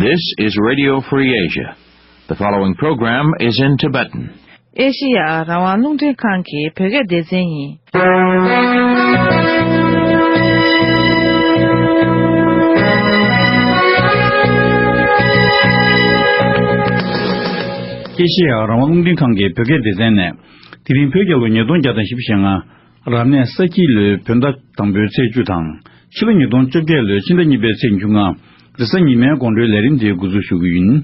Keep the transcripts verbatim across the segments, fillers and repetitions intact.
This is Radio Free Asia. The following program is in Tibetan. ཨེ་ཤི་ཡ་རང་དབང་རླུང་འཕྲིན་ཁང་གི་བོད་སྐད་སྡེ་ཚན་ཡིན། ཨེ་ཤི་ཡ་རང་དབང་རླུང་འཕྲིན་ཁང་གི་བོད་སྐད་སྡེ་ཚན་ནས། དེ་རིང་བོད་རྒྱལ་ལོ་ཉིས་སྟོང་བརྒྱ་དང་བཞི་བཅུ་ཞེ་ལྔ། རབ་གནས་ས་ཁྱི་ལོའི་བོད་ཟླ་དང་པོའི་ཚེས་བཅུ་དང་། ཕྱི་ལོ་ཉིས་སྟོང་བཅོ་བརྒྱད་ལོའི་ཕྱི་ཟླ་གཉིས་པའི་ཚེས་བཅོ་ལྔ། རེས་གཟའ་ཉི་མའི་དགོང་དྲོའི་ལས་རིམ་དེ་འགོ་འཛུགས་ཞུ་གི་ཡིན།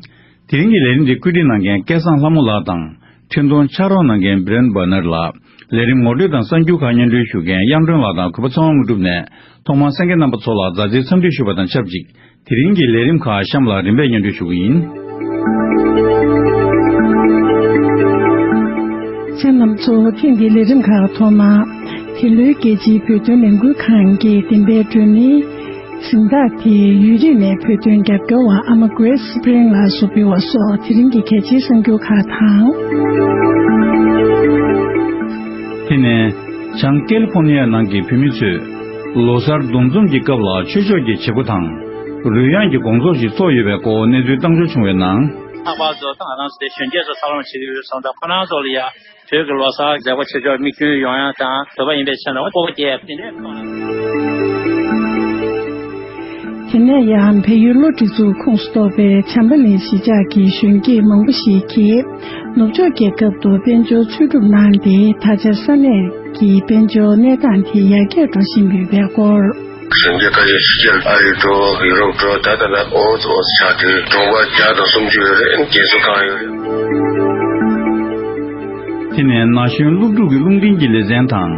དེ་རིང་གི་ལས་རིམ་དེ་བཀོད་སྒྲིག་གནང་མཁན་སྐལ་བཟང་ལྷ་མོ་ལགས་དང་། འཕྲིན་གཏོང་ཕྱག་རོགས་གནང་མཁན་Brent Bernard་ལགས། ལས་རིམ་ངོ་སྤྲོད་དང་གསར་འགྱུར་ཁག་སྙན་སྒྲོན་ཞུ་མཁན་གཡང་སྒྲོན་ལགས་དང་གུས་པ་ཚེ་དབང་དངོས་གྲུབ་ནས། ཐོག་མར་གསན་མཁན་རྣམ་པ་ཚོ་ལ་མཛའ་བརྩེའི་འཚམས་འདྲི་ཞུ་བ་དང་ཆབས་ཅིག་དེ་རིང་གི་ལས་རིམ་ཁག་གཤམ་ལ་རིམ་པས་སྙན་སྒྲོན་ཞུ་གི་ཡིན། གསན་མཁན་རྣམ་པ་ཚོ། ཐེངས་འདིའི་ལས་རིམ་ཁག་ཐོག་མར། འདི་ལོའི་རྒྱལ་སྤྱིའི་བོད་དོན་ལས་འགུལ་ཁང་གི་བདེན་པའི་སྒྲོན་མེའི་གཟེངས་རྟགས་དེ་ཡུན་རིང་ནས་བོད་དོན་རྒྱབ་སྐྱོར་བ་ཨ་མ་Grace Spring་ལགས་སུ་འབུལ་བ་སོགས་དེ་རིང་གི་གལ་ཆེའི་གསར་འགྱུར་ཁག་དང་། དེ་ནས། བྱང་ཀེ་ལི་ཕོར་ནི་ཡ་ནང་གི་བོད་མི་ཚོས་ལོ་གསར་འདུ་འཛོམས་ཀྱི་སྐབས་ལ་ཆོས་ཕྱོགས་ཀྱི་བྱེད་སྒོ་དང་། རོལ་དབྱངས་ཀྱི་དགོང་ཚོགས་ཤིག་ཚོགས་ཡོད་པའི་སྐོར་གནས་ཚུལ་བཏང་འབྱོར་བྱུང་བའི་ནང་། ལྷག་པར་དུ་ད་ང་རང་ཚོ་དེ་གཞོན་སྐྱེས་ཚོ་འཚར་ལོངས་བྱེད་ཀྱི་ཡོད་སོང་ཙང་ཁོ་རང་ཚོ་ལ་ཡ་བོད་ཀྱི་ལོ་གསར་མཛད་སྒོ་ཆེ་ཆུང་དམིགས་ཡུལ་ཡོང་ཡ་དང་འདོད་པ་ཡིན་པའི་ཆ་ནས་སྤོབས་པ་སྐྱེ་ཡ་དེ་འདྲའི་ཐོག་ནས། དེ་ནས་ཡང་བལ་ཡུལ་གློ་སྒྲིག་འཛུགས་ཁོངས་སུ་གཏོགས་པའི་བྱམས་པ་གླིང་གཞིས་ཆགས་ཀྱི་གཞོན་སྐྱེས་མང་པོ་ཞིག་གིས་ནུབ་ཕྱོགས་རྒྱལ་ཁབ་ཏུ་དཔལ་འབྱོར་འཚོལ་སྒྲུབ་གནང་སྟེ་ད་ཆ་ས་གནས་ཀྱི་དཔལ་འབྱོར་གནས་སྟངས་དེ་ཡར་རྒྱས་འགྲོ་བཞིན་ཡོད་པའི་སྐོར། གཞོན་སྐྱེས་ཁ་ཤས་ཕྱི་རྒྱལ་ཨ་རི་འགྲོ་ཡུ་རོབ་འགྲོ་ད་ལྟ་ལ་ཨོ་ཙི་ཨོ་ཙི་ཆགས་ཏེ་གྲོང་པ་བརྒྱ་དང་སུམ་ཅུ་ཡོད་རེད། རྒན་གསོ་ཁང་ཡོད་རེད། དེ་ནས་ན་གཞོན་སློབ་ཕྲུག་གི་རླུང་འཕྲིན་གྱི་ལེ་ཚན་དང་།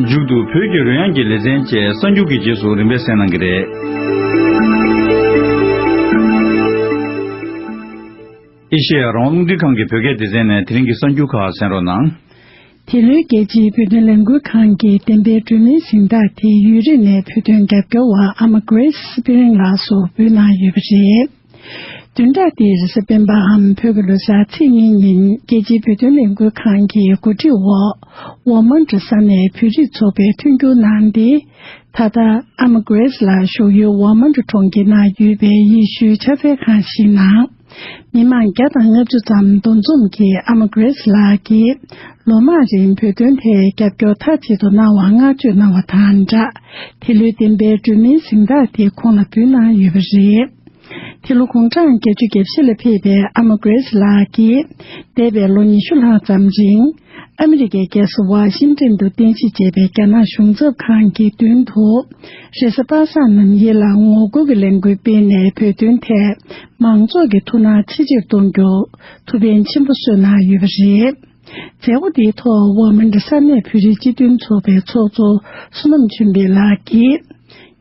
མཇུག་ཏུ་བོད་ཀྱི་རོལ་དབྱངས་ཀྱི་ལེ་ཚན་བཅས་གསར་འགྱུར་གྱི་རྗེས་སུ་རིམ་པས་གསན་གནང་གི་རེད། ཨེ་ཤེ་ཡ་རང་དབང་རླུང་འཕྲིན་ཁང་གི་བོད་སྐད་སྡེ་ཚན་ནས་དེ་རིང་གི་གསར་འགྱུར་ཁག་གསན་རོགས་གནང་། འདི་ལོའི་རྒྱལ་སྤྱིའི་བོད་དོན་ལས་འགུལ་ཁང་གི་བདེན་པའི་སྒྲོན་མེའི་གཟེངས་རྟགས་དེ་ཡུན་རིང་ནས་བོད་དོན་རྒྱབ་སྐྱོར་བ་ཨ་མ་Grace Spring་ལགས་སུ་འབུལ་གནང་ཡོད་པ་རེད། བདུན་ཕྲག་འདིའི་རེས་གཟའ་སྤེན་པའམ་བོད་ཀྱི་ལོ་གསར་ཚེས་གཉིས་ཉིན་རྒྱལ་སྤྱིའི་བོད་དོན་ལས་འགུལ་ཁང་གི་གོ་སྒྲིག་འོག་ཝོ་མན་ཌ་ས་གནས་བོད་རིགས་ཚོགས་པས་མཐུན་འགྱུར་གནང་སྟེ། ད་ལྟ་ཨ་མ་Grace་ལགས་བཞུགས་ཡུལ་ཝོ་མན་ཌ་གྲོང་ཁྱེར་ནང་ཡོད་པའི་ཡེ་ཤུའི་ཕྱག་འཚལ་ཁང་ཞིག་ནང་། མི་མང་བརྒྱ་དང་ལྔ་བཅུ་ཙམ་འདུ་འཛོམས་ཀྱིས་ཨ་མ་Grace་ལགས་ཀྱིས་ལོ་མང་རིང་བོད་དོན་ཐད་རྒྱབ་སྐྱོར་མཐའ་གཅིག་ཏུ་གནང་བར་བསྔགས་བརྗོད་གནང་བ་དང་སྦྲགས། དེ་ལོའི་བདེན་པའི་སྒྲོན་མེའི་གཟེངས་རྟགས་དེ་ཁོང་ལ་འབུལ་གནང་ཡོད་པ་རེད། དེ་ལོ་དགུང་གྲངས་བརྒྱད་ཅུ་གྱ་བཞི་ལ་ཕེབས་པའི་ཨ་མ་Grace་ལགས་ཀྱིས་འདས་པའི་ལོ་ཉི་ཤུ་ལྷག་ཙམ་རིང་ཨ་མི་རི་ཀའི་རྒྱལ་ས་ཝ་ཤིང་ཏན་དུ་རྟེན་གཞི་བྱས་པའི་རྒྱ་ནག་གཞུང་ཚབ་ཁང་གི་མདུན་དུ་རེས་གཟའ་པ་སངས་ནམ་ཡིན་ལ་ངོ་རྒོལ་གྱི་ལས་འགུལ་སྤེལ་ནས་བོད་དོན་ཐད་མང་ཚོགས་ཀྱི་ཐུགས་སྣང་ཆེ་ཆེར་གཏོང་རྒྱུར་ཐུགས་ཕན་ཆེན་པོ་གསོས་གནང་ཡོད་པ་རེད། མཛད་སྒོ་འདིའི་ཐོག་ཝོ་མན་ཌ་ས་གནས་བོད་རིགས་སྤྱི་མཐུན་ཚོགས་པའི་ཚོགས་གཙོ་བསོད་ནམས་ཆོས་འཕེལ་ལགས་ཀྱིས།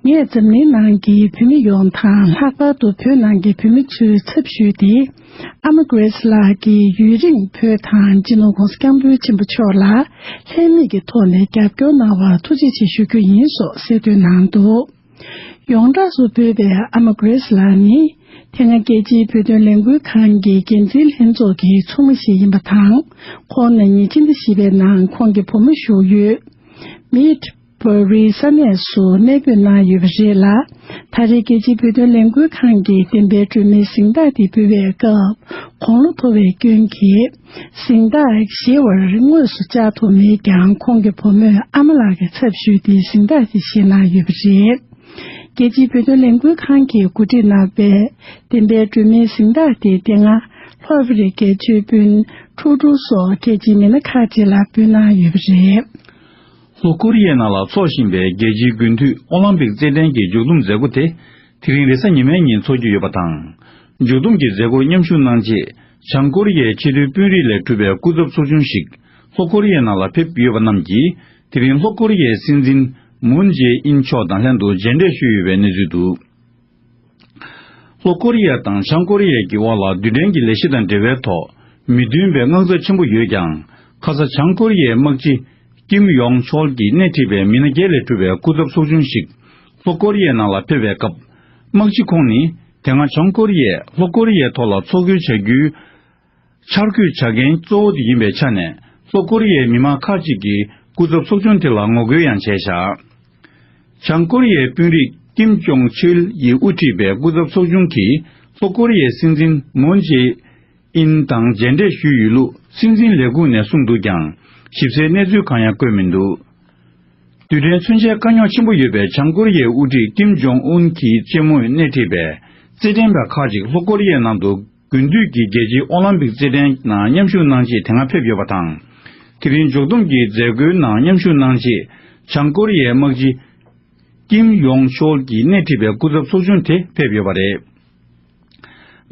ངས་འཛམ་གླིང་ནང་གི་བོད་མི་ཡོངས་དང་ལྷག་པར་དུ་བོད་ནང་གི་བོད་མི་ཚོའི་ཚབ་ཞུས་ཏེ། ཨ་མ་Grace་ལགས་ཀྱིས་ཡུན་རིང་བོད་དང་སྤྱི་ནོར་༸གོང་ས་༸སྐྱབས་མགོན་ཆེན་པོ་མཆོག་ལ་ལྷད་མེད་ཀྱི་ཐོག་ནས་རྒྱབ་སྐྱོར་གནང་བར་ཐུགས་རྗེ་ཆེ་ཞུ་རྒྱུ་ཡིན་སོགས་གསལ་སྟོན་གནང་འདུག་ཡོངས་གྲགས་སུ་འབོད་པའི་ཨ་མ་Grace་ལགས་ནི། དེ་སྔ་རྒྱལ་སྤྱིའི་བོད་དོན་ལས་འགུལ་ཁང་གི་འགན་འཛིན་ལྷན་ཚོགས་ཀྱི་ཚོགས་མི་ཞིག་ཡིན་པ་དང་། ཁོང་ན་ནིང་ཕྱི་ཟླ་བཞི་པའི་ནང་ཁོང་གི་བུ་མོ་བཞུགས་ཡུལ། མིད་བྷ་རི་ས་གནས་སུ་གནས་སྤོས་གནང་ཡོད་པ་རེད་ལ། ད་རེས་རྒྱལ་སྤྱིའི་བོད་དོན་ལས་འགུལ་ཁང་གིས་བདེན་པའི་སྒྲོན་མེའི་གཟེངས་རྟགས་དེ་འབུལ་བའི་སྐབས། དགུང་ལོ་མཐོ་བའི་སྐྱོན་གྱིས། གཟེངས་རྟགས་བཞེས་པར་དངོས་སུ་བཅར་ཐུབ་མེད་ཀྱང་། ཁོང་གི་བུ་མོས་ཨ་མ་ལགས་ཀྱི་ཚབ་ཞུས་ཏེ་གཟེངས་རྟགས་དེ་བཞེས་གནང་ཡོད་པ་རེད། རྒྱལ་སྤྱིའི་བོད་དོན་ལས་འགུལ་ཁང་གིས་གོ་སྒྲིག་གནང་བའི་བདེན་པའི་སྒྲོན་མེའི་གཟེངས་རྟགས་དེ་དེ་སྔ་ལྷོ་ཨ་ཧྥེ་རི་ཁའི་ཆོས་དཔོན་ཁྲུ་ཁྲུ་སོགས་རྒྱལ་སྤྱིའི་མི་སྣ་ཁག་ཅིག་ལ་འབུལ་གནང་ཡོད་པ་རེད། ལྷོ་ཀོ་རི་ཡའི་ནང་ལ་འཚོགས་བཞིན་པའི་རྒྱལ་སྤྱིའི་དགུན་དུས་ཨོ་ལམ་པིག་རྩེད་འགྲན་གྱི་མཇུག་བསྡོམས་མཛད་སྒོ་དེ་དེ་རིང་རེས་གཟའ་ཉི་མའི་ཉིན་འཚོགས་རྒྱུ་ཡོད་པ་དང་། མཇུག་བསྡོམས་ཀྱི་མཛད་སྒོར་མཉམ་ཞུགས་གནང་ཆེད་བྱང་ཀོ་རི་ཡའི་ཆེས་མཐོའི་དཔོན་རིགས་ལས་གྲུབ་པའི་སྐུ་ཚབ་ཚོགས་ཆུང་ཞིག་ལྷོ་ཀོ་རི་ཡའི་ནང་ལ་ཕེབས་ཡོད་པ་རྣམས་ཀྱིས། དེ་རིང་ལྷོ་ཀོ་རི་ཡའི་སྲིད་འཛིན་མུན་ཇེ་ཨིན་མཆོག་དང་ལྷན་དུ་མཇལ་འཕྲད་ཞུས་ཡོད་པའི་གནས་ཚུལ་འདུག་ལྷོ་ཀོ་རི་ཡ་དང་བྱང་ཀོ་རི་ཡ་གི་དབར་ལ་རྡུལ་ཕྲན་གྱི་ལས་གཞི་དང་འབྲེལ་བའི་ཐོག་མི་མཐུན་པའི་དངངས་འཚབ་ཆེན་པོ་ཡོད་ཀྱང་། ཁ་ས་བྱང་ཀོ་རི་ཡའི་དམག་སྤྱི་ཀིམ་ཡོང་ཆོལ་གྱིས་སྣེ་ཁྲིད་པའི་མི་སྣ་བརྒྱད་ལས་གྲུབ་པའི་སྐུ་ཚབ་ཚོགས་ཆུང་ཞིག་ལྷོ་ཀོ་རི་ཡའི་ནང་ལ་ཕེབས་པའི་སྐབས། དམག་སྤྱི་ཁོང་ནི་དེ་སྔ་བྱང་ཀོ་རི་ཡས་ལྷོ་ཀོ་རི་ཡའི་ཐོག་ལ་འཚོ་རྒོལ་བྱ་རྒྱུའི་འཆར་འགོད་བྱ་མཁན་གཙོ་བོ་དེ་ཡིན་པའི་ཆ་ནས། ལྷོ་ཀོ་རི་ཡའི་མི་མང་ཁག་ཅིག་གིས་སྐུ་ཚབ་ཚོགས་ཆུང་དེ་ལ་ངོ་རྒོལ་ཡང་བྱས་བཞག་བྱང་ཀོ་རི་ཡའི་དཔོན་རིགས་ཀིམ་ཅོང་ཆུལ་ཡིས་དབུ་ཁྲིད་པའི་སྐུ་ཚབ་ཚོགས་ཆུང་གིས། ལྷོ་ཀོ་རི་ཡའི་སྲིད་འཛིན་མུན་ཇེ་ཨིན་དང་མཇལ་འཕྲད་ཞུས་ཡོད་ལུགས་སྲིད་འཛིན་ལས་ཁུངས་ནས་གསུངས་འདུག་ཀྱང་། ཞིབ་གསལ་གནས་ཚུལ་གང་ཡང་བཀོད་མི་འདུག་རྡུལ་ཕྲན་མཚོན་ཆའི་དཀའ་རྙོག་ཆེན་པོ་ཡོད་པའི་བྱང་ཀོ་རི་ཡའི་དབུ་ཁྲིད་ཀིམ་ཇོང་ཨུན་གྱི་གཅེན་མོས་སྣེ་ཁྲིད་པའི་རྩེད་འགྲན་པ་ཁག་ཅིག་ལྷོ་ཀོ་རི་ཡའི་ནང་དུ་དགུན་དུས་ཀྱི་རྒྱལ་སྤྱིའི་ཨོ་ལམ་པིག་རྩེད་འགྲན་ནང་མཉམ་ཞུགས་གནང་ཆེད་དེ་སྔ་ཕེབས་ཡོད་པ་དང་། དེ་རིང་མཇུག་བསྡོམས་ཀྱི་མཛད་སྒོའི་ནང་མཉམ་ཞུགས་གནང་ཆེད་བྱང་ཀོ་རི་ཡའི་དམག་སྤྱི་ཀིམ་ཡོང་ཆོལ་གྱིས་སྣེ་ཁྲིད་པའི་སྐུ་ཚབ་ཚོགས་ཆུང་དེ་ཕེབས་ཡོད་པ་རེད།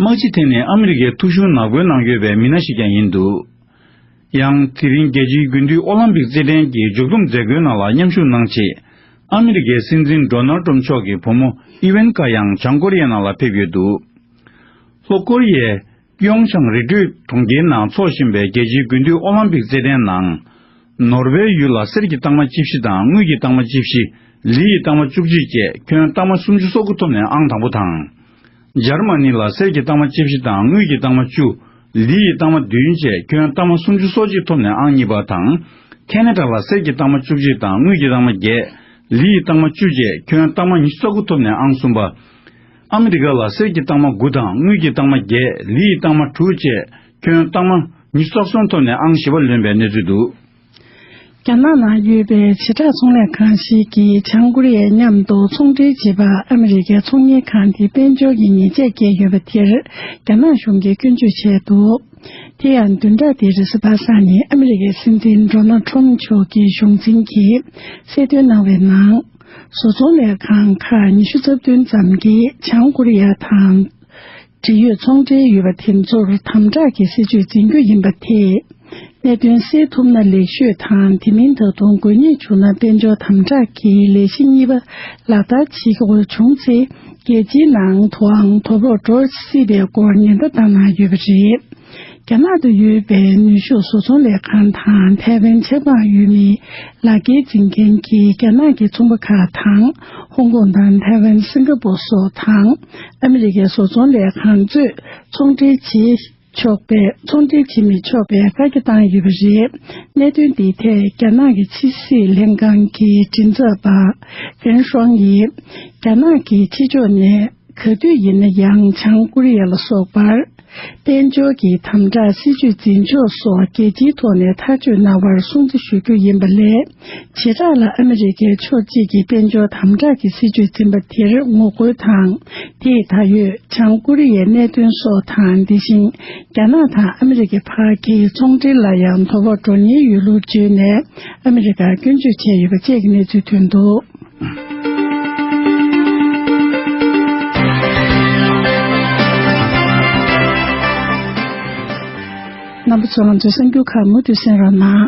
དམག་སྤྱི་དེ་ནི་ཨ་མི་རི་ཀའི་ཐོ་གཞུང་ནག་པོའི་ནང་ཡོད་པའི་མི་སྣ་ཞིག་ཀྱང་ཡིན་འདུག་ཡང་དེ་རིང་རྒྱལ་སྤྱིའི་དགུན་དུས་ཨོ་ལམ་པིག་རྩེད་འགྲན་གྱི་མཇུག་བསྡོམས་མཛད་སྒོའི་ནང་ལ་མཉམ་ཞུགས་གནང་ཆེད་ཨ་མི་རི་ཀའི་སྲིད་འཛིན་ཌོ་ནལ་ཏྲམ་མཆོག་གི་བུ་མོ་ཨི་ཝན་ཀ་ཡང་བྱང་ཀོ་རི་ཡའི་ནང་ལ་ཕེབས་ཡོད་འདུག་ལྷོ་ཀོ་རི་ཡའི་ཀྱོང་ཆང་རི་ཁྲོད་གྲོང་ཁྱེར་ནང་འཚོགས་བཞིན་པའི་རྒྱལ་སྤྱིའི་དགུན་དུས་ཨོ་ལམ་པིག་རྩེད་འགྲན་ནང་། ནོར་ཝེ་ཡུལ་ལ་གསེར་གྱི་རྟགས་མ་བཅུ་བཞི་དང་དངུལ་གྱི་རྟགས་མ་བཅུ་བཞི། ལི་ཡི་རྟགས་མ་བཅུ་གཅིག་བཅས་ཁྱོན་རྟགས་མ་སུམ་ཅུ་སོ་དགུ་ཐོབ་ནས་ཨང་དང་པོ་དང་། འཇར་མ་ནི་ལ་གསེར་གྱི་རྟགས་མ་བཅུ་བཞི་དང་དངུལ་གྱི་རྟགས་མ་བཅུ། ལི་ཡི་རྟགས་མ་བདུན་བཅས་ཁྱོན་རྟགས་མ་སུམ་ཅུ་སོ་གཅིག་ཐོབ་ནས་ཨང་གཉིས་པ་དང་། ཁེ་ན་ཌ་ལ་གསེར་གྱི་རྟགས་མ་བཅུ་གཅིག་དང་དངུལ་གྱི་རྟགས་མ་བརྒྱད། ལི་ཡི་རྟགས་མ་བཅུ་བཅས་ཁྱོན་རྟགས་མ་ཉི་ཤུ་རྩ་དགུ་ཐོབ་ནས་ཨང་གསུམ་པ། ཨ་མི་རི་ཀ་ལ་གསེར་གྱི་རྟགས་མ་དགུ་དང་དངུལ་གྱི་རྟགས་མ་བརྒྱད། ལི་ཡི་རྟགས་མ་དྲུག་བཅས་ཁྱོན་རྟགས་མ་ཉི་ཤུ་རྩ་གསུམ་ཐོབ་ནས་ཨང་བཞི་པ་ལོན་པའི་གནས་ཚུལ་འདུག་རྒྱ་ནག་ནང་ཡོད་པའི་བྱེ་བྲག་ཚོང་ལས་ཁང་ཞིག་གིས་བྱང་ཀོ་རི་ཡའི་མཉམ་དུ་ཚོང་འབྲེལ་བྱེད་པར་ཨ་མི་རི་ཀའི་ཚོང་གཉེར་ཁང་དེ་དཔལ་འབྱོར་གྱི་ཉེས་ཆད་བཀལ་ཡོད་པ་དེར་རྒྱ་ནག་གཞུང་གིས་སྐྱོན་བརྗོད་བྱས་འདུག་དེ་ཡང་བདུན་ཕྲག་འདིའི་རེས་གཟའ་པ་སངས་ཉིན་ཨ་མི་རི་ཀའི་སྲིད་འཛིན་ཌོ་ནལ་ཁྲོམ་མཆོག་གིས་གཞུང་འཛིན་གྱིས་གསལ་སྟོན་གནང་བའི་ནང་། བཟོ་ཚོང་ལས་ཁང་ཁག་ཉི་ཤུ་རྩ་བདུན་ཙམ་གྱིས་བྱང་ཀོ་རི་ཡ་དང་འབྲེལ་ཡོད་ཚོང་འབྲེལ་ཡོད་པ་དེ་ཚོར་དམ་དྲག་གི་སྲིད་ཇུས་འཛིན་རྒྱུ་ཡིན་པ་དེས། གནད་དོན་སེལ་ཐུབ་ན་ལེགས་ཤོས་དང་། དེ་མིན་ད་དུང་དགོས་ངེས་བྱུང་ན་དཔལ་འབྱོར་དམ་དྲག་གི་ལས་གཞི་གཉིས་པ་ལག་བསྟར་བྱེད་དགོས་བྱུང་ཚེ། རྒྱལ་སྤྱིའི་ནང་དུའང་དོ་ཕོག་འགྲོ་སྲིད་པའི་སྐོར་ཉེན་བརྡ་བཏང་གནང་ཡོད་པ་རེད། རྒྱ་ནག་ཏུ་ཡོད་པའི་ནུས་ཤུགས་བཟོ་ཚོང་ལས་ཁང་དང་ཐའེ་ཝན་ཆབ་འབངས་ཡུལ་མིའི་ལག་འཁྱེར་འཛིན་མཁན་གྱི་རྒྱ་ནག་གི་ཚོང་པ་ཁག་དང་། ཧོང་ཀོང་དང་ཐའེ་ཝན། སིང་ག་པོར་སོགས་དང་ཨ་མི་རི་ཀའི་བཟོ་ཚོང་ལས་ཁང་གཙོས་ཚོང་འབྲེལ་བྱེད་ཆོག་པའི། ཚོང་འབྲེལ་བྱེད་མི་ཆོག་པའི་བཀའ་རྒྱ་བཏང་ཡོད་པ་རེད། གནད་དོན་འདིའི་ཐད་རྒྱ་ནག་གི་ཕྱི་སྲིད་ལྷན་ཁང་གི་མགྲིན་ཚབ་པ་ཀན་ཧྲོང་གིས། རྒྱ་ནག་གིས་ཕྱི་ཕྱོགས་ནས་ག་དུས་ཡིན་ན་ཡང་བྱང་ཀོ་རི་ཡ་ལ་སོགས་པར། དཔལ་འབྱོར་གྱི་དམ་དྲག་སྲིད་ཇུས་འཛིན་ཕྱོགས་སོགས་རྒྱལ་སྤྱིའི་ཐོག་ནས་ཐག་གཅོད་གནང་བར་སྲུང་བརྩི་ཞུ་རྒྱུ་ཡིན་པ་ལས། བྱེ་བྲག་ལ་ཨ་མི་རི་ཀའི་ཕྱོགས་གཅིག་གིས་དཔལ་འབྱོར་དམ་དྲག་གི་སྲིད་ཇུས་འཛིན་པ་དེར་ངོ་རྒོལ་དང་། དེས་ད་ཡོད་བྱང་ཀོ་རི་ཡའི་གནད་དོན་སོགས་དང་། དེ་བཞིན་རྒྱ་ནག་དང་ཨ་མི་རི་ཀའི་བར་གྱི་ཚོང་འབྲེལ་ལ་ཡང་དོ་ཕོག་འགྲོ་ཉེན་ཡོད་ལུགས་བརྗོད་ནས་ཨ་མི་རི་ཀར་སྐྱོན་བརྗོད་བྱས་ཡོད་པ་བཅས་ཀྱི་གནས་ཚུལ་ཐོན་འདུག་རྣམ་པ་ཚོ་ང་ཚོའི་གསར་འགྱུར་ཁག་མུ་མཐུད་གསན་རོགས་གནང་།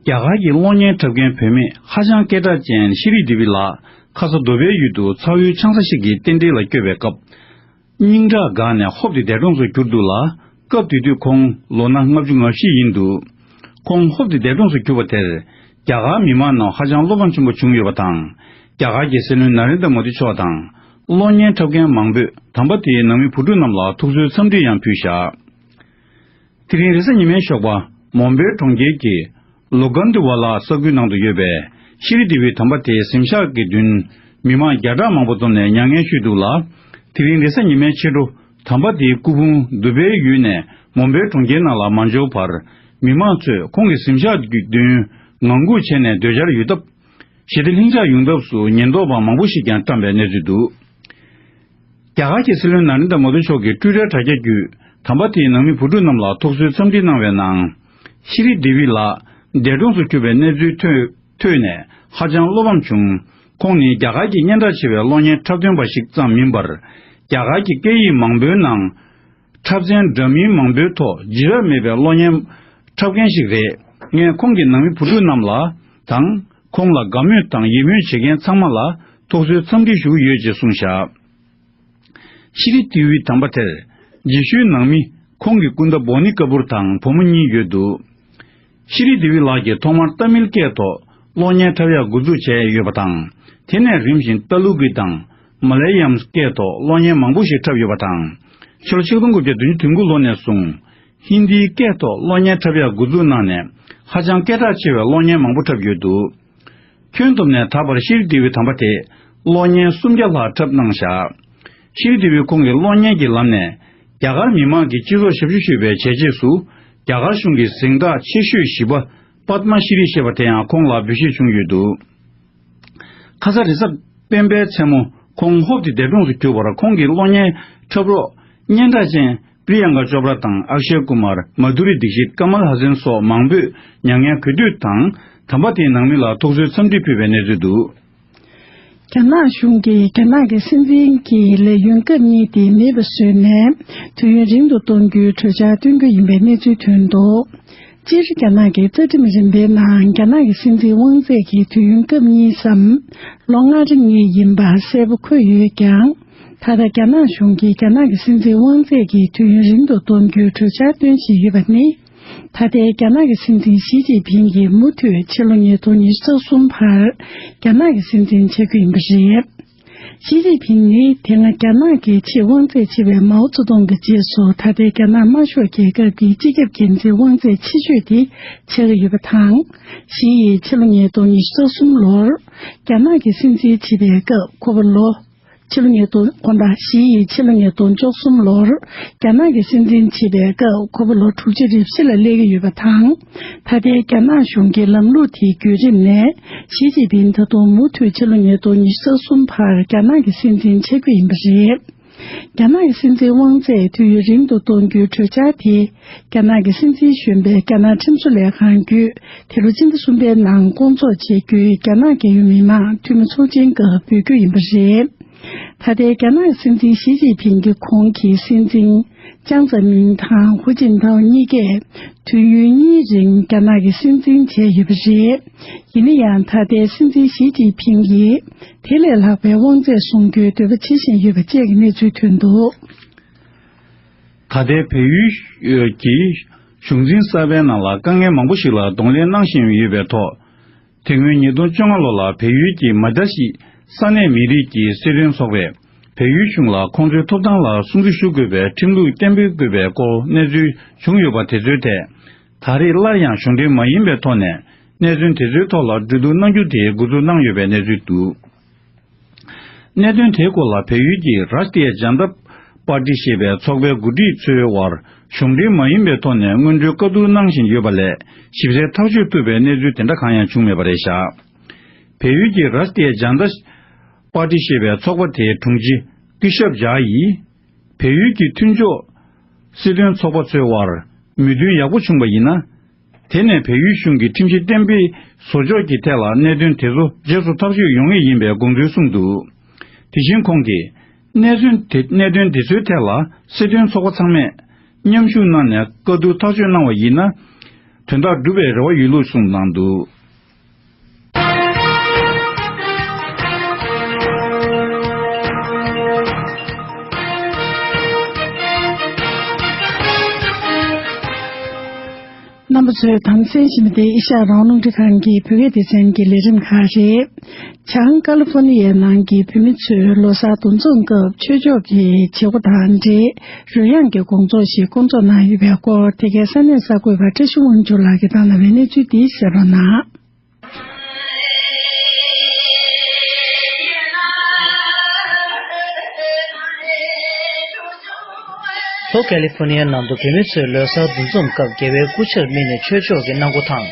རྒྱ་གར་གྱི་གློག་བརྙན་འཁྲབ་མཁན་བུད་མེད་ཧ་ཅང་སྐད་གྲགས་ཅན་ཤི་རི་དེ་བི་ལགས་ཁ་ས་རྡོ་སྦིས་ཡུལ་དུ་ཚ་བོའི་ཆང་ས་ཞིག་གི་རྟེན་འབྲེལ་ལ་བསྐྱོད་པའི་སྐབས། སྙིང་ཁྲག་འགགས་ནས་ཧོབ་སྟེ་འདས་གྲོངས་སུ་གྱུར་འདུག་ལ། སྐབས་དེ་དུས་ཁོང་ལོ་ན་ལྔ་བཅུ་ང་བཞི་ཡིན་འདུག་ཁོང་ཧོབ་སྟེ་འདས་གྲོངས་སུ་གྱུར་པ་དེར། རྒྱ་གར་མི་མང་ནང་ཧ་ཅང་བློ་ཕམ་ཆེན་པོ་བྱུང་ཡོད་པ་དང་། རྒྱ་གར་གྱི་སྲིད་བློན་ན་རེན་དྲ་མོ་དི་མཆོག་དང་། གློག་བརྙན་འཁྲབ་མཁན་མང་པོས་དམ་པ་དེའི་ནང་མི་བུ་ཕྲུག་རྣམས་ལ་ཐུགས་གསོའི་འཚམས་འདྲི་ཡང་ཕུལ་བཞག་དེ་རིང་རེས་གཟའ་ཉི་མའི་ཞོགས་པ། མོན་པའི་གྲོང་ཁྱེར་གྱི་ལོ་གྷན་དི་ཝ་ལ་ས་ཁུལ་ནང་དུ་ཡོད་པའི་ཤི་རི་དེ་བིའི་དམ་པ་དེའི་གཟིམ་ཤག་གི་མདུན། མི་མང་བརྒྱ་ཕྲག་མང་པོ་འཛོམས་ནས་མྱ་ངན་ཞུས་འདུག་ལ། དེ་རིང་རེས་གཟའ་ཉི་མའི་ཕྱི་དྲོ། དམ་པ་དེའི་སྐུ་ཕུང་དུ་སྦིའི་ཡུལ་ནས་མོན་པའི་གྲོང་ཁྱེར་ནང་ལ་མ་འབྱོར་བར། མི་མང་ཚོས་ཁོང་གི་གཟིམ་ཤག་གི་མདུན་ངང་སྒུག་བྱས་ནས་སྡོད་འཆར་ཡོད་སྟབས། ཞི་བདེ་ལྷིང་འཇགས་ཡོང་ཐབས་སུ་ཉེན་རྟོག་པ་མང་པོ་ཞིག་ཀྱང་བཀྲམ་པའི་གནས་ཚུལ་འདུག་རྒྱ་གར་གྱི་སྲིད་བློན་ན་རེན་དྲ་མོ་དི་མཆོག་གིས་ཊུའི་ཊར་དྲ་རྒྱ་བརྒྱུད། དམ་པ་དེའི་ནང་མི་བུ་ཕྲུག་རྣམས་ལ་ཐུགས་གསོའི་འཚམས་འདྲི་གནང་བའི་ནང་། ཤི་རི་དེ་བི་ལགས་འདས་གྲོངས་སུ་གྱུར་པའི་གནས་ཚུལ་ཐོས་ཐོས་ནས་ཧ་ཅང་བློ་ཕམ་བྱུང་། ཁོང་ནི་རྒྱ་གར་གྱི་སྙན་གྲགས་ཆེ་བའི་གློག་བརྙན་འཁྲབ་སྟོན་པ་ཞིག་ཙམ་མིན་པར། རྒྱ་གར་གྱི་སྐད་ཡིག་མང་པོའི་ནང་། འཁྲབ་ཚན་འདྲ་མིན་མང་པོའི་ཐོག་བརྗེད་རབས་མེད་པའི་གློག་བརྙན་འཁྲབ་མཁན་ཞིག་རེད། ངས་ཁོང་གི་ནང་མི་བུ་ཕྲུག་རྣམས་ལ་དང་། ཁོང་ལ་དགའ་མོས་དང་ཡིད་སྨོན་བྱེད་མཁན་ཚང་མ་ལ་ཐུགས་གསོའི་འཚམས་འདྲི་ཞུ་གི་ཡོད་ཅེས་གསུངས་བཞག་ཤི་རི་དེ་བིའི་དམ་པ་དེར་རྗེས་ཤུལ་ནང་མི་ཁོང་གི་སྐུ་ཟླ་བོ་ནི་ཀ་པུར་དང་བུ་མོ་གཉིས་ཡོད་འདུག་ཤི་རི་དེ་བི་ལགས་ཀྱིས་ཐོག་མར་ཏཱ་མིལ་སྐད་ཐོག་གློག་བརྙན་འཁྲབ་ཡག་འགོ་འཛུགས་བྱས་ཡོད་པ་དང་། དེ་ནས་རིམ་བཞིན་ཏཱ་ལུ་གུ་དང་མ་ལེ་ཡམ་སྐད་ཐོག་གློག་བརྙན་མང་པོ་ཞིག་འཁྲབ་ཡོད་པ་དང་། ཕྱི་ལོ་ཆིག་སྟོང་དགུ་བརྒྱ་བདུན་ཅུ་དོན་དགུ་ལོ་ནས་བཟུང་ཧིན་དིའི་སྐད་ཐོག་གློག་བརྙན་འཁྲབ་ཡག་འགོ་འཛུགས་གནང་ནས་ཧ་ཅང་སྐད་གྲགས་ཆེ་བའི་གློག་བརྙན་མང་པོ་འཁྲབ་ཡོད་འདུག་ཁྱོན་བསྡོམས་ནས་ད་བར་ཤི་རི་དེ་བིའི་དམ་པ་དེས་གློག་བརྙན་སུམ་བརྒྱ་ལྷག་འཁྲབ་གནང་བཞག་ཤི་རི་དེ་བས་ཁོང་གི་གློག་བརྙན་གྱི་ལམ་ནས། རྒྱ་གར་མི་མང་གིས་སྤྱི་ཚོགས་ཞབས་ཞུ་ཞུས་པའི་བྱས་རྗེས་སུ། རྒྱ་གར་གཞུང་གི་གཟེངས་རྟགས་ཆེ་ཤོས་བཞི་པ། པདྨ་ཤྲི་རི་ཞེས་པ་དེ་ཡང་ཁོང་ལ་འབུལ་བཞེས་བྱུང་ཡོད་འདུག་ཁ་ས་རེས་གཟའ་སྤེན་པའི་མཚན་མོ། ཁོང་ཧོབ་སྟེ་འདས་གྲོངས་སུ་གྱུར་བར། ཁོང་གི་གློག་བརྙན་འཁྲབ་རོགས་སྙན་གྲགས་ཅན་པྲི་ཡང་ཀ་ཅོབ་ར་དང་ཨག་ཤེ་ཀུ་མར། མ་དྷུ་རི་དིག་ཤིད། ཀ་མལ་ཧ་སན་སོགས་མང་པོས་མྱ་ངན་གུས་འདུད་དང་། དམ་པ་དེའི་ནང་མི་ལ་ཐུགས་གསོའི་འཚམས་འདྲི་ཕུལ་བའི་གནས་ཚུལ་འདུག་རྒྱ་ནག་གཞུང་གིས་རྒྱ་ནག་གི་སྲིད་འཛིན་གྱི་ལས་ཡུན་སྐབས་གཉིས་དེ་མེད་པ་བཟོས་ནས། དུས་ཡུན་རིང་དུ་གཏོང་རྒྱུའི་གྲོས་འཆར་བཏོན་རྒྱུ་ཡིན་པའི་གནས་ཚུལ་ཐོན་འདུག་སྤྱིར་རྒྱ་ནག་གི་རྩ་ཁྲིམས་རིམ་པའི་ནང་རྒྱ་ནག་གི་སྲིད་འཛིན་དབང་ཚད་ཀྱི་དུས་ཡུན་སྐབས་གཉིས་སམ། ལོ་ལྔ་རེ་གཉིས་ཡིན་པ་གསལ་པོ་འཁོད་ཡོད་ཀྱང་། ད་ལྟ་རྒྱ་ནག་གཞུང་གིས་རྒྱ་ནག་གི་སྲིད་འཛིན་དབང་ཚད་ཀྱི་དུས་ཡུན་རིང་དུ་གཏོང་རྒྱུའི་གྲོས་འཆར་བཏོན་བཞིན་ཡོད་པ་ནི། ད་ལྟའི་རྒྱ་ནག་གི་སྲིད་འཛིན་ཞི་ཅིན་ཕིང་གིས་མུ་མཐུད་ཕྱི་ལོ་ཉིས་སྟོང་ཉི་ཤུ་རྩ་གསུམ་བར་རྒྱ་ནག་གི་སྲིད་འཛིན་ཆགས་རྒྱུ་ཡིན་པ་རེད། ཞི་ཅིན་ཕིང་ནི་དེ་སྔ་རྒྱ་ནག་གི་ཆེས་དབང་ཚད་ཆེ་བའི་མའོ་ཙེ་ཏུང་གི་རྗེས་སུ། ད་ལྟའི་རྒྱ་ནག་དམར་ཤོག་རྒྱལ་ཁབ་ཀྱི་སྤྱི་ཁྱབ་འགན་འཛིན་དབང་ཚད་ཆེ་ཤོས་དེ་ཆགས་ཀྱི་ཡོད་པ་དང་། ཞི་ཡིས་ཕྱི་ལོ་ཉིས་སྟོང་ཉི་ཤུ་རྩ་གསུམ་ལོར་རྒྱ་ནག་གི་སྲིད་འཛིན་བྱེད་པའི་སྐབས་ཁོ་པ་ལོ། ཕྱི་ལོ་ཉིས་སྟོང་། དགོངས་དག་ཞི་ཡིས་ཕྱི་ལོ་ཉིས་སྟོང་བཅུ་གསུམ་ལོར་རྒྱ་ནག་གི་སྲིད་འཛིན་བྱེད་པའི་སྐབས་ཁོ་པ་ལོ་དྲུག་ཅུ་རེ་བཞི་ལ་སླེབས་ཀྱི་ཡོད་པ་དང་། ད་ལྟའི་རྒྱ་ནག་གཞུང་གི་ལམ་ལུགས་དེའི་བརྒྱུད་རིམ་ནས། ཞི་ཅིན་ཕིང་ད་དུང་མུ་མཐུད་ཕྱི་ལོ་ཉིས་སྟོང་ཉི་ཤུ་རྩ་གསུམ་བར་རྒྱ་ནག་གི་སྲིད་འཛིན་ཆགས་རྒྱུ་ཡིན་པ་རེད། རྒྱ་ནག་གི་སྲིད་འཛིན་དབང་ཚད་དུས་ཡུན་རིང་དུ་གཏོང་རྒྱུའི་གྲོས་འཆར་དེ། རྒྱ་ནག་གི་སྲིད་འཛིན་གཞོན་པས་རྒྱ་ནག་ཁྲིམས་བཟོ་ལས་ཁང་བརྒྱུད། དེ་ལོ་སྤྱི་ཟླ་གསུམ་པའི་ནང་སྐོང་ཚོགས་བྱེད་རྒྱུའི་རྒྱ་ནག་རྒྱལ་ཡོངས་མི་མང་འཐུས་མི་ཚོགས་ཆེན་སྐབས་འབུལ་རྒྱུ་ཡིན་པ་རེད། ད་ལྟའི་རྒྱ་ནག་སྲིད་འཛིན་ཞི་ཅིན་ཕིང་གིས་ཁོང་གི་སྲིད་འཛིན་ཅང་ཙེ་མིན་དང་ཧུའུ་ཅིན་ཐའོ་གཉིས་ཀས་དུས་ཡུན་གཉིས་རིང་རྒྱ་ནག་གི་སྲིད་འཛིན་བྱས་ཡོད་པ་རེད། ཡིན་ན་ཡང་། ད་ལྟའི་སྲིད་འཛིན་ཞི་ཅིན་ཕིང་གིས་དེ་ལས་ལྷག་པའི་དབང་ཚད་བཟུང་རྒྱུའི་འདོད་པ་བྱེད་བཞིན་ཡོད་པ་བཅས་ཀྱི་གནས་ཚུལ་ཐོན་འདུག་ད་ལྟའི་བལ་ཡུལ་གྱི་གཞུང་འཛིན་གསར་པའི་ནང་ལ་དཀའ་ངལ་མང་པོ་ཞིག་ལ་གདོང་ལེན་གནང་བཞིན་ཡོད་པའི་ཐོག་དེ་སྔོན་ཉིས་སྟོང་བཅོ་ལྔ་ལོ་ལ་བལ་ཡུལ་གྱི་མ་ཏཱ་ཞི་ས་གནས་མི་རིགས་ཀྱི་སྲིད་དོན་ཚོགས་པས་བལ་ཡུལ་གཞུང་ལ་ཁོང་ཚོའི་ཐོབ་ཐང་ལ་སྲུང་བརྩི་ཞུ་དགོས་པའི་ཁྲིམས་ལུགས་གཏན་འབེབས་དགོས་པའི་སྐོར་གནས་ཚུལ་བྱུང་ཡོད་པ་དེ་ཚོའི་ཐད། ད་རེས་སླར་ཡང་གཞུང་འབྲེལ་མ་ཡིན་པའི་ཐོག་ནས་གནད་དོན་དེ་ཚོའི་ཐོག་ལ་གྲོས་བསྡུར་གནང་རྒྱུ་དེ་འགོ་འཛུགས་གནང་ཡོད་པའི་གནས་ཚུལ་འདུག་གནད་དོན་དེའི་སྐོར་ལ་བལ་ཡུལ་གྱི་རཱཤ་ཏི་ཡ་ཇན་ཏ་པར་ཏི་ཞེས་པའི་ཚོགས་པའི་འགོ་ཁྲིད་ཚོའི་དབར་གཞུང་འབྲེལ་མ་ཡིན་པའི་ཐོག་ནས་སྔོན་འགྲོའི་བཀའ་བསྡུར་གནང་བཞིན་ཡོད་པ་ལས་ཞིབ་གསལ་ཐག་གཅོད་ཐུབ་པའི་གནས་ཚུལ་དེ་འདྲ་གང་ཡང་བྱུང་མེད་པ་རེད་བཞག་བལ་ཡུལ་གྱི་རཱཤ་ཏི་ཡ་ཇན་ཏ་པར་ཏི་ཞེས་པའི་ཚོགས་པ་དེའི་དྲུང་ཆེ་ཀི་ཤབ་ཇཱ་ཡིས། བལ་ཡུལ་གྱི་མཐུན་ཕྱོགས་སྲིད་དོན་ཚོགས་པ་ཚོའི་དབར་མོས་མཐུན་ཡག་པོ་བྱུང་བ་ཡིན་ན། དེ་ནས་བལ་ཡུལ་གཞུང་གི་ཁྲིམས་གཞི་གཏན་འབེབས་བཟོ་ཕྱོགས་ཀྱི་ཐད་ལ་གནད་དོན་དེ་ཚོ་རྗེས་སུ་ཐག་གཅོད་ཡོང་ངེས་ཡིན་པའི་དགོངས་ཚུལ་གསུངས་འདུག་དེ་བཞིན་ཁོང་གིས། གནད་དོན་དེ་གནད་དོན་དེ་ཚོའི་ཐད་ལ་སྲིད་དོན་ཚོགས་པ་ཚང་མས་མཉམ་ཞུགས་གནང་ནས་བཀའ་བསྡུར་ཐག་གཅོད་གནང་བ་ཡིན་ན། དོན་དག་འགྲུབ་པའི་རེ་བ་ཡོད་ལུགས་གསུངས་གནང་འདུག་རྣམ་པ་ཚོས་དམ་འཛིན་བཞིན་པ་དེ་ཨེ་ཤ་ཡ་རང་དབང་རླུང་འཕྲིན་ཁང་གི་བོད་སྐད་སྡེ་ཚན་གྱི་ལས་རིམ་ཁག་རེད། བྱང་ཀ་ལི་ཧྥོ་ནི་ཡའི་ནང་གི་བོད་མི་ཚོས་ལོ་གསར་འདུ་འཛོམས་སྐབས་ཆོས་ཕྱོགས་ཀྱི་བྱེད་སྒོ་དང་འབྲེལ་རོལ་དབྱངས་ཀྱི་དགོང་ཚོགས་ཤིག་སྐོང་ཚོགས་གནང་ཡོད་པའི་སྐོར། དེ་གའི་ས་གནས་གསར་འགོད་པ་བཀྲ་ཤིས་དབང་ཕྱུག་ལགས་ཀྱིས་བཏང་གནང་བའི་གནས་ཚུལ་འདི་གསན་རོགས་གནང་། ལྷོ་ཀ་ལི་ཧྥོ་ནི་ཡའི་ནང་དུ་བོད་མི་ཚོས་ལོ་གསར་འདུ་འཛོམས་སྐབས་རྒྱལ་བའི་སྐུ་ཕྱྭར་དམིགས་ནས་ཆོས་ཕྱོགས་ཀྱི་གནང་སྒོ་དང་།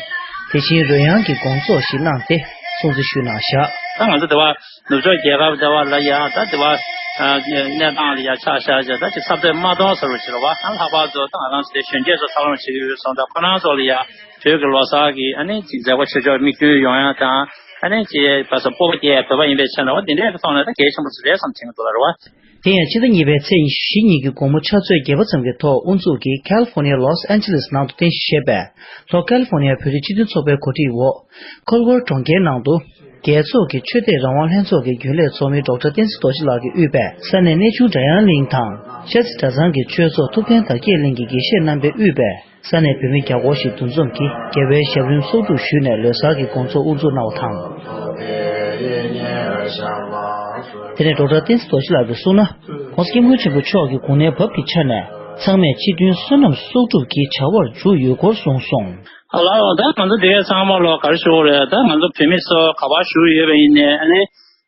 དེ་བཞིན་རོལ་དབྱངས་ཀྱི་དགོང་ཚོགས་ཤིག་གནང་སྟེ་སྲུང་བརྩི་ཞུས་གནང་བཞག་ད་ང་ཚོ་དེ་བ་ནུབ་ཕྱོགས་རྒྱལ་ཁབ་དེ་བ་ལ་ཡ་ད་དེ་བ་གནས་སྟངས་ལ་ཡ་ཆ་བཞག་བྱས་ད་ཅིག་འཚབ་འཚུབ་མ་གཏོང་ཟེར་བ་ཞིག་རེད་བ། ད་ལྷག་པར་དུ་ད་ང་རང་ཚོ་དེ་གཞོན་སྐྱེས་ཚོ་འཚར་ལོངས་བྱེད་ཀྱི་ཡོད་སོང་། ད་ཁོ་རང་ཚོ་ལ་ཡ་བོད་ཀྱི་ལོ་གསར་གྱི་ཨ་ནི་ཅིག་མཛད་སྒོ་ཆེ་ཆོག་དམིགས་འདུན་ཡོང་ཡ་དང་། ཨ་ནི་ཅིག་བ་ས་སྤོབས་པ་སྐྱེ་བོད་པ་ཡིན་པའི་ཆ་ནས་བ་འདི་འདྲའི་ཐོག་ནས་ད་གལ་ཆེན་པོ་ཞིག་རེད་བསམ་བྱེད་ཀྱི་འདུག་ལ་རེད་བ། དེ་ཡང་ཕྱི་ཟླ་གཉིས་པའི་ཚེས་བཞི་ཉིན་གྱི་དགོང་མོ་ཆུ་ཚོད་བརྒྱད་པ་ཙམ་གྱི་ཐོག་དབུ་འཛུགས་ཀྱིས་ཁལ་ཧྥོ་ནི་ཡ་ལོས་ཨན་ཇི་ལེས་ནང་དུ་རྟེན་གཞི་བྱས་པའི་ལྷོ་ཁལ་ཧྥོ་ནི་ཡ་བོད་རིགས་སྤྱི་མཐུན་ཚོགས་པའི་གོ་སྒྲིག་འོག་ཁོལ་ཝར་གྲོང་ཁྱེར་ནང་དུ་རྒྱལ་ཚོགས་ཀྱི་ཆོས་དད་རང་དབང་ལྷན་ཚོགས་ཀྱི་རྒྱུན་ལས་ཚོགས་མི་ཌོག་ཊར་བསྟན་འཛིན་རྡོ་རྗེ་ལགས་ཀྱིས་དབུས་པའི་ས་གནས་གནས་ཆུང་སྒྲ་དབྱངས་གླིང་དང་ཤར་རྩེ་གྲྭ་ཚང་གི་ཆོས་ཚོགས་ཐུབ་བསྟན་དར་རྒྱས་གླིང་གི་དགེ་བཤེས་རྣམ་པས་དབུས་པའི་ས་གནས་བོད་མི་བརྒྱ་སྐོར་ཞིག་འདུ་འཛོམས་ཀྱིས་རྒྱལ་བའི་ཞབས་རིམ་གསོག་སྒྲུབ་ཞུས་ནས་ལོ་གསར་གྱི་དགོང་ཚོགས་དབུ་འཛུགས་གནང་བ་དང་། དེ་ནས་ཌོག་ཊར་བསྟན་འཛིན་རྡོ་རྗེ་ལགས་ཀྱིས་གསུངས་ན། ༸གོང་ས་༸སྐྱབས་མགོན་ཆེན་པོ་མཆོག་གི་དགུང་ལོའི་བབས་ཀྱི་ཆ་ནས་ཚང་མས་སྤྱི་མཐུན་བསོད་ནམས་གསོག་སྒྲུབ་ཀྱི་བྱ་བར་འཇུག་ཡོད་སྐོར་གསུངས་སོང་། ཨ་ལགས་ད་ང་ཚོ་དེ་གས་ཚང་མ་ལོ་ག་རེ་ཞུ་དགོས་རེད། ད་ང་ཚོ་བོད་མི་ཚོ་ག་པར་བཞུགས་ཡོད་པ་ཡིན་ནའི་ཨ་ནི།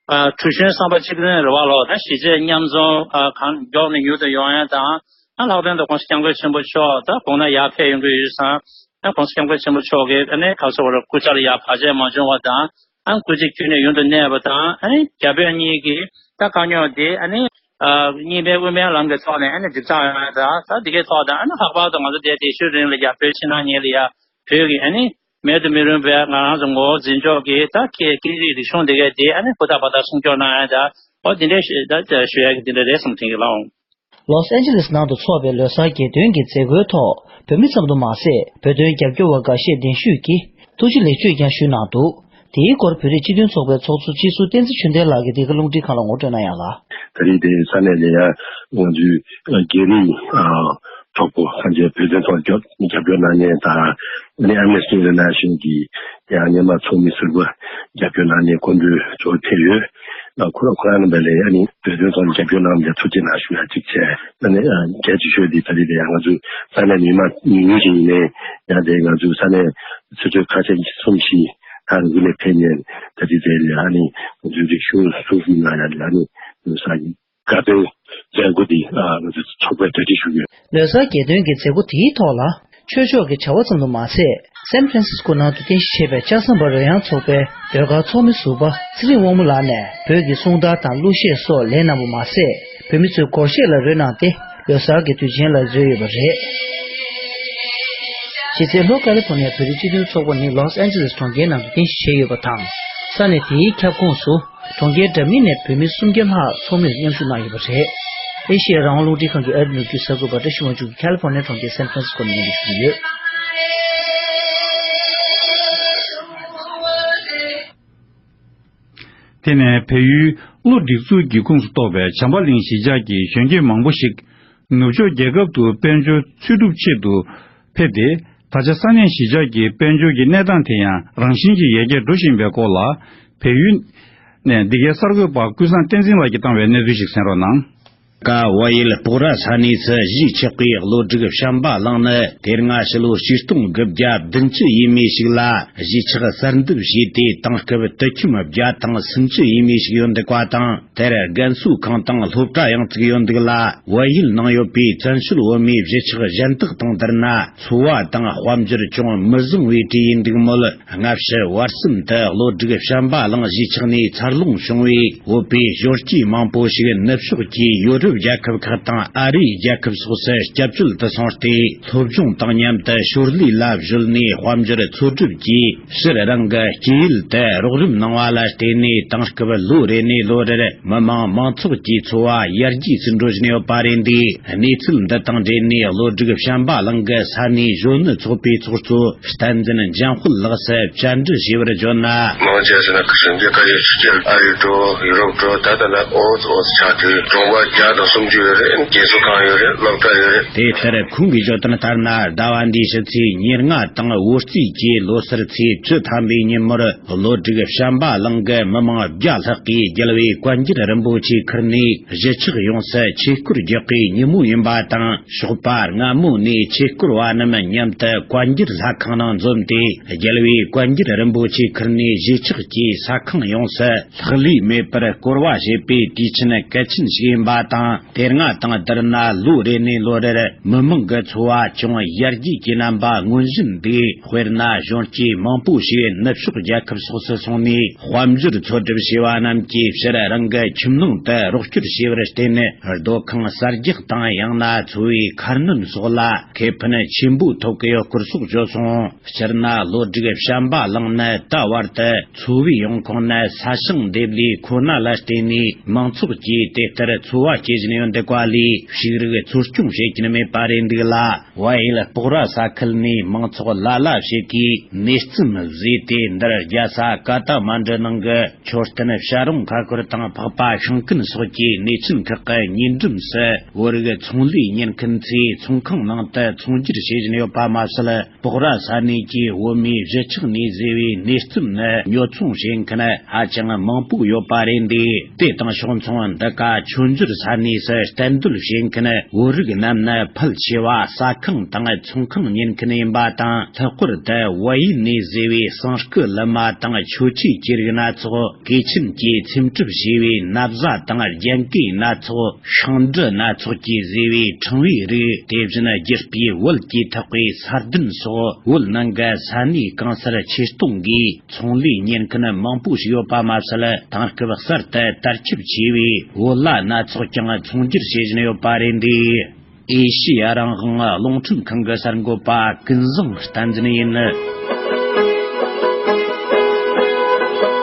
ཨ་གྲུ་གཞོན་བསམ་པ་གཅིག་ལྡན་རེད་བ་ལོ། ད་གཞིས་བྱེས་མཉམ་འཛོམས་ཨ་གང་མགྱོགས་ནས་མྱུར་དུ་ཡོང་ཡ་དང་། ཨ་ལྷག་དོན་དུ་༸གོང་ས་༸སྐྱབས་མགོན་ཆེན་པོ་མཆོག་ད་དགུང་ན་ཡར་ཕེབས་ཡོང་གི་ཡོད་ཙང་། ཨ་༸གོང་ས་༸སྐྱབས་མགོན་ཆེན་པོ་མཆོག་གིས་ཨ་ནི་ག་ཚོད་བར་སྐུ་ཕྱྭ་ལ་ཡར་བར་ཆད་མ་བྱུང་བ་དང་། ཨ་ནི་སྐུ་ཚེ་ཁྱོན་ནས་ཡུན་དུ་གནས་པ་དང་། ཨ་ནི་རྒྱ་བོད་གཉིས་ཀྱི་ད་དཀའ་རྙོག་དེ་ཨ་ནི་ཨ་གཉིས་ཕན་དབུ་མའི་ལམ་གྱི་ཐོག་ནས་ཨ་ནི་འགྲིག་ཚར་ཡོང་ཡ་དང་། ད་འདི་གའི་ཐོག་དང་། ཨ་ནི་ལྷག་པར་དུ་ང་ཚོ་དེ་དེ་ཤོད་རིང་ལ་ཡ་བོད་ཕྱི་ནང་གཉིས་ལ་ཡ་བོད་ཀྱི་ཨ་ནི་མེད་དུ་མི་རུང་བའི་ང་རང་ཚོ་ངོ་བོ་འཛིན་ཕྱོགས་ཀྱི་ད་སྐད་སྐད་རིགས་རིག་གཞུང་དེ་གའི་དེ་ཨ་ནི་ཧུར་ཐག་འབད་ཐག་སྲུང་སྐྱོང་གནང་ཡ་དང་། འོ་དེ་འདྲའི་ཞུ་ད་ཞུ་ཡ་གི་དེ་འདྲ་རེད་བསམ་དྲན་གྱི་ལགས། ལོས་ཨན་ཇི་ལེས་ནང་དུ་འཚོགས་པའི་ལོ་གསར་རྒྱལ་སྟོན་གྱི་མཛད་སྒོའི་ཐོག་བོད་མི་ཙམ་དུ་མ་ཟད། བོད་དོན་རྒྱབ་སྐྱོར་བ་འགའ་ཤས་གདན་ཞུས་ཀྱིས་ཐུགས་རྗེ་ལེགས་བརྗོད་ཀྱང་ཞུས་གནང་འདུག་དེའི་སྐོར་བོད་རིགས་སྤྱི་མཐུན་ཚོགས་པའི་ཚོགས་གཙོ་སྤྱི་ཟུར་བསྟན་འཛིན་ཆོས་ལྡན་ལགས་ཀྱིས་འདི་ག་རླུང་འཕྲིན་ཁང་ལ་ངོ་སྤྲོད་གནང་ཡ་ལ། ད་རེས་དེ་ས་གནས་ལ་ཡང་ང་ཚོའི་སྒེར་རིགས་ཚོགས་པ་ཁ་ཤས་བོད་དོན་ཐོག་རྒྱབ་རྒྱབ་སྐྱོར་གནང་མཁན་དང་། ཨ་ནི་Amnesty International་གི་ཡང་སྔོན་མ་ཚོགས་མི་ཟུར་པ་རྒྱབ་སྐྱོར་གནང་མཁན་སྐུ་མགྲོན་ཚོ་ཕེབས་ཡོད། ཁོ་རང་ཁོ་རང་རྣམ་པ་ལ་ཨ་ནི་བོད་དོན་ཐོག་རྒྱབ་སྐྱོར་གནང་མཁན་ཐུགས་རྗེ་གནང་ཞུ་ཡ་གཅིག་བྱས། ཨ་ནི་གལ་ཆེ་ཤོས་འདི་ད་རེས་དེ་ཡང་ང་ཚོའི་ས་གནས་མི་མང་ཉུང་ཉུང་ཞིག་ཡིན་ནའི་ཡང་དེ་ང་ཚོའི་ས་གནས་ཆུ་ཚོད་ཁ་ཤས་གསུམ་བཞི་ཐང་གི་ལས་ཕན་ཉན་ད་ཅི་ཟེར་ལ་ཨ་ནི་འཛུལ་རིག་གཞུང་སྲུང་སྐྱོབ་གནང་ཡ་ལ་ཨ་ནི་ས་དགའ་སྟོན་མཛད་སྒོ་འདི་ང་ཚོ་ཚོགས་པས་གྲ་སྒྲིག་ཞུ་གི་ཡོད། ལོ་གསར་རྒྱལ་སྟོན་གྱི་མཛད་སྒོ་དེའི་ཐོག་ལ་ཆོས་ཕྱོགས་ཀྱི་བྱ་བ་ཙམ་དུ་མ་ཟད། སན་ཧྥ་རན་སིས་ཀོ་ནང་དུ་རྟེན་གཞི་བྱས་པའི་ལྕགས་ཟམ་པ་རོལ་དབྱངས་ཚོགས་པའི་ཟློས་གར་ཚོགས་མི་ཟུར་པ་ཚེ་རིང་དབང་མོ་ལགས་ནས་བོད་ཀྱི་གསུང་དར་དང་གླུ་གཞས་སོགས་ལེན་གནང་བ་མ་ཟད། བོད་མི་ཚོས་སྒོར་གཞས་ལ་རོལ་གནང་སྟེ། ལོ་གསར་གྱི་དུས་ཆེན་ལ་རོལ་ཡོད་པ་རེད། གཞི་རྩའི་ལྷོ་ཀ་ལི་ཧྥོ་ནི་ཡ་བོད་རིགས་སྤྱི་མཐུན་ཚོགས་པ་ནི་ལོས་ཨན་ཇི་ལེས་གྲོང་ཁྱེར་ནང་དུ་རྟེན་གཞི་བྱས་ཡོད་པ་དང་། ས་གནས་དེའི་ཁྱབ་ཁོངས་སུ་གྲོང་ཁྱེར་འདྲ་མིན་ནས་བོད་མི་སུམ་བརྒྱ་ལྷག་ཚོགས་མིར་མཉམ་ཞུགས་གནང་ཡོད་པ་རེད། ཨེ་ཤེ་ཡ་རང་དབང་རླུང་འཕྲིན་ཁང་གི་ཨ་རི་ནུབ་རྒྱུད་གསར་འགོད་པ་བཀྲ་ཤིས་དབང་ཕྱུག་གིས་ཁ་ལི་ཧྥོ་ནི་ཡ་གྲོང་ཁྱེར་སན་ཧྥ་རན་སི་ཀོ་ནས་སྙན་སྒྲོན་ཞུས་ཡོད། དེ་ནས་བལ་ཡུལ་གློ་སྒྲིག་འཛུགས་ཀྱི་ཁོངས་སུ་གཏོགས་པའི་བྱམས་པ་གླིང་གཞིས་ཆགས་ཀྱི་གཞོན་སྐྱེས་མང་པོ་ཞིག་ནུབ་ཕྱོགས་རྒྱལ་ཁབ་ཏུ་དཔལ་འབྱོར་འཚོལ་སྒྲུབ་ཆེད་དུ་ཕེབས་ཏེ། ད་ཆ་ས་གནས་གཞིས་ཆགས་ཀྱི་དཔལ་འབྱོར་གྱི་གནས་སྟངས་དེ་ཡང་རང་བཞིན་གྱིས་ཡར་རྒྱས་འགྲོ་བཞིན་པའི་སྐོར་ལ། བལ་ཡུལ་ནས་འདི་གའི་གསར་འགོད་པ་ཀུན་བཟང་བསྟན་འཛིན་ལགས་ཀྱིས་བཏང་བའི་གནས་ཚུལ་ཞིག་གསན་རོགས་གནང་། ཀ་བལ་ཡུལ་སྤོག་ར་ས་གནས་སུ་གཞིས་ཆགས་པའི་བློ་སྒྲིག་བྱམས་པ་གླིང་ནི་དེ་སྔ་ཕྱི་ལོ་ཆིག་སྟོང་དགུ་བརྒྱ་བདུན་ཅུ་ཡས་མས་ཤིག་ལ་གཞིས་ཆགས་གསར་འདེབས་བྱས་ཏེ། དེང་སྐབས་དུད་ཁྱིམ་བརྒྱ་དང་སུམ་ཅུ་ཡས་མས་ཤིག་ཡོད་འདུག་པ་དང་། དེར་རྒན་གསོ་ཁང་དང་སློབ་གྲྭ་ཡང་བཙུགས་ཡོད་འདུག་ལ། བལ་ཡུལ་ནང་ཡོད་པའི་བཙན་བྱོལ་བོད་མིའི་གཞིས་ཆགས་གཞན་དག་དང་བསྡུར་ན། འཚོ་བ་དང་དཔལ་འབྱོར་ཅུང་མི་བཟང་བའི་གྲས་ཡིན་འདུག་མོད། སྔ་ཕྱི་བར་གསུམ་དུ་བློ་སྒྲིག་བྱམས་པ་གླིང་གཞིས་ཆགས་ནས་འཚར་ལོངས་བྱུང་བའི་བོད་པའི་གཞོན་སྐྱེས་མང་པོ་ཞིག་ནུབ་ཕྱོགས་ཀྱི་ཡོ་རོབ་རྒྱལ་ཁབ་ཁག་དང་ཨ་རིའི་རྒྱལ་ཁབ་སོགས་སུ་སྐྱབས་བཅོལ་དུ་སོང་སྟེ། སློབ་སྦྱོང་དང་མཉམ་དུ་ཞོར་ལས་ལ་གཞོལ་ནས་དཔལ་འབྱོར་འཚོལ་སྒྲུབ་ཀྱིས་ཕྱིར་རང་གི་སྐྱེས་ཡུལ་དུ་རོགས་རམ་གནང་བ་ལ་བརྟེན་ནས། དེང་སྐབས་ལོ་རེ་ནས་ལོ་རེར་མི་དམངས་མང་ཚོགས་ཀྱི་འཚོ་བ་ཡར་རྒྱས་སུ་འགྲོ་བཞིན་ཡོད་པ་རེད་འདུག་གནས་ཚུལ་འདི་དང་འབྲེལ་ནས་བློ་སྒྲིག་བྱམས་པ་གླིང་གི་ས་གནས་གཞོན་ནུ་ཚོགས་པའི་ཚོགས་གཙོ་བསྟན་འཛིན་འཇམ་དཔལ་ལགས་སུ་བཅར་འདྲི་ཞུས་པར་བརྗོད་ན། མང་ཆེ་ཟེར་ན་གཞོན་སྐྱེས་ཁ་ཤས་ཕྱི་རྒྱལ་ཨ་རི་འགྲོ། ཡུ་རོབ་འགྲོ། ད་ལྟ་ལ་ཨོ་ཙི་ཨོ་ཙི་ཆགས་དུས་གྲོང་པ་བརྒྱ་དང་སུམ་ཅུ་ཡོད་རེད། རྒན་གསོ་ཁང་ཡོད་རེད། སློབ་གྲྭ་ཡོད་རེད། དེ་ལྟར་ཁོང་གིས་བརྗོད་དོན་ལྟར་ན། ཟླ་བ་འདིའི་ཕྱི་ཚེས་ཉེར་ལྔ་དང་བོད་རྩིས་ཀྱི་ལོ་སར་ཚེས་བཅུ་ཐམ་པའི་ཉིན་མོར། བློ་སྒྲིག་བྱམས་པ་གླིང་གི་མི་མང་བརྒྱ་ལྷག་གིས་རྒྱལ་བའི་བཀའ་འགྱུར་རིན་པོ་ཆེ་ཁུར་ནས་གཞིས་ཆགས་ཡོངས་སུ་ཆོས་སྐོར་རྒྱག་པའི་ཉིན་མོ་ཡིན་པ་དང་། ཞོགས་པ་སྔ་མོ་ནས་ཆོས་སྐོར་བ་རྣམས་མཉམ་དུ་བཀའ་འགྱུར་ལྷ་ཁང་ནང་འཛོམས་ཏེ། རྒྱལ་བའི་བཀའ་འགྱུར་རིན་པོ་ཆེ་ཁུར་ནས་གཞིས་ཆགས་ཀྱི་ས་ཁང་ཡོངས་སུ་ལྷག་ལུས་མེད་པར་བསྐོར་བ་བྱེད་པའི་དུས་ཆེན་གལ་ཆེན་ཞིག་ཡིན་པ་དང་། དེ་སྔ་དང་བསྡུར་ན་ལོ་རེ་ནས་ལོ་རེར་མི་མང་གི་འཚོ་བ་ཅུང་ཡར་རྒྱས་ཀྱི་རྣམ་པ་མངོན་བཞིན་འདུག་དཔེར་ན། གཞོན་སྐྱེས་མང་པོ་ཞིག་ནུབ་ཕྱོགས་རྒྱལ་ཁབ་སོགས་སུ་སོང་ནས་དཔལ་འབྱོར་འཚོལ་སྒྲུབ་བྱས་པ་རྣམས་ཀྱིས་ཕྱིར་རང་གི་ཁྱིམ་ནང་དུ་རོགས་སྐྱོར་བྱས་པར་བརྟེན། སྡོད་ཁང་གསར་རྒྱག་དང་། ཡང་ན་འཚོ་བའི་ཁ་སྣོན་སོགས་ལ་ཁེ་ཕན་ཆེན་པོ་ཐོབ་ཀྱི་ཡོད་སྐོར་སོགས་བརྗོད་སོང་། སྤྱིར་ན་བློ་སྒྲིག་བྱམས་པ་གླིང་ནི་ད་བར་དུ་འཚོ་བའི་ཡོང་ཁུངས་ནི་ས་ཞིང་འདེབས་ལས་ཁོ་ན་ལ་བརྟེན་ནས། མང་ཚོགས་ཀྱིས་དེ་ལྟར་འཚོ་བ་སྐྱེལ་བཞིན་ཡོད་འདུག་པ་ལས། ཕྱུགས་རིགས་འཚོ་སྐྱོང་བྱེད་ཀྱིན་མེད་པ་རེད་འདུག་ལ། བལ་ཡུལ་སྤོག་ར་ས་ཁུལ་ནས་མང་ཚོགས་ལ་ལ་ཞིག་གིས་གནས་རྩིས་བཟོས་ཏེ། འདིར་རྒྱལ་ས་ཀ་ཐ་མན་ཌུ་ནང་གི་མཆོད་རྟེན་བྱ་རུང་ཁ་སྐོར་དང་། འཕགས་པ་ཤིང་ཀུན་སོགས་ཀྱི་གནས་ཆེན་ཁག་གི་ཉེ་འགྲམ་སུ། བོད་རིགས་ཚོང་ལས་གཉེར་མཁན་ཚོས་ཚོང་ཁང་ནང་དུ་ཚོང་སྒྱུར་བྱེད་བཞིན་ཡོད་པ་མ་ཟད། སྤོག་ར་ས་གནས་ཀྱི་བོད་མིའི་གཞིས་ཆགས་ནས་བཟོས་པའི་གནས་རྩིས་ནི་ཉོ་ཚོང་བྱེད་མཁན་ཧ་ཅང་མང་པོ་ཡོད་པ་རེད་འདུག་དེ་དང་ཕྱོགས་མཚུངས། འདི་ག་མཆོད་འཇོར་ས་ གནས་སུ་གཏན་སྡོད་བྱེད་མཁན་བོད་རིགས་རྣམས་ནི་ཕལ་ཆེ་བ་ཟ་ཁང་དང་ཚོང་ཁང་ཉན་མཁན་ཡིན་པ་དང་། ལྷག་པར་དུ་ཝེ་ཡི་ནི་ཟེར་བའི་ཟངས་སྐུ་ལི་མ་དང་མཆོད་ཆས་ཀྱི་རིགས་སྣ་ཚོགས། གོས་ཆེན་གྱིས་འཚེམ་དྲུབ་བྱས་པའི་ན་བཟའ་དང་རྒྱན་གོས་སྣ་ཚོགས། ཤིང་འབྲུ་སྣ་ཚོགས་ཀྱིས་བཟོས་པའི་ཕྲེང་བའི་རིགས། དེ་བཞིན་རྒྱུ་སྤུས་བོད་ཀྱི་ཐག་པའི་ས་གདན་སོགས། བོད་ནང་གི་ས་གནས་གང་སར་ཆེ་སྟོང་གིས་ཚོང་ལས་གཉེར་མཁན་མང་པོ་ཞིག་ཡོད་པ་མ་ཟད། དེང་སྐབས་གསར་དུ་དར་ཁྱབ་ཆེ་བའི་བོད་ལྭ་སྣ་ཚོགས་ཀྱང་ཚོང་སྒྱུར་བྱེད་བཞིན་ཡོད་པ་རེད་འདུག། ཨེ་ཤེ་ཡ་རང་དབང་རླུང་འཕྲིན་ཁང་གི་གསར་འགོད་པ་ཀུན་བཟང་བསྟན་འཛིན་ཡིན།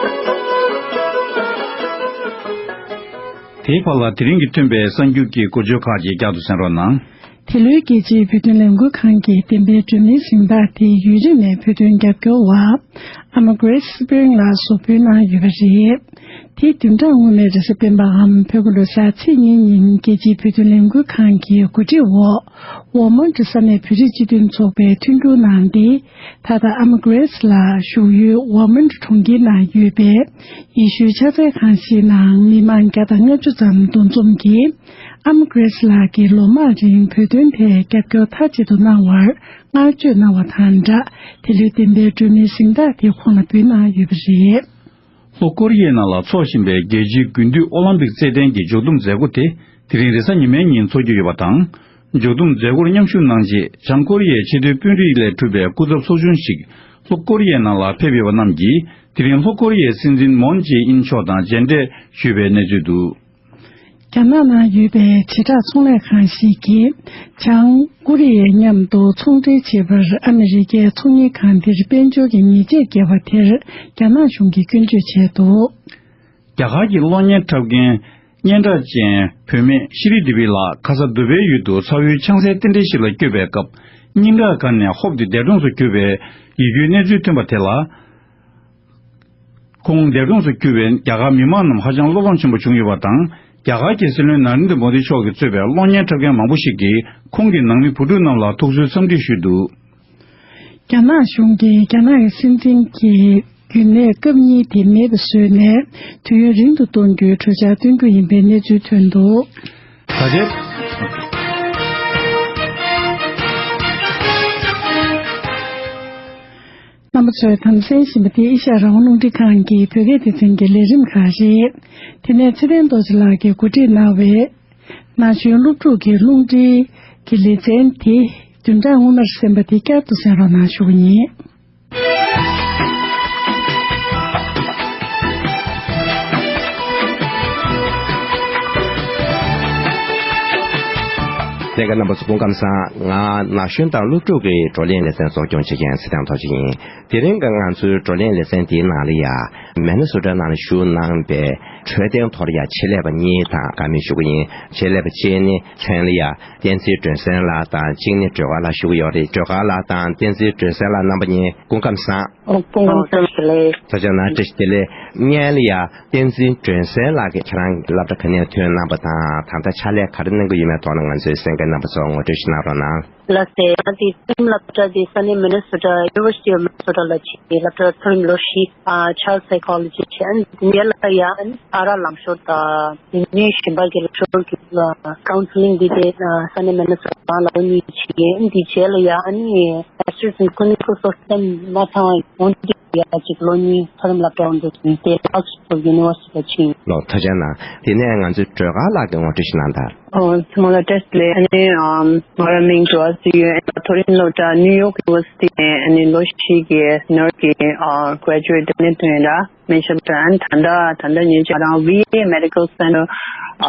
དེའི་བར་ལ་དེ་རིང་གི་ཐོན་པའི་གསར་འགྱུར་གྱི་འགོ་བརྗོད་ཁག་ཅིག་བསྐྱར་དུ་གསན་རོགས་གནང་། དེ་ལོའི་རྒྱལ་སྤྱིའི་བོད་དོན་ལས་འགུལ་ཁང་གི་བདེན་པའི་སྒྲོན་མེའི་གཟེངས་རྟགས་དེ་ཡུན་རིང་ནས་བོད་དོན་རྒྱབ་སྐྱོར་བ་ཨ་མ་Grace Spring ལགས་སུ་འབུལ་གནང་ཡོད་པ་རེད། དེ་བདུན་ཕྲག་སྔོན་མའི་རེས་གཟའ་སྤེན་པའམ་བོད་ཀྱི་ལོ་གསར་ཚེས་གཉིས་ཉིན་རྒྱལ་སྤྱིའི་བོད་དོན་ལས་འགུལ་ཁང་གི་གོ་སྒྲིག་འོག་ཝོ་མོན་ཊི་ས་གནས་བོད་རིགས་སྤྱི་མཐུན་ཚོགས་པས་མཐུན་འགྱུར་གནང་སྟེ། ད་ལྟ་ཨ་མ་Grace ལགས་བཞུགས་ཡུལ་ཝོ་མོན་ཊི་གྲོང་ཁྱེར་ནང་ཡོད་པའི་ཡེ་ཤུའི་ཕྱག་འཚལ་ཁང་ཞིག་ནང་མི་མང་བརྒྱ་དང་ལྔ་བཅུ་ཙམ་འདུ་འཛོམས་ཀྱིས། ཨ་མ་Grace ལགས་ཀྱིས་ལོ་མང་རིང་བོད་དོན་ཐད་རྒྱབ་སྐྱོར་མཐའ་གཅིག་ཏུ་གནང་བར་བསྔགས་བརྗོད་གནང་བ་དང་སྦྲགས། དེ་ལོའི་བདེན་པའི་སྒྲོན་མེའི་གཟེངས་རྟགས་དེ་ཁོང་ལ་འབུལ་གནང་ཡོད་པ་རེད། ལྷོ་ཀོ་རི་ཡའི་ནང་ལ་འཚོགས་བཞིན་པའི་རྒྱལ་སྤྱིའི་དགུན་དུས་ཨོ་ལམ་པིག་རྩེད་འགྲན་གྱི་མཇུག་བསྡོམས་མཛད་སྒོ་དེ་དེ་རིང་རེས་གཟའ་ཉི་མའི་ཉིན་འཚོགས་རྒྱུ་ཡོད་པ་དང་། མཇུག་བསྡོམས་མཛད་སྒོར་མཉམ་ཞུགས་གནང་ཆེད་བྱང་ཀོ་རི་ཡའི་ཆེས་མཐོའི་དཔོན་རིགས་ལས་གྲུབ་པའི་སྐུ་ཚབ་ཚོགས་ཆུང་ཞིག་ལྷོ་ཀོ་རི་ཡའི་ནང་ལ་ཕེབས་ཡོད་པ་རྣམས་ཀྱིས་དེ་རིང་ལྷོ་ཀོ་རི་ཡའི་སྲིད་འཛིན་མོན་ཇེ་ཨིན་མཆོག་དང་མཇལ་འཕྲད་ཞུས་པའི་གནས་ཚུལ་འདུག། རྒྱ་ནག་ནང་ཡོད་པའི་བྱེ་བྲག་ཚོང་ལས་ཁང་ཞིག་གིས་བྱང་ཀོ་རི་ཡའི་མཉམ་དུ་ཚོང་འབྲེལ་བྱེད་པར་ཨ་མི་རི་ཀའི་ཚོང་གཉེར་ཁང་དེར་དཔལ་འབྱོར་གྱི་ཉེས་ཆད་བཀལ་བ་དེར་རྒྱ་ནག་གཞུང་གིས་སྐྱོན་བརྗོད་བྱས་འདུག། རྒྱ་གར་གྱི་གློག་བརྙན་འཁྲབ་མཁན་སྙན་གྲགས་ཅན་བུད་མེད་ཤི་རི་དི་བི་ལགས་ཁ་ས་དུ་བའི་ཡུལ་དུ་ཚ་བོའི་ཆང་སའི་རྟེན་འབྲེལ་ཞིག་ལ་བསྐྱོད་པའི་སྐབས་སྙིང་ཁྲག་འགགས་ནས་ཧོབ་སྟེ་འདས་གྲོངས་སུ་གྱུར་པའི་ཡིད་སྐྱོའི་གནས་ཚུལ་ཐོན་པ་དེ་ལ། ཁོང་འདས་གྲོངས་སུ་གྱུར་བས་རྒྱ་གར་མི་མང་རྣམས་ཧ་ཅང་བློ་ཕམ་ཆེན་པོ་བྱུང་ཡོད་པ་དང་། རྒྱ་གར་གྱི་སྲིད་བློན་ནཱ་རེན་དྲ་མོ་དི་མཆོག་གིས་གཙོས་པའི་གློག་བརྙན་འཁྲབ་མཁན་མང་པོ་ཞིག་གིས་ཁོང་གི་ནང་མི་བུ་ཕྲུག་རྣམས་ལ་ཐུགས་གསོའི་འཚམས་འདྲི་ཞུས་འདུག། རྒྱ་ནག་གཞུང་གིས་རྒྱ་ནག་གི་སྲིད་འཛིན་གྱི་རྒྱུན་ལས་སྐབས་གཉིས་དེ་མེད་པ་བཟོས་ནས་དུས་ཡུན་རིང་དུ་གཏོང་རྒྱུའི་གྲོས་འཆར་བཏོན་རྒྱུ་ཡིན་པའི་གནས་ཚུལ་ཐོན་འདུག། ད་ཆ། རྣམ་པ་ཚོས་དམ་འཛིན་བཞིན་པ་དེ་ཨེ་ཤ་ཡ་རང་དབང་རླུང་འཕྲིན་ཁང་གི་བོད་སྐད་སྡེ་ཚན་གྱི་ལས་རིམ་ཁག་རེད། དེ་ནས་ཚེ་བརྟན་རྡོ་རྗེ་ལགས་ཀྱིས་གོ་སྒྲིག་གནང་བའི་ན་གཞོན་སློབ་ཕྲུག་གི་རླུང་འཕྲིན་གྱི་ལེ་ཚན་དེ་བདུན་ཕྲག་སྔོན་མར་གསན་པ་དེ་བསྐྱར་དུ་གསན་རོགས་གནང་ཞུ་གི་ཡིན། ལྷན་རྒྱས་རྣམ་པ་ཚོ་སྐུ་ཁམས་བཟང་། ང་ན་གཞོན་དང་སློབ་ཕྲུག་གི་བགྲོ་གླེང་ལེ་ཚན་གཙོ་སྐྱོང་བྱེད་མཁན་ཚེ་བརྟན་རྡོ་རྗེ་ཡིན། དེ་རིང་གི་ང་ཚོའི་བགྲོ་གླེང་ལེ་ཚན་དེའི་ནང་ལ་ཡ། མེ་ནེ་སོ་ཊ་ནང་ལ་བཞུགས་གནང་པའི་འཕྲོད་བསྟེན་ཐོག་ལ་ཡ་ཆེད་ལས་པ་གཉིས་དང་བཀའ་མོལ་ཞུ་གི་ཡིན། ཆེད་ལས་པ་གཅིག་ནི་མཚན་ལ་ཡ་བསྟན་འཛིན་སྒྲོན་གསལ་ལགས་དང་གཅིག་ནི་སྒྲོལ་དཀར་ལགས་བཞུགས་ཀྱི་ཡོད་རེད། སྒྲོལ་དཀར་ལགས་དང་བསྟན་འཛིན་སྒྲོན་གསལ་ལགས་རྣམ་པ་གཉིས་སྐུ་ཁམས་བཟང་། ཨོ་སྐུ་ཁམས་བཟང་། བཀྲ་ཤིས་བདེ་ལེགས། ཐུགས་རྗེ་གནང་། བཀྲ་ཤིས་བདེ་ལེགས། སྔོན་ལ་ཡ་བསྟན་འཛིན་སྒྲོན་གསལ་ལགས་ཀྱིས་ཁྱེད་རང་གི་སློབ་གྲྭ་ག་ནས་ཐོན་གནང་པ་དང་ད་ལྟ་ཕྱག་ལས་ག་རེ་གནང་གི་ཡོད་མེད་ཐོག་ལ་ང་ཚོའི་གསན་མཁན་རྣམ་པ་ཚོར་ངོ་སྤྲོད་ཞིག་གནང་རོགས་གནང་། ལགས་སེ། ང་དེ་མཐོ་རིམ་སློབ་གྲྭ་དེ་ས་གནས་མི་ནི་སོ་ཊ་University of Minnesota ལ་ཕྱིན་ཏེ་སློབ་གྲྭ་མཐོ་རིམ་ལོ་བཞི་ཨ་Child Psychology བྱས། ཨ་ནི་དེ་ནས་ལ་ཡ་ཨ་ནི་ཨ་རག་ལངས་ཤོར་དང་དེ་ནས་གཞན་པ་གི་ལངས་ཤོར་གྱི་ཨ་Counseling འདི་དེ་ཨ་ས་གནས་མི་ནི་སོ་ཊ་ནང་ལ་ལོ་གཉིས་བྱས། ཨ་ནི་དེ་རྗེས་ལ་ཡ་ཨ་ནི་Masters in Clinical Social མ་ཚང་བ་ཡོང་དུས་ཡ་གཅིག་ལོ་གཉིས་མཐོ་རིམ་སློབ་གྲྭ་འོང་དུས་དེ་Oxford University ལ་ཕྱིན། ལགས་ཐུགས་རྗེ་གནང་། དེ་ནས་ང་ཚོའི་སྒྲོལ་དཀར་ལགས་ཀྱིས་ངོ་སྤྲོད་ཞིག་གནང་དང་། ཨོ་ཚང་མ་ལ་བཀྲ་ཤིས་བདེ་ལེགས། ཨ་ནི་ཨམ་ང་རང་མིང་ཇོ་ཨ་སི་ཡོད། ཨ་ནི་མཐོ་རིམ་སློབ་གྲྭ་New York University ནས་ཨ་ནི་ལོ་བཞི་གི་ནར་གི་ཨ་Graduate ནས་ཐོན་ཡོད་ལ། སྨན་ཞབས་ཀྱི་ཨ་ནི་ད་ལྟ་ད་ལྟ་ཉེ་ཆར་རང་V A Medical Center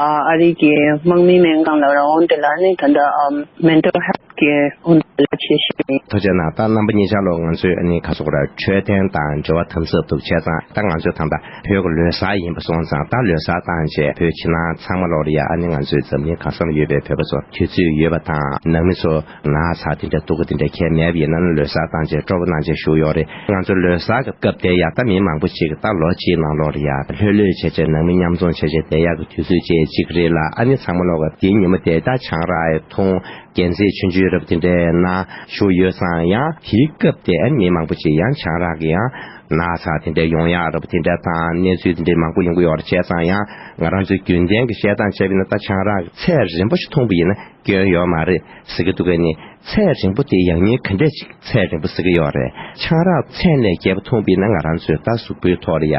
ཨ་ཨ་རི་གི་དམག་མི་སྨན་ཁང་ལ་རང་དབང་དེ་ལ་ཨ་ནི་ད་ལྟ་ཨམ་Mental Health གི་འོང་ལ་བྱེད་བཞིན། ཐུགས་རྗེ་གནང་། ད་རྣམ་པ་གཉིས་ཆ་ལོ་ང་ཚོས་ཨ་ནི་ཁ་སོག་ར་འཕྲོད་བསྟེན་དང་འབྲེལ་བ་དམ་ཟབ་འདུག་བྱས་ཙང་ད་ང་ཚོས་ད་ལྟ་བོད་ཀྱི་ལོ་གསར་ཡིན་པ་སོང་ཙང་ད་ལོ་གསར་བཏང་བྱས་བོད་ཕྱི་ནང་ཚང་མ་ལོག་ལ་ཡ་ཨ་ནི་ང་ཚོའི་འཛམ་གླིང་གང་ས་ལ་ཡོད་པའི་བོད་པ་ཚོ་དུས་ཚོད་ཡོད་པ་དང་ནང་མི་ཚོ་ན་ཚ་དེ་འདྲ་སྡུག་གི་དེ་འདྲ་ཁྱད་མེད་པ་ཡིན་ན་ལོ་གསར་བཏང་བྱས་སྤྲོ་པོ་གནང་བྱས་བཞུགས་ཡོད་རེད། ང་ཚོ་ལོ་གསར་གྱི་སྐབས་དེ་ཡ་ད་མི་མང་པོ་ཅིག་ད་ལོ་གཅིག་ནང་ལོག་ལ་ཡ་ལྷོད་ལྷོད་བྱས་བྱས་ནང་མི་མཉམ་འཛོམས་བྱས་བྱས་བསྡད་ཡག་གི་དུས་ཚོད་ཅིག་ཅིག་རེད་ལ། ཨ་ནི་ཚང་མ་ལོག་གི་དེའི་ཉིན་མོ་དེ་ད་ཆང་རག་ཡ་འཐུང་། རྒྱན་རྩེད་ཆུང་ཆུང་རབ་དེ་འདྲའི་ནང་བཞུགས་ཡོད་ཙང་ཡང་དེའི་སྐབས་དེ་ཨ་ནི་མི་མང་པོ་ཅིག་ཡང་ཆང་རག་གི་ཡང་ ན་ཚ་དེ་འདྲ་ཡོང་ཡག་རེད་པ། དེ་འདྲ་དང་གནས་ཚུལ་དེ་འདྲ་མང་པོ་ཡོང་གི་ཡོད་རེད། བྱས་ཙང་ཡང་ང་རང་ཚོའི་རྒྱུན་ལྡན་གྱི་བཤད་སྟངས་བྱས་པ་ཡིན་ན། ད་ཆང་རག་ཚད་རན་པོ་ཞིག་འཐུང་པ་ཡིན་ན་སྐྱོན་ཡོད་མ་རེད་ཟེར་གྱི་འདུག་གས་ནི། ཚད་རན་པོ་དེ་ཡང་སྙིང་ག་འདྲས་ཅིག་ཚད་རན་པོ་ཟེར་གྱི་ཡོད་རེད། ཆང་རག་ཚད་ལས་བརྒལ་བ་འཐུང་པ་ཡིན་ན་ང་རང་ཚོའི་ད་གཟུགས་པོའི་ཐོག་ལ་ཡ་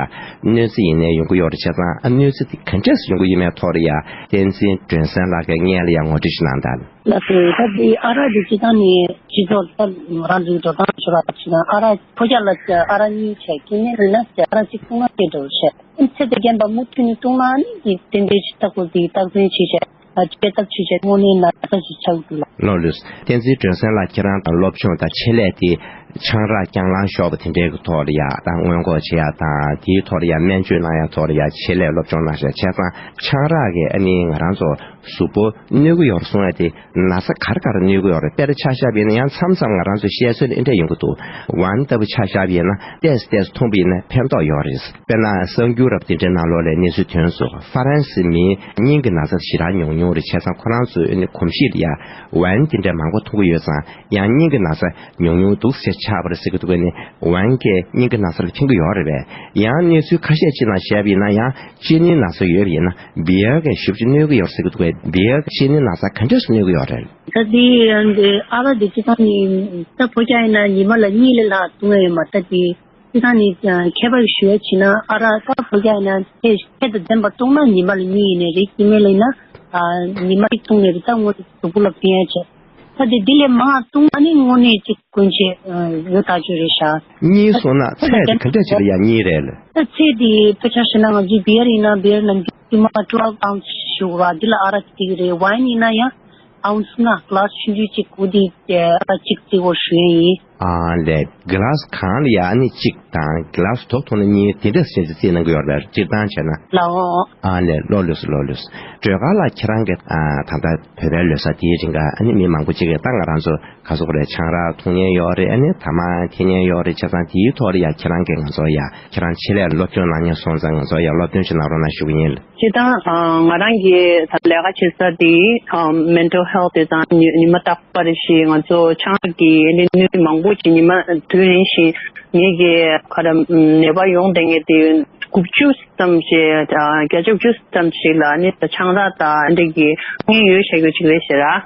གནོད་འཚེ་ཡིན་ནའི་ཡོང་གི་ཡོད་རེད། བྱས་ཙང་ཨ་གནོད་འཚེ་དེ་ག་འདྲས་སེ་ཡོང་གི་ཡོད་མེད་ཐོག་ལ་ཡ་བསྟན་འཛིན་སྒྲོན་གསལ་ལགས་ཀྱིས་སྔོན་ལ་ཡ་ངོ་སྤྲོད་ཅིག་གནང་དང་། ལགས་སོ། ད་འདི་ཨ་རག་འདི་སྤྱིར་བཏང་ནས་སྤྱི་ཚོགས་ལ་ང་རང་ཚོའི་འགྲོ་སྟངས་ཤོར་བ་ཞིག་ན། ཨ་རག་ཕོ་རྒྱག་ལ་ཨ་རག་གཉིས་བྱས། སྐྱེ་དམན་ལ་ན་ཨ་རག་གཅིག་བཏུང་ན་སྐྱེ་འགྲོ་བྱས། ཚེ་དེ་རྒན་པ་མུ་མཐུད་ནས་བཏུང་ན་ནི་འདི་དེ་འདྲའི་ཆེ་ཐག་པོ་འདི་རྟག་འཛིན་བྱེད་བྱས། ཨ་ཅེ་ཐབས་ཆེ་ཆེ་དངོས་གནས་ན་ཚ་ཞིག་ཆགས་འདུག་ལ། ལགས་ལགས། བསྟན་འཛིན་སྒྲོན་གསལ་ལགས་ཁྱེད་རང་དང་སློབ་སྦྱོང་དང་ཆེད་ལས་དེ་ཆང་རག་རྐྱང་ལངས་ཤོར་བ་དེ་འདྲའི་གི་ཐོག་ལ་ཡ་ད་སྔོན་འགོག་བྱེད་ཡ་དང་དེའི་ཐོག་ལ་ཡ་སྨན་བཅོས་གནང་ཡ་ཐོག་ལ་ཡ་ཆེད་ལས་སློབ་སྦྱོང་གནང་ཤག་བྱས་ཙང་ཆང་རག་གིས་ཨ་ནི་ང་རང་ཚོ་གཟུགས་པོ་གནོད་ཀྱི་ཡོད་རེད་གསུང་ཡ་དེ་ན་ཚ་ག་རེ་ག་རེ་གནོད་ཀྱི་ཡོད་རེད། དཔེར་ཆ་བཞག་པ་ཡིན་ན་ཡང་མཚམས་མཚམས་ང་རང་ཚོའི་བཤད་སྲོལ་ཨེ་འདྲ་ཡོང་གི་འདུག་ཝན་ལྟ་བུ་ཆ་བཞག་པ་ཡིན་ན་ཏོག་ཙམ་ཏོག་ཙམ་འཐུང་པ་ཡིན་ན་ཕན་ཐོགས་ཡོད་རེད། དཔེར་ན་གསར་འགྱུར་རབ་དེ་འདྲའི་ནང་ལོགས་ལ་གནས་ཚུལ་ཐོན་སོང་། ཧྥ་རན་སི་མིའི་སྙིང་གི་ན་ཚ་ཞེ་དྲག་མྱོང་མྱོང་རེད། བྱས་ཙང་ཁོ་རང་ཚོའི་ཨ་ནི་གོམས་གཤིས་ལ་ཡ་ཝན་དེ་འདྲ་མང་པོ་འཐུང་གི་ཡོད་ཙང་ཡང་སྙིང་གི་ན་ཚ་མྱོང་མྱོང་འདུག་ཟེར་ཆགས་པ་རེད་ཟེར་གྱི་འདུག་གས་ནི། ཝན་གྱིས་སྙིང་གི་ན་ཚ་ལ་ཕན་གྱི་ཡོད་རེད་པས། ཡང་གནས་ཚུལ་ཁ་ཤས་ཅིག་ནང་བཤད་པ་ཡིན་ན་ཡང་གཅིན་སྙི་ན་ཚ་ཡོད་པ་ཡིན་ན་བི་ཡར་གྱིས་ཞེ་པོ་ཅིག་གནོད་ཀྱི་ཡོད་རེད་ཟེར་གྱི་འདུག་གས། བི་ཡར་གྱིས་གཅིན་སྙི་ན་ཚ་ག་འདྲས་སེ་གནོད་ཀྱི་ཡོད་རེད། ད་དེ་ཨ་འདི་ཨ་རག་འདི་སྤྱིར་བཏང་ནི་ད་ཕོ་རྒྱག་ཡིན་ན་ཉི་མ་ལ་གཉིས་ལས་ལྷག་བཏུང་ཡ་ཡོད་མ་རེད། ད་དེ་སྤྱིར་བཏང་ནི་ཨ་མཁས་པ་ཞུ་ཡ་བྱས་ན་ཨ་རག་ད་ཕོ་རྒྱག་ཡིན་ན་ཚད་ཚད་དང་ལྡན་པ་བཏུང་ན་ཉི་མ་ལ་གཉིས་ཡིན་ནའི་རེད། སྐྱེ་དམན་ལ་ཡིན་ན་ཨ་ཉི་མ་གཅིག་བཏུང་ནའི་རེད། ད་དངོས་གནས་གཟུགས་པོ་ལ་ཕན་ཡ་བྱས། ད་དེ་དེ་ལས་མང་བ་བཏུང་ན་ནི་དངོས་གནས་གཅིག་ཀུན་བྱེད་ཡོད་ཐག་ཆོད་རེད་ཤག་གཉིས་སོང་ན་ཚད་དེ་ག་འདྲ་ཅིག་ལ་ཡ་གཉིས་རེད་ལ། ད་ཚད་དེ་དཔེ་ཆ་བཞག་ན་ང་ཚོའི་བི་ཡར་ཡིན་ན་བི་ཡར་ནང་ཊི་མ་ཊུ་ཝེལ་ཨའུན་སི་ཞུ་བ་འདི་ལ་ཨ་རག་གཅིག་རེད། ཝན་ཡིན་ན་ཡང་ཨའུན་སི་ལྔ། གི་ལཱ་སི་ཆུང་ཆུང་གཅིག་གོ་དེ་ཨ་རག་གཅིག་བརྩི་བར་ཞུ་ཡ་ཡིན། ཨ་ལས། གི་ལཱ་སི་གང་ལ་ཡ་ཨ་ནི་གཅིག་དང་གི་ལཱ་སི་དོ་ཐོག་ནས་གཉིས་དེ་འདྲ་ཟེར་ཏེ་རྩིས་གནང་གི་ཡོད་རེད། སྤྱིར་བཏང་བྱས་ན། ལའོ། ཨ་ལས། ལོ་ལོས་སུ་ལོ་ལོས་སུ། སྒྲོལ་དཀར་ལགས་ཁྱེད་རང་གིས་ཨ་ད་ལྟ་བོད་པའི་ལོ་གསར་དེའི་རིང་ག་ཨ་ནི་མི་མང་པོ་ཅིག་གིས་ད་ང་རང་ཚོ་ག་སོག་རེད། ཆང་རག་འཐུང་མཁན་ཡོད་རེད། ཨ་ནི་ཐ་མག་འཐེན་མཁན་ཡོད་རེད། བྱས་ཙང་དེའི་ཐོག་ལ་ཡ་ཁྱེད་རང་གིས་ང་ཚོ་ཡ་ཁྱེད་རང་ཆེད་ལས་སློབ་སྦྱོང་གནང་མཁན་སོང་ཙང་ང་ཚོ་ཡ་སློབ་སྟོན་ཅིག་གནང་རོགས་གནང་ཞུ་གི་ཡིན། སྤྱིར་བཏང་ང་རང་གི་ད་ལས་ཀ་བྱེད་ས་དེ་mental health དེ་དང་ཉི་ཉི་མ་རྟག་པར་ཞིག་ང་ཚོ་ཆང་རག་གི་ཨ་ནི་གནོད་འཚེ་མང་པོ་ཞིག་ཉི་མ་དུས་རིང་ཞིག་ངེད་ཀྱི་ཁ་ར་ནད་པ་ཡོང་བསྡད་མཁན་དེ་དགུ་བཅུ་ཙམ་ཞིག་བརྒྱ་ཆ་དགུ་བཅུ་ཙམ་ཞིག་ལ་ནི་ཆང་རག་དང་འདི་གི་ནད་ཡོད་བྱ་རྒྱུ་ཅིག་རེད་ཟེར་ར།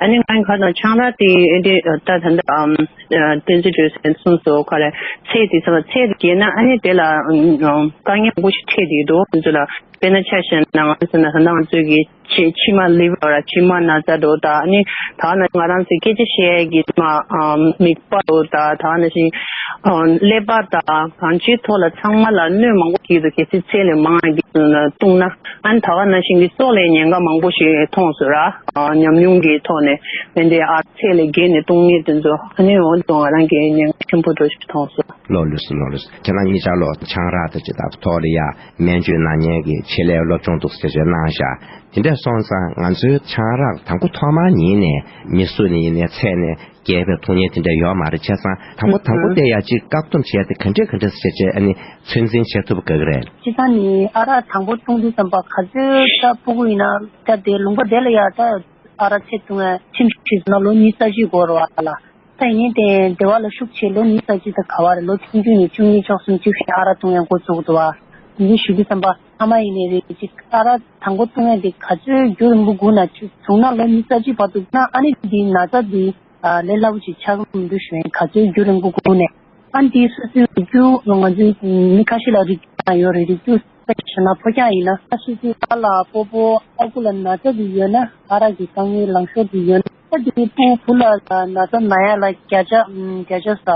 ཨ་ནི་ང་ག་དང་ཆང་རག་དེ་འདི་ད་ད་ལྟ་ཨམ་བསྟན་འཛིན་སྒྲོལ་གསལ་གསུངས་སོ། ག་རེ་ཚད་དེ་ཚ་བ་ཚད་དེ་བརྒལ་ན་ཨ་ནི་དེ་ལ་དཀའ་ངལ་མང་པོ་ཞིག་འཕྲད་བསྡད་འདུག་ཁོང་ཚོ་ལ་དཔེར་ན་ཆ་བཞག་ན་ང་ཚོ་ན་ད་ང་ཚོའི་གི་མཆིལ་མཆིལ་མ་ལི་ཝར་མཆིལ་མ་ན་ཚ་འདྲ་བོ་དང་ཨ་ནི་ད་ནི་ང་རང་ཚོའི་སྐད་ཆ་བཤད་ཡས་ཀྱི་མ་མིད་པ་འདྲ་བོ་དང་ད་ནི་ཞིག་ཀླད་པ་དང་གང་ཅིའི་ཐོག་ལ་ཚང་མ་ལ་གནོད་མང་པོ་སྐྱེལ་འདུག་གལ་སྲིད་ཚད་ལས་མང་བ་གི་བཏུང་ན་ཨ་ནི་ད་ག་ནང་བཞིན་གྱི་སྲོག་ལ་ཉེན་ཁ་མང་པོ་ཞིག་མཐོང་སོང་ར། ཉམས་མྱོང་གི་ཐོག་ནས་མེ་འདི་ཨ་ཚད་ལས་བརྒལ་ནས་བཏུང་མཁན་དེ་ཚོ་ཨ་ནི་འོ་ཚོ་ང་རང་གི་ཉེན་ཁ་ཆེན་པོ་འདྲ་ཞིག་མཐོང་སོང་། ལོ་ལོས་སུ་ལོ་ལོས་སུ། ཁྱེད་རང་གཉིས་ཆར་ལོ་ཆང་རག་དང་ཅི་ལྟ་བུ་ཐོག་ལ་ཡ་སྨན་བཅོས་གནང་མཁན་གྱི་ཆེད་ལས་སློབ་སྦྱོང་འདུག་ཟེར་བྱས་གནང་ཤག་དེ་འདྲ་སོང་ཙང་ང་ཚོའི་ཆང་རག་དང་པོ་ཐོག་མར་ཉིད་ནས་མི་སུ་ནས་ཡིན་ནའི་ཚད་ནས་བརྒལ་བའི་འཐུང་མཁན་དེ་འདྲ་ཡོད་མ་རེད། བྱས་ཙང་དང་པོ་དང་པོ་དེ་ཡ་གཅིག་བཀག་སྡོམ་བྱས་ཏེ་ག་འདྲས་ག་འདྲས་ཟེར་བྱས་ཨ་ནི་ཚོད་འཛིན་བྱེད་ཐུབ་དགོས་ཀྱི་རེད། སྤྱིར་བཏང་ནི་ཨ་རག་དང་པོ་བཏུང་དུས་ཙམ་པ་ག་ཚོད་ད་སྤུ་གུ་ཡིན་ན་ད་དེ་ལུང་པ་དེ་ལ་ཡ་ད་ཨ་རག་ཚད་བཏུང་ཡ་ཁྲིམས་ཁྲིམས་ན་ལོ་ཉི་ཤུ་རྩ་གཅིག་འགོར་བ་ལ། ད་ཡིན་ནའི་དེ་སྡེ་བ་ལ་ཤུགས་ཆེ་ལོ་ཉི་ཤུ་རྩ་གཅིག་ད་ག་བ་རེད། ལོ་ཆུང་ཆུང་ནས་བཅུ་གཉིས་བཅུ་གསུམ་བཅུ་བཞི་ཨ་རག་བཏུང་ཡ་འགོ་བཙུགས་འདུག་བ། འདི་ཞུ་དུས་ཙམ་པ་ཕ་མ་ཡིན་ནའི་རེད། ཅིག་ཨ་རག་དང་པོ་བཏུང་ཡ་དེ་ག་ཚོད་རྒྱུན་རིང་པོ་སྒུག་ན་ཅིག་བྱུང་ན་ལོ་ཉི་ཤུ་རྩ་གཅིག་བར་དུ་སྒུག་ན་ཨ་ནི་འདི་ན་ཚ་འདི་ལས་སླ་པོ་ཅིག་ཆགས་ཀྱི་མི་འདུག་ཞུ་ཡིན། ག་ཚོད་རྒྱུན་རིང་པོ་སྒུག་ནས་ཨ་ནི་འདི་སོ་སོའི་རྒྱུ་ང་ཚོའི་མི་ཁ་ཤས་ལ་རིགས་ཡོད་རེད། རིགས་རྒྱུ་དཔེ་བཞག་ན་ཕོ་རྒྱག་ཡིན་ན་ཨ་སོ་སོའི་ཨ་ལ་སྤོ་བོ་ཨ་ཁུ་ལ་ན་ཚ་འདི་ཡོད་ན་ཨ་རག་གི་དཀའ་ངལ་ལངས་ཤོར་འདི་ཡོད་ན། ད་དེ་སྤུ་བུ་ལ་ན་ཚ་ན་ཡ་ལ་བརྒྱ་ཆ་བརྒྱ་ཆ་ས་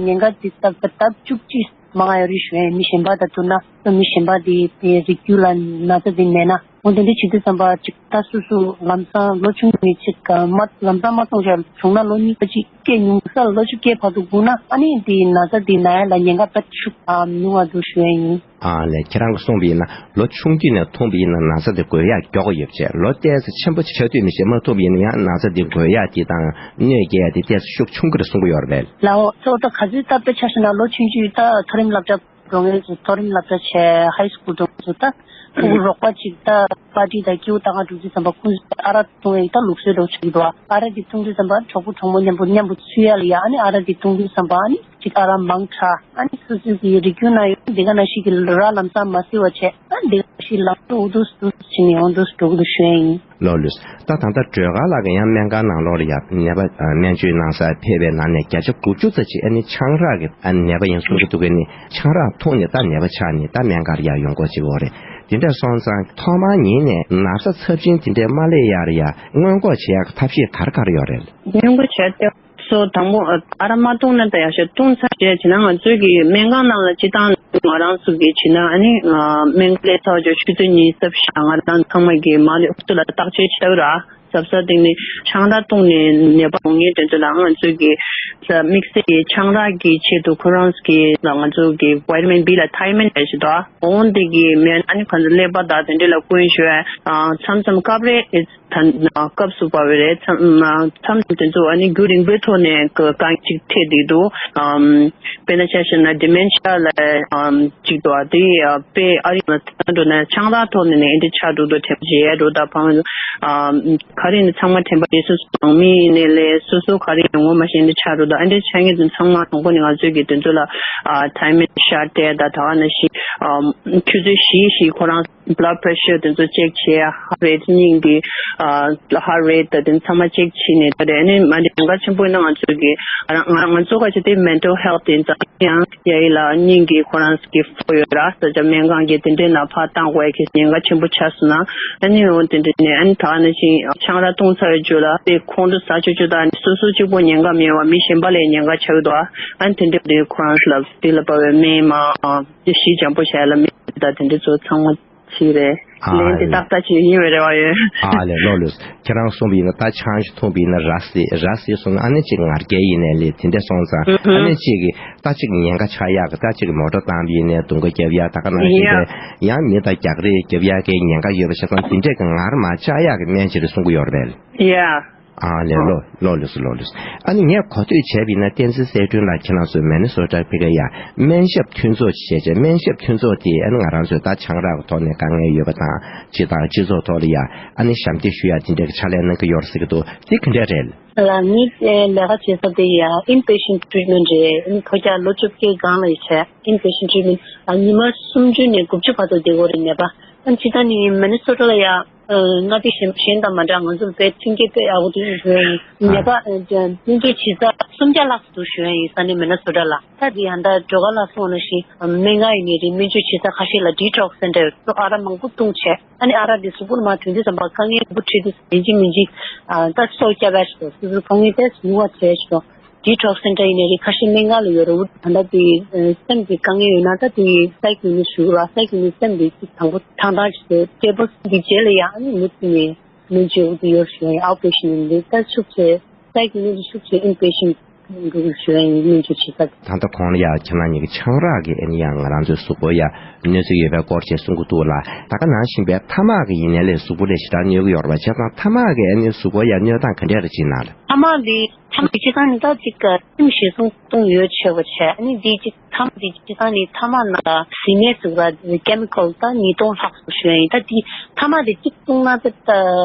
ཉེན་ཁ་དེ་ལྡབ་ལྡབ་བཅུ་གཅིག་མང་ཡོད་རེད་ཞུ་ཡ་ཡིན། མི་གཞན་པ་དང་བསྡུར་ན་ད་མི་གཞན་པ་དེ་དེ་རིགས་རྒྱུད་ལ་ན་ཚ་དེ་མེད་ན་འོ་དེ་འདྲ་བྱེད་དུས་ཙམ་པ་ཅིག་ད་སོ་སོ་ལམ་སང་ལོ་ཆུང་ནས་ཅིག་མ་ལམ་སང་མ་སོང་ཞག་བྱུང་ན་ལོ་གཉིས་ཀ་ཅིག་སྐྱེས་ཉུང་ས་ལ་ལོ་བཅུ་སྐྱེས་བར་དུ་སྒུག་ན་ཨ་ནི་དེ་ན་ཚ་དེ་ན་ཡ་ལ་ཉེན་ཁ་དཔེ་ཤུགས་ཉུང་བ་འདུག་ཞུ་ཡ་ཡིན། ཨ་ལས། ཁྱེད་རང་གིས་གསུངས་པ་ཡིན་ན་ལོ་ཆུང་དུས་ནས་འཐུང་པ་ཡིན་ན་ན་ཚ་དེ་འགོས་ཡག་མགྱོགས་ཡོད་པ་བྱས། ལོ་ཏོག་ཙམ་ཆེན་པོ་ཆགས་དུས་ནས་བྱས་མ་འཐུང་པ་ཡིན་ན་ཡང་ན་ཚ་དེ་འགོས་ཡག་དེ་དང་གནོད་སྐྱེལ་ཡག་དེ་ཏོག་ཙམ་ཤུགས་ཆུང་གི་རེད་གསུང་གི་ཡོད་རེད་པས། ལའོ། ཚོ་ད་ག་ཚོད་ད་དཔེ་ཆ་བཞག་ན་ལོ་ཆུང་ཆུང་ད་མཐོ་རིམ་སློབ་གྲྭ་འགྲོ་མཁན་ཚོ་མཐོ་རིམ་སློབ་གྲྭ་བྱས་ཧའི་སི་ཀུལ་འགྲོ་མཁན་ཚོ་ད་ ཕྲུ་གུ་རོགས་པ་ཅིག་ད་པར་ཊི་དང་སྐྱིད་པོ་བཏང་ག་འགྲོ་དུས་ཙམ་པ་ཁོང་ཚོས་ཨ་རག་འཐུང་ཡ་ད་ལུགས་སྲོལ་འདྲ་བོ་ཆགས་ཀྱི་འདུག་ཨ་རག་དེ་འཐུང་དུས་ཙམ་པ་གྲོགས་པོ་གྲོགས་མོ་མཉམ་པོ་མཉམ་པོ་ཚུད་ཡ་ལ་ཡ། ཨ་ནི་ཨ་རག་དེ་འཐུང་དུས་ཙམ་པ་ཨ་ནི་ཅིག་ཨ་རག་མང་དྲགས། ཨ་ནི་སོ་སོའི་གི་རིགས་རྒྱུད་ན་ཡོད་དེ་ག་ནང་བཞིན་གྱི་རག་ལམ་སང་མ་བསིལ་བ་བྱས། ཨ་དེ་ག་ནང་བཞིན་ལམ་འགྲོ་འུ་ཐུག་འུ་ཐུག་བྱས་ནས་འུ་ཐུག་འགྲོ་གི་འདུག་ཞུ་ཡ་ཡིན། ལགས་ལགས། ད་ད་ལྟ་སྒྲོལ་དཀར་ལགས་ཀྱིས་ཡང་སྨན་ཁང་ནང་ལོགས་ལ་ཡ་ནད་པ་ཨ་སྨན་བཅོས་གནང་སར་ཕེབས་པའི་ནང་ནས་བརྒྱ་ཆ་དགུ་བཅུ་ཙམ་ཅིག་ཨ་ནི་ཆང་རག་གི་ཨ་ནད་པ་ཡིན་གསུང་གི་འདུག་གས། ནི་ཆང་རག་འཐུང་ནས་ད་ནད་པ་ཆགས་ནས་ད་སྨན་ཁང་ལ་ཡ་ཡོང་དགོས་ཅིག་ཡོད་རེད། དེ་འདྲ་སོང་ཙང་ཐོག་མར་ཉིད་ནས་ན་ཚ་ཚབས་ཆེན་དེ་འདྲས་མ་སླེབས་ཡར་ཡ་སྔོན་འགོག་བྱེད་ཡག་གི་ཐབས་ཤེས་ག་རེ་ག་རེ་ཡོད་རེད། སྔོན་འགོག་བྱས་ཏེ་སོ་དང་པོ་ཨ་རག་མ་བཏུང་ན་ད་ཡག་ཤོས། བཏུང་ཚར་རྗེས་བྱས་ན་ང་ཚོའི་གི་སྨན་ཁང་ནང་ལ་སྤྱིར་བཏང་ང་རང་ཚོ་གི་བྱས་ན་ཨ་ནི་སྨན་ཁང་སླེབས་ཚར་རྗེས་ཆུ་ཚོད་ཉི་ཤུ་རྩ་བཞི་ང་རང་ཚང་མ་གི་མ་ལས་ཚུར་ལ་བརྟག་དཔྱད་བྱས་ར། གཟབ་གཟབ་བཏང་ནས་ཆང་རག་བཏུང་ནས་ནད་པ་ཡོང་མཁན་དེ་ཚོ་ལ་ང་ཚོས་ཀྱི་དམིགས་བསལ་གྱི་ཆང་རག་གི་ཆེད་དུ་ཁོ་རང་གི་ལ་ང་ཚོ་གི་བི་ཊ་མིན་བི་ལ་ཐའི་མིན་རེད་ཞེས་དོ། འོང་དེ་གི་སྨན་ཨ་ནི་ཁོ་ཚོ་ཀླད་པ་དང་དེ་འདྲ་ལ་སྐྱོན་ཞུ་བ། མཚམས་མཚམས་སྐབས་རེ་ད་སྐབས་སུ་བབས་པ་རེད། མཚམས་མཚམས་དེ་ཚོ་ཨ་ནི་རྒྱུན་རིང་པོའི་ཐོག་ནས་གི་རྐང་གཅིག་འཕྲད་བསྡད་འདུག་དཔེར་ན་ཆ་བཞག་ན་ཌི་མེན་ཤི་ཡ་ལ་གཅིག་འདུག་དེ་དཔེ་ཨ་རི་ལ་ད་འགྲོ་ན་ཆང་རག་ཐོག་ནས་ནས་འདི་ཆགས་འགྲོ་འདུག་དྲན་པ་བརྗེད་འགྲོ། ད་ཕངས་ག་རེ་ནི་ཚང་མ་དྲན་པ་བརྗེད་སོང་། ནང་མི་ཡིན་ནའི་ལས་སོ་སོ་ག་རེ་ཡིན་ངོ་མ་ཤེས་འདི་ཆགས་འགྲོ་འདུག་ཨ་འདྲ་ཆགས་མཁན་དེ་ཚང་མ་དང་པོ་ནས་ང་ཚོའི་གི་དེ་ཚོ་ལ་ཐའི་མིན་ཤ་སྤྲད། ད་ད་ག་ནང་བཞིན་ཆུ་ཚོད་བཞི་བཞི་ཁོ་རང་བི་ལཌ་པེ་རེ་ཤར་དེ་ཚོ་ཅེག་བྱས། ཧར་ཊི་རེ་ཊི་སྙིང་གི་ཧར་ཊི་རེ་ཊི་དང་དེ་ཚང་མ་ཅེག་བྱས་ནས། ད་རེད་ཨ་ནི་མ་འདི་གལ་ཆེན་པོ་ཡིན་ན་ང་ཚོའི་གི་ང་ང་ཚོ་ག་ཅི་དེ་མེན་ཊལ་ཧེལ་ཐི་ཡིན་ཙང་ཡང་ཡ་ཡི་ལ་སྙིང་གི་ཁོ་རང་གི་ཕོ་ཡོད་ར། ས་ཆ་སྨན་ཁང་གི་དེ་འདྲའི་ནང་ཕར་བཏང་དགོས་ཡ་གི་ཉེན་ཁ་ཆེན་པོ་ཆགས་སོང་ན་ཨ་ནི་འོ་དེ་འདྲ་ནས་ཨ་ནི་ད་ག་ནང་བཞིན་ཆང་རག་བཏུང་ཚར་བའི་རྗེས་ལ་དེ་ཁོང་ཁྲོ་ཟ་ཆོག་ཆོག་དང་སོ་སོ་གཅིག་པོ་ཉེན་ཁ་མེད་པ་མི་གཞན་པ་ལ་ཉེན་ཁ་ཆགས་ཀྱི་འདུག་ཨ་ནི་དེ་འདྲ་དེ་ཁོ་རང་ལ་དེ་ལ་དཔག་པའི་སྨན་མ་ཞིག་འཇམ་པོ་བྱས་ལ་མི་དང་དེ་འདྲ་ཚོ་ཚང་མ་ཅི་རེད། ཨ་ལན་དེ་ལེ། ཏག་ཏག་ཅིག་ཡིན་པའི་རེ་བ་ཡོད། ཨ་ལེ་ལགས་ལགས། ཁྱེད་རང་གསུངས་པ་ཡིན་ན་ད་ཆང་ཞིག་འཐུང་པ་ཡིན་ན་ར་བཟི་ར་བཟི་སོང་ན་ཨ་ནི་ཅིག་ངར་སྐད་ཡིན་ནའི་ལས་དེ་འདྲ་སོང་ཙང་ཨ་ནི་ཅིག་གི་ད་ཅིག་ཉེན་ཁ་ཆགས་ཡག་གི་ད་ཅིག་མོ་ཊ་བཏང་པ་ཡིན་ནའི་རྡུང་ག་རྒྱབ་ཡག་ད་ག་ནང་བཞིན་ཡ། དེ་ཡང་མི་དང་རྒྱག་རེས་རྒྱབ་ཡག་གི་ཉེན་ཁ་ཡོད་པ་བྱས་ཙང་དེ་འདྲས་ཀྱི་ངར་མ་ཆགས་ཡག་གི་སྨན་ཅིག་རེད་གསུང་གི་ཡོད་རེད། ཡ། ཨ་ལེ་ལགས་ལགས་ལགས་སོ་ལགས་ལགས་སོ། ཨ་ནི་ངས་གོ་ཐོས་བྱས་པ་ཡིན་ན་བསྟན་འཛིན་གསལ་སྒྲོན་ལགས་ཁྱེད་རང་ཚོ་མི་ནི་སོ་ཊ་ཕི་ག་ཡ་སྨན་ཞབས་མཐུན་ཚོགས་ཅིག་བྱས་བྱས་སྨན་ཞབས་མཐུན་ཚོགས་དེ་ཨ་ནི་ང་རང་ཚོའི་ད་ཆང་རག་གི་ཐོག་ནས་དཀའ་ངལ་ཡོད་པ་དང་སྤྱི་དང་སྤྱི་ཚོགས་ཐོག་ལ་ཡ་ཨ་ནི་ཞབས་འདེགས་ཞུ་ཡ་དེ་འདྲའི་ཕྱག་ལས་གནང་གི་ཡོད་རེད་ཟེར་གི་འདུག་དེ་ག་འདྲ་རེད། ལགས་ངའི་ལས་ཀ་བྱེད་ས་དེ་ཡ་ཨིན་པེ་ཤན་ཊི་ཊི་རི་ཊི་མེན་ཊི་རེད། ཨ་ནི་ཁོ་ཀྱ་ལོ་བཅོ་བརྒྱད་སྒང་ལ་ཡ་བྱས་ཨིན་པེ་ཤན་ཊི་ཊི་རི་ཊི་མེན་ཊི་ཉི་མ་སུམ་ཅུ་ནས་དགུ་བཅུ་བར་དུ་བསྡད་དགོས་རེད་ནད་པ། ཨ་ནི་སྤྱིར་བཏང་ནི་མི་ནི་སོ་ཊ་ལ་ཡ། མངའ་སྡེ་གཞན་གཞན་དང་མ་འདྲ་ང་ཚོར་དཔེ་མཐུན་རྐྱེན་དཔེ་ཡག་པོ་འདུག་ཞུ་ཡ་ཡིན། ནད་པ་སྨན་བཅོས་བྱེད་ས་སུམ་བརྒྱ་ལྷག་འདུག་ཞུ་ཡ་ཡིན། ས་གནས་མི་ནི་སོ་ཊ་ལ། ད་འདི་ཡང་ད་སྒྲོལ་དཀར་ལགས་གསུངས་ནང་བཞིན་སྨན་ཁང་ཡིན་ནའི་རེད། སྨན་བཅོས་བྱེད་ས་ཁ་ཤས་ལ་ཌི་ཊོག་སི་སེན་ཊར་ཡོད། ཨ་རག་མང་པོ་བཏུང་བྱས་ཨ་ནི་ཨ་རག་འདི་གཟུགས་པོར་མར་ཐོན་དུས་ཙམ་པ་དཀའ་ངལ་མང་པོ་འཕྲད་དུས་ཡིན་གཅིག་མིན་གཅིག་ད་སྲོག་སྐྱབས་ཡ་ཞིག་འདུག་སོ་སོའི་དཀའ་ངལ་དེ་སེལ་བ་བྱས་ཞིག་འདུག་ཌི་ཊོག་སི་སེན་ཊར་ཡིན་ནའི་རེད། ཁ་ཤས་སྨན་ཁང་ལ་ཡོད་རེད། འོ་ད་ལྟ་དེ་སེམས་ཀྱི་དཀའ་ངལ་ཡོད་ན་ད་དེ་སའི་ཀི་ཡུ་ནི་ཞུ་ར། སའི་ཀི་ཡུ་ནི་སེམས་དེ་ཅིག་དང་པོ་ཐང་ཐང་ཞིག་བྱས་སྐྱེས་པོ་འདི་རྗེས་ལ་ཡང་ཨ་ནི་མུ་མཐུད་ནས་སྨན་བཅོས་འོ་དེ་ཡོད་ཞུ་ཡ་ཨའུ་པེ་ཤན་ཡིན་འདི་ད་ཤུགས་ཆེ་སའི་ཀི་ཡུ་ནི་ཤུགས་ཆེ་ཨིན་པེ་ཤན་འགྲོ་དགོས་ཞུ་ཡ་ཡིན། སྨན་བཅོས་བྱེད་ས། ད་ལྟ་གོང་ལ་ཡ་ཁྱེད་རང་གཉིས་ཀྱི་ཆང་རག་གི་ཨ་ནི་ཡང་ང་རང་ཚོའི་གཟུགས་པོ་ཡ་གནོད་འཚེ་ཡོད་པའི་སྐོར་བཅས་གསུང་གི་འདུག་ལ། ད་ག་ནང་བཞིན་པའི་ཐ་མག་གི་ཡིན་ནའི་ལས་གཟུགས་པོ་ལ་ཞེ་དྲག་གནོད་ཀྱི་ཡོད་རེད་པ། བྱས་ཙང་ཐ་མག་གི་ཨ་ནི་གཟུགས་པོ་ཡ་གནོད་སྟངས་ག་འདྲས་རེད་ཅེ་ན་ལ། ཐ་མག་འདི་ཐ་མག་འདི་སྤྱིར་བཏང་ནི་ད་ཅིག་སེམས་ཞེ་སྡང་གཏོང་ཡོ་ཆེ་བ་བྱས། ཨ་ནི་འདི་ཅིག་ཐ་མག་འདི་སྤྱིར་བཏང་ནི་ཐ་མག་ནང་ལ་བཟི་སྨན་ཟེར་བ་ཀེ་མི་ཀལ་ད་ཉིས་སྟོང་ལྷག་ཙམ་ཞུ་ཡ་ཡིན། ད་འདི་ཐ་མག་འདི་གཅིག་བཏུང་ན་ད་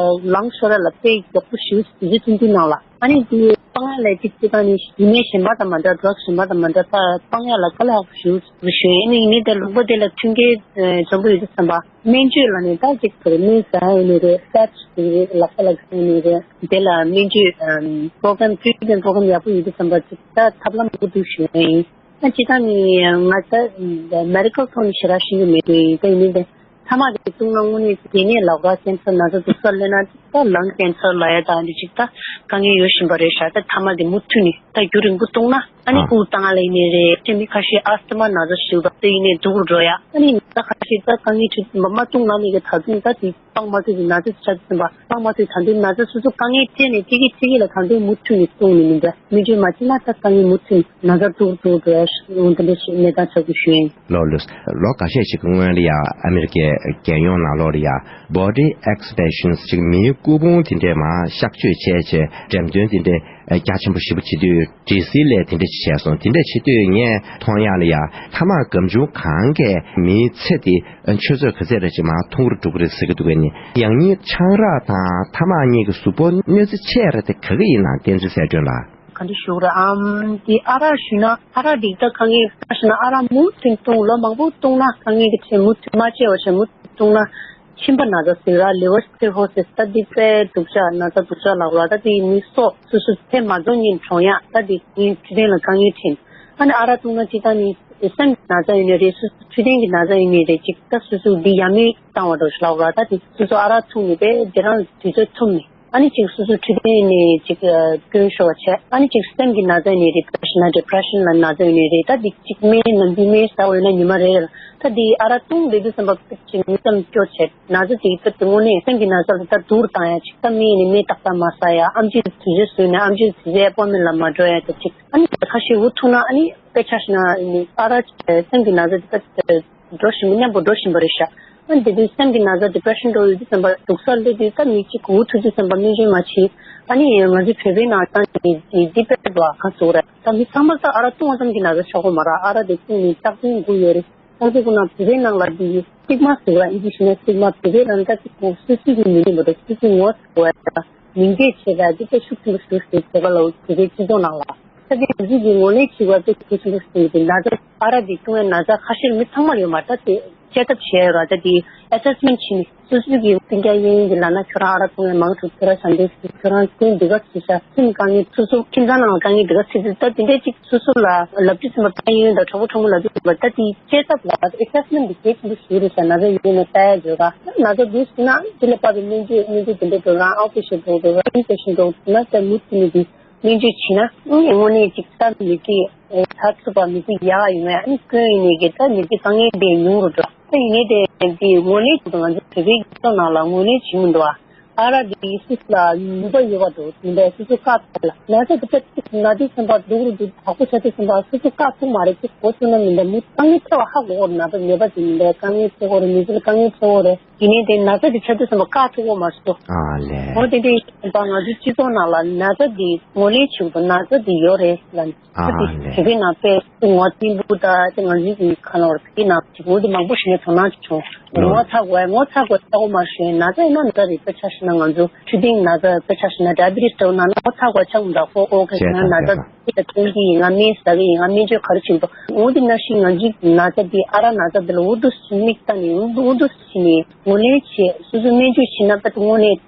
ལངས་ཤོར་ལ་དཔེ་མགྱོགས་པོ་ཞེ་པོ་དུས་ཚོད་ཐུང་ཐུང་ནང་ལ། ཨ་ནི་འདི་སྤང་ཡ་ལ་གཅིག་སྤྱིར་བཏང་ནི་བཟི་སྨན་གཞན་པ་དང་མ་འདྲ་ཌྲག་གཞན་པ་དང་མ་འདྲ་ད་སྤང་ཡ་ལ་དཀའ་ལས་ཁག་པོ་ཞེ་པོ་ཞུ་ཡ་ཡིན། ཨ་ནི་ཡིན་ནའི་ད་ལུང་པ་དེ་ལ་མཐུན་རྐྱེན་འཛོམས་པོ་ཡོད་དུས་ཙམ་པ། སྨན་བཅོས་ལ་ནི་ད་ཅིག་དེར་སྨན་ཟ་ཡིན་ནི་རེད། སེབ་ཅིག་རེད། ལག་པ་ལ་ཟ་ཡིན་ནི་རེད། དེ་ལ་སྨན་བཅོས་པོ་རོ་གྷ་རམ་ཊི་རི་ཊི་མེན་ཊི་པོ་རོ་གྷ་རམ་ཡག་པོ་ཡོད་དུས་ཙམ་པ་ཅིག་ད་ཐབས་ལམ་མང་པོ་འདུག་ཞུ་ཡ་ཡིན། ད་སྤྱིར་བཏང་ནི་ང་ད་མེ་ཌི་ཀལ་ཐོག་ནས་ཞེ་དྲག་ཤེས་ཀྱི་མེད་དུས་ཡིན། ད་ཡིན་ནའི་ད་ཐ་མག་དེ་བཏུང་ན་དངོས་གནས་དེ་ནས་ལག་པ་ཀེན་སར་ན་ཚ་འདུག་ས་སླེབས་ན་ད་ལང་ཀེན་སར་ལབ་ཡ་ད་འདི་ཅིག་ད་དཀའ་ངལ་ཡོད་བཞིན་པ་རེད་ཤག་ད་ཐ་མག་དེ་མུ་མཐུད་ནས་ད་རྒྱུན་རིང་པོ་བཏུང་ན། ཨ་ནི་ཨ་དབུགས་གཏོང་ལ་ཡིན་ནའི་རེད། ཅེས་མི་ཁ་ཤས་ཨ་སི་ཐ་མ་ན་ཚ་ཞིག་འདུག་དེ་ཡིན་ནའི་སྡུག་རུ་འགྲོ་ཡ། ཨ་ནི་ན་ཚ་ཁ་ཤས་ད་དཀའ་ངལ་འཕྲད་མ་མ་བཏུང་ན་ནི་གི་ད་དུང་ད་དེ་སྤང་མ་ཐུབ་ཀྱི་ན་ཚ་ཆགས་ཟིན་པ། སྤང་མ་ཐུབ་ད་དུང་ན་ཚ་སོ་སོ་དཀའ་ངལ་འཕྲད་ནས་ཅི་གི་ཅི་གི་ལ་ད་དུང་མུ་མཐུད་ནས་བཏུང་ནི་མིན་པས། སྨན་བཅོས་མ་བྱས་ན་ད་དཀའ་ངལ་མུ་མཐུད་ན་ཚ་སྡུག་རུ་སྡུག་རུ་འགྲོ་ཡ་ཞིག་འོང་དེ་འདྲ་ཞིག་གནས་སྟངས་ཆགས་ཀྱི་ཞུ་ཡིན། ལོ་ལོ་ལོ་འགའ་ཤས་ཤིག་གི་སྔོན་ལ་ཡ་ཨ་མི་རི་ཀའི་རྒྱལ་ཡོངས་ནང་ལོགས་ལ་ཡ་body exhibitions ཅིག་མིའི་སྐུ་ཕུང་དེ་འདྲས་མ་གཤག་བཅོས་བྱས་བྱས་འགྲེམས་སྟོན་དེ་འདྲས། རྒྱ་ཆེན་པོ་ཞེ་པོ་བྱེད་དུས་འདྲེ་སིལ་ལས་དེ་འདྲ་ཞིག་བྱས་སོང་། དེ་འདྲ་བྱེད་དུས་ངས་མཐོང་ཡག་ལ་ཡ་ཐ་མག་སྒམ་ཆུང་གང་གས་མིའི་ཚེ་དེ་ཆུ་ཚོད་ག་ཚད་རེ་ཅིག་མར་ཐུང་རུ་འགྲོ་གི་རེད་ཟེར་གི་འདུག་གས་ནི། ཡང་སྙིང་ཆང་རག་དང་ཐ་མག་གཉིས་ཀྱི་གཟུགས་པོ་གནོད་འཚེ་ཆེ་ར་དེ་ག་གི་ཡིན་ན། བསྟན་འཛིན་གསལ་སྒྲོན་ལགས། ག་འདྲ་ཞུ་ར་ཨམ་དེ་ཨ་རག་ཞུས་ན་ཨ་རག་འདི་ད་དཀའ་ངལ་ད་ཞུ་ན་ཨ་རག་མུ་མཐུད་བཏུང་ལོ་མང་པོ་བཏུང་ན་དཀའ་ངལ་གྱི་ཆེད་མུ་མཐུད་མ་བྱས་པ་བྱས་མུ་མཐུད་བཏུང་ན། མཆིན་པ་ན་ཚ་ཟེར་ར་ལི་ཝར་སི་རོ་སིས་ད་འདི་དཔེ་སྡུག་ཅག་ན་ཚ་སྡུག་ཅག་ལབ་ར། ད་འདི་མི་སྲོག་སོ་སོ་ཚེ་མ་རྫོགས་ཉིན་གྲོངས་ཡག་ད་འདི་ངའི་འཕྲོད་བསྟེན་ལ་དཀའ་ངལ་འཕྲད། ཨ་ནི་ཨ་རག་བཏུང་ན་ཅི་ད་ནི་སེམས་ཀྱི་ན་ཚ་ཡིན་ནི་རེད། སོ་སོ་འཕྲོད་བསྟེན་གྱི་ན་ཚ་ཡིན་ནི་རེད། ཅིག་ད་སོ་སོ་འདི་ཡ་མེད་བཏང་བ་འདྲ་ཞིག་ལབ་ར། ད་འདི་སོ་སོ་ཨ་རག་འཐུང་ནི་དཔེ་འདི་རང་དུས་ཚོད་ཐུབ་ནི། ཨ་ནི་ཅིག་སོ་སོ་འཕྲོད་བསྟེན་ནས་ཅིག་སྐྱོན་ཤོར་བ་བྱས། ཨ་ནི་ཅིག་སེམས་ཀྱི་ན་ཚ་ནས་ཌི་པི་རེ་ཤན་ན་ཌི་པི་རེ་ཤན་ལ་ན་ཚ་ཡོད་ནས་རེད། ད་འདི་ཅིག་སྨན་ནམ་རྒྱུན་སྨན་ཟ་བ་ཡོད་ན་ཉི་མ་རེ་རེ་ལ་ད་འདི་ཨ་རག་བཏུང་བསྡད་དུས་ཙམ་པ་ཅིག་མི་བསམ་སྐྱོ་བྱས། ན་ཚ་དེ་ད་དེ་དངོས་གནས་སེམས་ཀྱི་ན་ཚ་ལ་ད་སྡུག་རུ་བཏང་ཡ། ཅིག་ད་སྨན་ནས་སྨན་ཏག་ཏག་མ་ཟ་ཡ། ཨམ་ཆི་དུས་ཚོད་བཟོས་ནས་ཨམ་ཆི་དུས་ཚོད་ཨེ་པོ་མེན་ལ་མ་འགྲོ་ཡ། ད་ཅིག་ཨ་ནི་ཁ་ཤས་འུ་ཐུག་ན་ཨ་ནི་དཔེ་ཆ་བཞག་ན་ཨ་རག་སེམས་ཀྱི་ན་ཚ་དེ་ད། འགྲོ་བཞིན་པ་མཉམ་པོ་འགྲོ་བཞིན་པ་རེད་ཤག་ཨ་ནི་དེ་དུས་སེམས་ཀྱི་ན་ཚ་ཌི་པི་རེ་ཤན་འགྲོ་ཡོད་དུས་ཙམ་པ་སྡུག་ས་སླེབས་དུས་ད་མི་གཅིག་འུ་ཐུག་དུས་ཙམ་པ་སྨན་བཅོས་མ་བྱེད། ཨ་ནི་ང་ཚོའི་བོད་པའི་ནང་ཚང་གི་འདི་འདི་དཔེ་འགྲོ་ཨ་ག་ཟུག་རེད། ད་མི་ཚང་མ་ད་ཨ་རག་བཏུང་བ་ཙམ་གྱིས་ན་ཚ་ཆགས་ཀྱི་མ་རེད། ཨ་རག་དེ་བཏུང་ནས་རྟག་པར་འགོ་ཡོད་རེད། ད་དེ་ཁོ་ན་བོད་པའི་ནང་ལ་འདི་སྟིག་མ་ཟུག་ར་ཨིན་ཇི་ཞུ་ན་སྟིག་མ། བོད་པའི་ནང་ད་ཅིག་གོ་སུ་སུ་གི་མི་རིགས་མ་གཏོགས་སུ་སུ་ངོ་ཚ་དགོས་ཡ། མིང་འདྲེས་བྱེད་པ་འདི་དཔེ་ཤུགས་ཆེན་པོ་ཞིག་རེད། བོད་པ་ལ་བོད་པའི་སྤྱི་ཚོགས་ནང་ལ། ད་དེ་ང་ཚོ་གི་ངོས་ལེན་བྱེད་པ་དཔེ་གལ་ཆེན་པོ་ཞིག་ཡིན་ཏེ། ན་ཚ་ཨ་རག་འདི་བཏུང་བའི་ན་ཚ་ཁ་ཤས་མི་ཚང་མར་ཡོད་མ་རེད། ད་དེ་དཔྱད་ཐབས་བྱས་ཡོད་ར། ད་དེ་ཨེ་སེ་སི་མེན་ཊི་བྱས་ནས་སོ་སོ་གི་སྤུན་ཀྱག་གཡས་གཡོན་གྱི་ལབ་ན། ཁྱོད་རང་ཨ་རག་བཏུང་བའི་མང་ཆུང་། ཁྱོད་རང་ཞབས་འདྲེན་ཞུ། ཁྱོད་རང་སེམས་འདི་ག་ཚོད་ཤ་སེམས་དཀའ་ངལ། སོ་སོ་ཁྱིམ་ཚང་ནང་ལ་དཀའ་ངལ་འདི་ག་ཚོད་ཚོད། ད་དེ་འདྲའི་ཅིག་སོ་སོ་ལ་ལབ་དུས་ཙམ་པ་ཕན་ཡོན་དང་གྲོགས་པོ་གྲོགས་མོ་ལབ་དུས་ཙམ་པ་ད་དེ་དཔྱད་ཐབས་ལ་ཨེ་སེ་སི་མེན་ཊི་འདི་གལ་ཆེན་པོ་ཞིག་རེད་ཤག་ན་ཚ་ཡོད་ན་ལྟ་ཡ་ཡོད་ག་ན་ཚ་འདུག་ཟེར་ན་དེ་ལ་དཔག་པའི་སྨན་བཅོས་སྨན་བཅོས་དེ་འདྲ་འགྲོ་རང་ཨའུ་པེ་ཤན་འགྲོ་འགྲོ་རང་ཨིན་པེ་ཤན་འགྲོ་ན་ད་མུ་མཐུད་ནས་དེ། སྨན་བཅོས་བྱས་ན་ཨ་ནི་དངོས་གནས་ཅིག་ད་མི་ཚེ་ད་ཚུགས་པ་མི་ཚེ་ཡག་ཡོང་ཡ། ཨ་ནི་སྐྱོན་ཡིན་ནའི་གི་ད་མི་ཚེ་དཀའ་ངལ་དེ་ཉུང་རུ་འགྲོ། ད་ཡིན་ནའི་དེ་དེ་ངོས་ལེན་བྱེད་དུས་ང་ཚོ་བོད་པའི་སྤྱི་ཚོགས་ནང་ལ་ངོས་ལེན་བྱེད་མི་འདུག་ཨ། ཨ་རག་འདི་སུ་ལ་ནུས་པ་ཡོད་པ་འདུག་མི་འདུག་སོ་སོ་བཀག་ཐུབ་ལ། ན་ཚ་འདི་ད་ཅིག་ན་དུས་ཙམ་པ་སྡུག་རུ་འདུག་དྲག་པོ་ཆགས་དུས་ཙམ་པ་སོ་སོ་བཀག་ཐུབ་མ་རེད། ཅིག་གོ་ཚོད་ན་མི་འདུག་མི་དཀའ་ངལ་འཕྲད་པ་ཧ་གོ་གི་རེད། ནད་པ་ནད་པ་ཅིག་མི་འདུག་དཀའ་ངལ་འཕྲད་ཀྱི་རེད། མི་ཚེ་ལ་དཀའ་ངལ་འཕྲད་ཀྱི་རེད། ཡིན་ནའི་དེ་ན་ཚ་དེ་ཆགས་དུས་ཙམ་པ་བཀག་ཐུབ་ཀྱི་མ་རེད། ཨ་ལས། འོ་དེ་འདྲ་ཡིན་པ་ང་ཚོའི་སྤྱི་ཚོགས་ནང་ལ་ན་ཚ་དེ་ངོས་ལེན་བྱེད་དགོས། ན་ཚ་དེ་ཡོད་རེད་ལབ་ནས། ཨ་ད་དེ་ལས། བོད་པའི་ནང་དཔེ་ངོ་བསྟན་པོ་ད་དེ་ང་ཚོའི་གི་ཁ་ལོར་དེ་ནང་གི་འོ་དེ་མང་པོ་ཞིག་ནས་དོ་སྣང་བྱུང་། ངོ་ཚ་དགོས་ངོ་ཚ་དགོས་ཆགས་ཀྱི་མ་རེད། ན་ཚ་ཡིན་ན་ན་ཚ་རེད། དཔེ་ཆ་བཞག་ན་ང་ཚོ་འཕྲོད་བསྟེན་ན་ཚ་དཔེ་ཆ་བཞག་ན་ཌའི་བི་ཊི་སི་འདྲ་བོ་ན་ན་ངོ་ཚ་དགོས་ཆགས་མི་འདུག་ཁོ་ཨོ་ཁེ་ན་ན་ཚ་དེ་ལ་བསྟེན་གྱི་ཡིན། ང་སྨན་ཟ་གི་ཡིན། ང་སྨན་བཅོས་ག་རེ་བྱེད་དགོས། འོ་དེ་ནང་བཞིན་ང་ཚོའི་ན་ཚ་དེ་ཨ་རག་ན་ཚ་དེ་ལ་འུ་ཐུག་མིག་ལྟ་ནས་འུ་ཐུག་བྱས་ནས། ངོས་ལེན་བྱེད། སོ་སོས་སྨན་བཅོས་བྱེད་ན་ད་དངོས་གནས་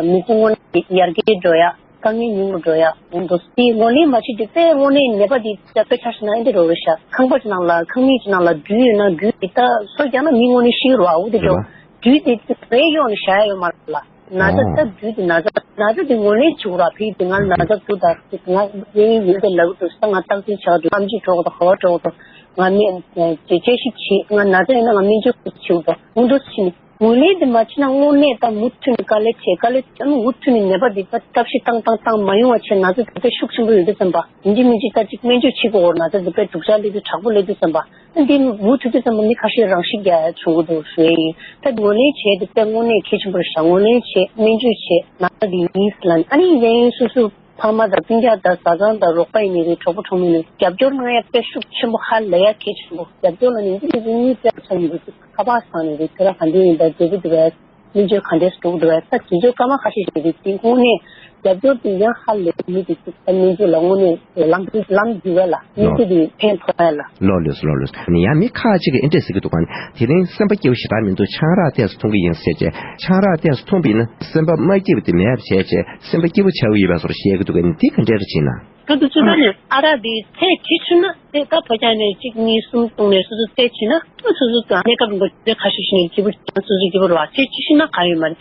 མི་ཚེ་དངོས་གནས་ཡར་རྒྱས་འགྲོ་ཡ། དཀའ་ངལ་ཉུང་རུ་འགྲོ་ཡ་འོང་འདུག་དེ་ངོས་ལེན་མ་བྱེད་དུས་དཔེ་དངོས་གནས་ནད་པ་འདི་ད་དཔེ་ཆ་བཞག་ན་ཨེ་འདྲ་རོ་རེད་ཤག་ཁང་པ་ཅིག་ནང་ལ་ཁང་མིག་ཅིག་ནང་ལ་སྦྲུལ་ཡོད་ན་སྦྲུལ་འདི་ད་སོ་རྒྱག་ན་མི་དངོས་གནས་ཤི་རོ་ཨ། འོ་དེ་འདྲ་སྦྲུལ་དེ་རེ་གཡོགས་ནས་བཞག་ཡ་ཡོད་མ་རེད་ལ། ན་ཚ་ད་སྦྲུལ་དེ་ན་ཚ་ན་ཚ་དེ་ངོས་ལེན་བྱེད་དགོས་ར། ཕ་གི་དེ་ང་ན་ཚ་འདུག་ད་ང་གཡས་གཡོན་ཡོད་དེ་ལབ་འདུག་ས་ང་རྟགས་ཅན་ཆགས་འདུག་ཨམ་ཆི་འགྲོ་དགོས་འདུག་ག་པར་འགྲོ་དགོས་འདུག་ང་སྨན་དཔྱད་ཞིབ་བྱེད། ང་ན་ཚ་ཡིན་ན་ང་སྨན་བཅོས་བྱེད་དགོས་འདུག་འོ་འདུག་སེ་བྱས་ནས། ངོས་ལེན་དེ་མ་བྱས་ན་དངོས་གནས་ད་མུ་མཐུད་ནས་དཀའ་ལས་བྱས། དཀའ་ལས་བྱས་ན་མུ་མཐུད་ནས་ནད་པ་འདི་ད་ཐབས་ཤེས་བཏང་བཏང་བཏང་མ་ཡོང་བ་བྱས་ན་ཚ་དེ་དཔེ་ཤུགས་ཆེན་པོ་ཡོད་དུས་ཙམ་པ། ཡིན་གཅིག་མིན་གཅིག་ད་ཅིག་སྨན་བཅོས་བྱེད་དགོས་འོ། ན་ཚ་དེ་དཔེ་སྡུག་ཅག་སླེབས་དུས་དྲག་པོ་སླེབས་དུས་ཙམ་པ། ཨ་འདི་མུ་མཐུད་དུས་ཙམ་པ་མི་ཁ་ཤས་རང་ཤི་རྒྱག་ཡ་བྱུང་གི་འདུག་ཞུ་ཡ་ཡིན། ད་ངོས་ལེན་བྱས་དེ་དཔེ་དངོས་གནས་གལ་ཆེན་པོ་རེད་ཤག་ངོས་ལེན་བྱས་སྨན་བཅོས་བྱས་ན་ཚ་འདི་ཡིན་ལབ་ནས། ཨ་ནི་གཞན་སོ་སོ་ཕ་མ་དང་སྤུན་ཀྱག་དང་བཟའ་ཚང་དང་རོགས་པ་ཡིན་ནའི་རེད། གྲོགས་པོ་གྲོགས་མོ་ཡིན་ནའི་རྒྱབ་སྐྱོར་གནང་ཡ་དཔེ་ཤུགས་ཆེན་པོ་ཧ་ལས་ཡ་གལ་ཆེན་པོ། རྒྱབ་སྐྱོར་ལ་ནི་འདི་ནི་གཉིས་བརྩེ་བ་ཆགས་ཡིན་པ་ཅིག་ཁ་པར་བཟང་ནས་རེད། ཁྱོད་རང་ག་འདྲ་ཡིན་པ་བདེ་པོ་འདུག་བས། སྨན་བཅོས་ག་འདྲས་འགྲོ་གི་འདུག་བས། ད་དུས་ཚོད་སྐར་མ་ཁ་ཤས་ཤིག་རེད། དེ་དངོས་གནས་རྒྱབ་སྐྱོར་དེ་ཡང་ཧ་ལས་མི་དེ་ཅིག་ད་སྨན་བཅོས་ལ་དངོས་གནས་ལམ་ལམ་འགྱུར་བ་ལ་སྨན་བཅོས་དེ་ཕན་ཐོགས་ཡ་ལ། ལོ་ལོས་ལོ་ལོས་ནི་ཡང་མི་ཁ་ཅིག་གིས་ཨེ་འདྲས་ཟེར་གྱི་འདུག་ག་དེ་རིང་སེམས་པ་སྐྱིད་པོ་ཞེ་དྲག་མི་འདུག་ཆང་རག་ཏོག་ཙམ་འཐུང་གི་ཡིན་ཟེར་བྱས། ཆང་རག་ཏོག་ཙམ་འཐུང་བ་ཡིན་ན་སེམས་པ་མ་སྐྱིད་པ་དེ་མེད་པ་བྱས་བྱས་སེམས་པ་སྐྱིད་པོ་ཆགས་ཀྱི་ཡོད་པ་བཟོ་འདྲ་བཤད་ཀྱི་འདུག་ག་དེ་ག་འདྲས་རེད་བྱས་ན། ད་དུང་ཚོད་ལྟ་ནས་ཨ་རག་འདི་ཚད་ཆེ་ཆུང་ན་དེ་ད་ཕོ་རྒྱག་ནས་གཅིག་གཉིས་གསུམ་བཏུང་ནས་སོ་སོ་ཚད་ཆེ་ན་ད་སོ་སོ་ད་གནས་སྐབས་འགོ་ཚད་ཁ་ཤས་ཤིག་ནས་སྐྱིད་པོ་ཆགས། སོ་སོ་སྐྱིད་པོ་རེད་བ། ཚད་ཆེ་ཤོས་ན་ག་ཡོད་མ་རེད།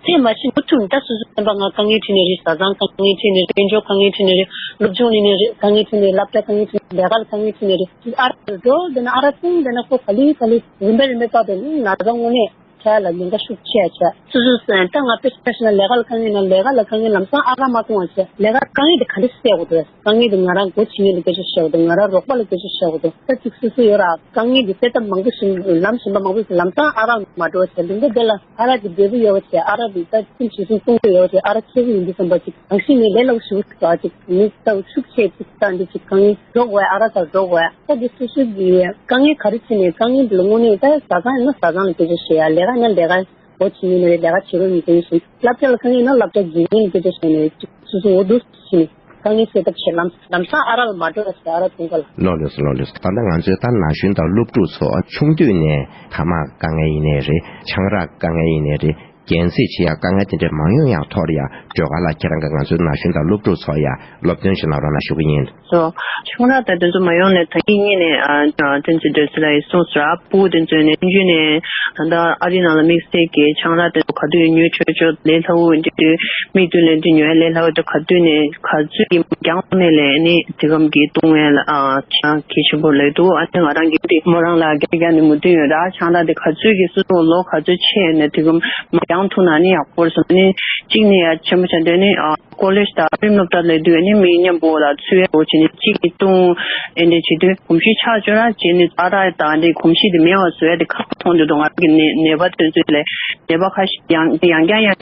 ཚད་མ་ཆེ་མུ་མཐུད་ནས་ད་སོ་སོ་སེམས་པ་ང་དཀའ་ངལ་འཕྲད་ནས་རེད། བཟའ་ཚང་དཀའ་ངལ་འཕྲད་ནས་རེད། དཔལ་འབྱོར་དཀའ་ངལ་འཕྲད་ནས་རེད། སློབ་སྦྱོང་ལས་ནས་རེད། དཀའ་ངལ་འཕྲད་ནས་རེད། སློབ་གྲྭ་དཀའ་ངལ་འཕྲད་ནས་ལས་ཀ་ལ་དཀའ་ངལ་འཕྲད་ནས་རེད། ཨ་རག་འགྲོ་བསྡད་ན་ཨ་རག་བཏུང་བསྡད་ན་ཁོ་ག་ལེ་ག་ལེ་རིམ་པས་རིམ་པས་བཏང་བསྡད་ན་ན་ཚ་དངོས་གནས། ཆ་ལ་ཉེན་ཁ་ཤུགས་ཆེ་ཡ་ཆ། སོ་སོ་ད་ང་དཔེ་ཆ་བཞག་ན་ལས་ཀ་ལ་དཀའ་ངལ་ན་ལས་ཀ་ལ་དཀའ་ངལ་ལམ་སང་ཨ་རག་མ་བཏུང་བ་བྱས་ལས་ཀ་དཀའ་ངལ་དེ་ག་འདྲ་སེལ་དགོས་འདུག་དཀའ་ངལ་དེ་ང་རང་སྒོ་ཕྱེ་མཁན་ལ་སྐད་ཆ་བཤད་དགོས་འདུག་ང་རང་རོགས་པ་ལ་སྐད་ཆ་བཤད་དགོས་འདུག་ད་ཅིག་སོ་སོ་ཡོད་ར་དཀའ་ངལ་དེ་སེལ་ཐབས་མང་པོ་ཞིག་ལམ་གཞན་པ་མང་པོ་ཞིག་ལམ་སང་ཨ་རག་མ་འགྲོ་བ་བྱས་ལུང་པ་དེ་ལ་ཨ་རག་གི་འབྲས་བུ་ཡོད་པ་བྱས་ཨ་རག་གི་ད་ཁྱིམ་ཞིག་སོང་སྟོང་པ་ཡོད་པ་བྱས་ཨ་རག་ཁྱེར་གི་ཡིན་འདུག་བསམ་པ་ཅིག་གང་ཞིག་ནས་ལས་སླ་པོ་ཞིག་ཟ་ཅིག་མི་ད་ཤུགས་ཆེ་ཅིག་ད་འདི་ཅིག་དཀའ་ངལ་འགྲོ་དགོས་ཨ་རག་ད་འགྲོ་དགོས་ད་འདི་སོ་སོ་གི་དཀའ་ངལ་ག་རེ་བྱས་ནས་དཀའ་ངལ་འདི་ལ་དངོས་གནས་ད་བཟའ་ཚང་ཡིན་ན་བཟའ་ཚང་ལ་སྐད་ཆ་བཤད་ཡ་ལས་ཀ་ཡིན་ན་ལས་ཀ་འོ་བྱེད་ཉན་ནས་ལས་ཀ་བྱེད་རོགས་གཉིས་ཀྱི་ཡིན་ཞིང་སློབ་གྲྭ་ལ་ཁ་ངེས་ན་སློབ་གྲྭ་དགེ་རྒན་སྐད་ཆ་བཤད་ནས་སོ་སོ་འོ་འདུག་བྱེད་ནས་དཀའ་ངལ་སེལ་ཐབས་བྱེད་ལམ་ལམ་སང་ཨ་རག་ལ་མ་འགྲོ་བ་ཟེར་ཨ་རག་འཐུང་ག་ལ། ལོ་ལོས་ལོ་ལོས། ད་ལྟ་ང་ཚོའི་ད་ན་གཞོན་དང་སློབ་ཕྲུག་ཚོ་ཆུང་དུས་ནས་ཐ་མག་དཀའ་ངལ་ཡིན་ནའི་རེད། ཆང་རག་དཀའ་ངལ་ཡིན་ནའི་རེད། རྒྱན་རྩེད་བྱེད་ཡ་དཀའ་ངལ་དེ་འདྲ་མང་ཡོང་ཡག་ཐོག་ལ་ཡ་སྒྲོལ་དཀར་ལགས་ཁྱེད་རང་གིས་ང་ཚོའི་ན་གཞོན་དང་སློབ་ཕྲུག་ཚོ་ཡ་སློབ་སྟོན་ཞིག་གནང་རོགས་གནང་ཞུ་གི་ཡིན། སོ། ཆང་རག་དང་དེ་ཚོ་མ་ཡོང་ནས་ད་གིན་ངེད་ནས་ཨ་བསྟན་འཛིན་བགྲེས་གླུ་ལགས་ཡིས་གསུངས་སོང་ར། སྤུ་གུ་དེ་ཚོ་ནས་ཆུང་ཆུང་ནས་ད་ལྟ་ཨ་རི་ནང་ལ་དམིགས་བསལ་གྱི་ཆང་རག་དེ་ཚོ་ག་དུས་ཉོ་ཆོག་ཆོག་ལས་སླ་བོ་འདི་དུས་མིག་མདུན་ལ་འདི་ཉོ་ཡ་ལས་སླ་བོ་དེ་ག་དུས་ནས་ག་ཚོད་ཀྱི་རྒྱང་ནས་ལས་ནི་དེ་གམ་གྱི་བཏུང་བའི་ལ་ཨ་ཆང་གི་ཆེན་པོ་ལས་འདུག་ཨ་ནི་ང་རང་གི་དེ་མོ་རང་ལ་རྒྱ་རྒྱ་ནས་མུ་མཐུད་ཡོད་ར། ཆང་རག་དེ་ག་ཚོད་ཀྱི་སོ་སོ་ལོ་ག་ཚོད་ཆེ་ནས་དེ་གམ་མ་རྒྱང་ཐུག་ན་ནི་ཡག་པོ་རེད་སོང་ནི་གཅིག་ནས་ཡ་ཆེན་པོ་ཆགས་འདོད་ནི་ཨ། ཀོ་ལེཇ་དང་རིམ་སློབ་གྲྭ་ལས་དུས་ནི་མི་མཉམ་པོ་ལ་ཚུད་ཡ་འོ་བྱེད་ནི་གཅིག་གིས་བཏུང་ཨེ་འདྲས་བྱེད་དུས་གོམས་གཤིས་ཆགས་བཅུག་ར་བྱེད་ནི་ཨ་རག་དང་འདྲས་གོམས་གཤིས་དེ་མེད་པ་བཟོ་ཡ་དེ་ཁག་པོ་མཐོང་འདུག་ང་རང་གི་ནད་ནད་པ་དེ་ཚོ་ལས་ནད་པ་ཁ་ཤས་ཡང་ཡང་བསྐྱར་ཡང་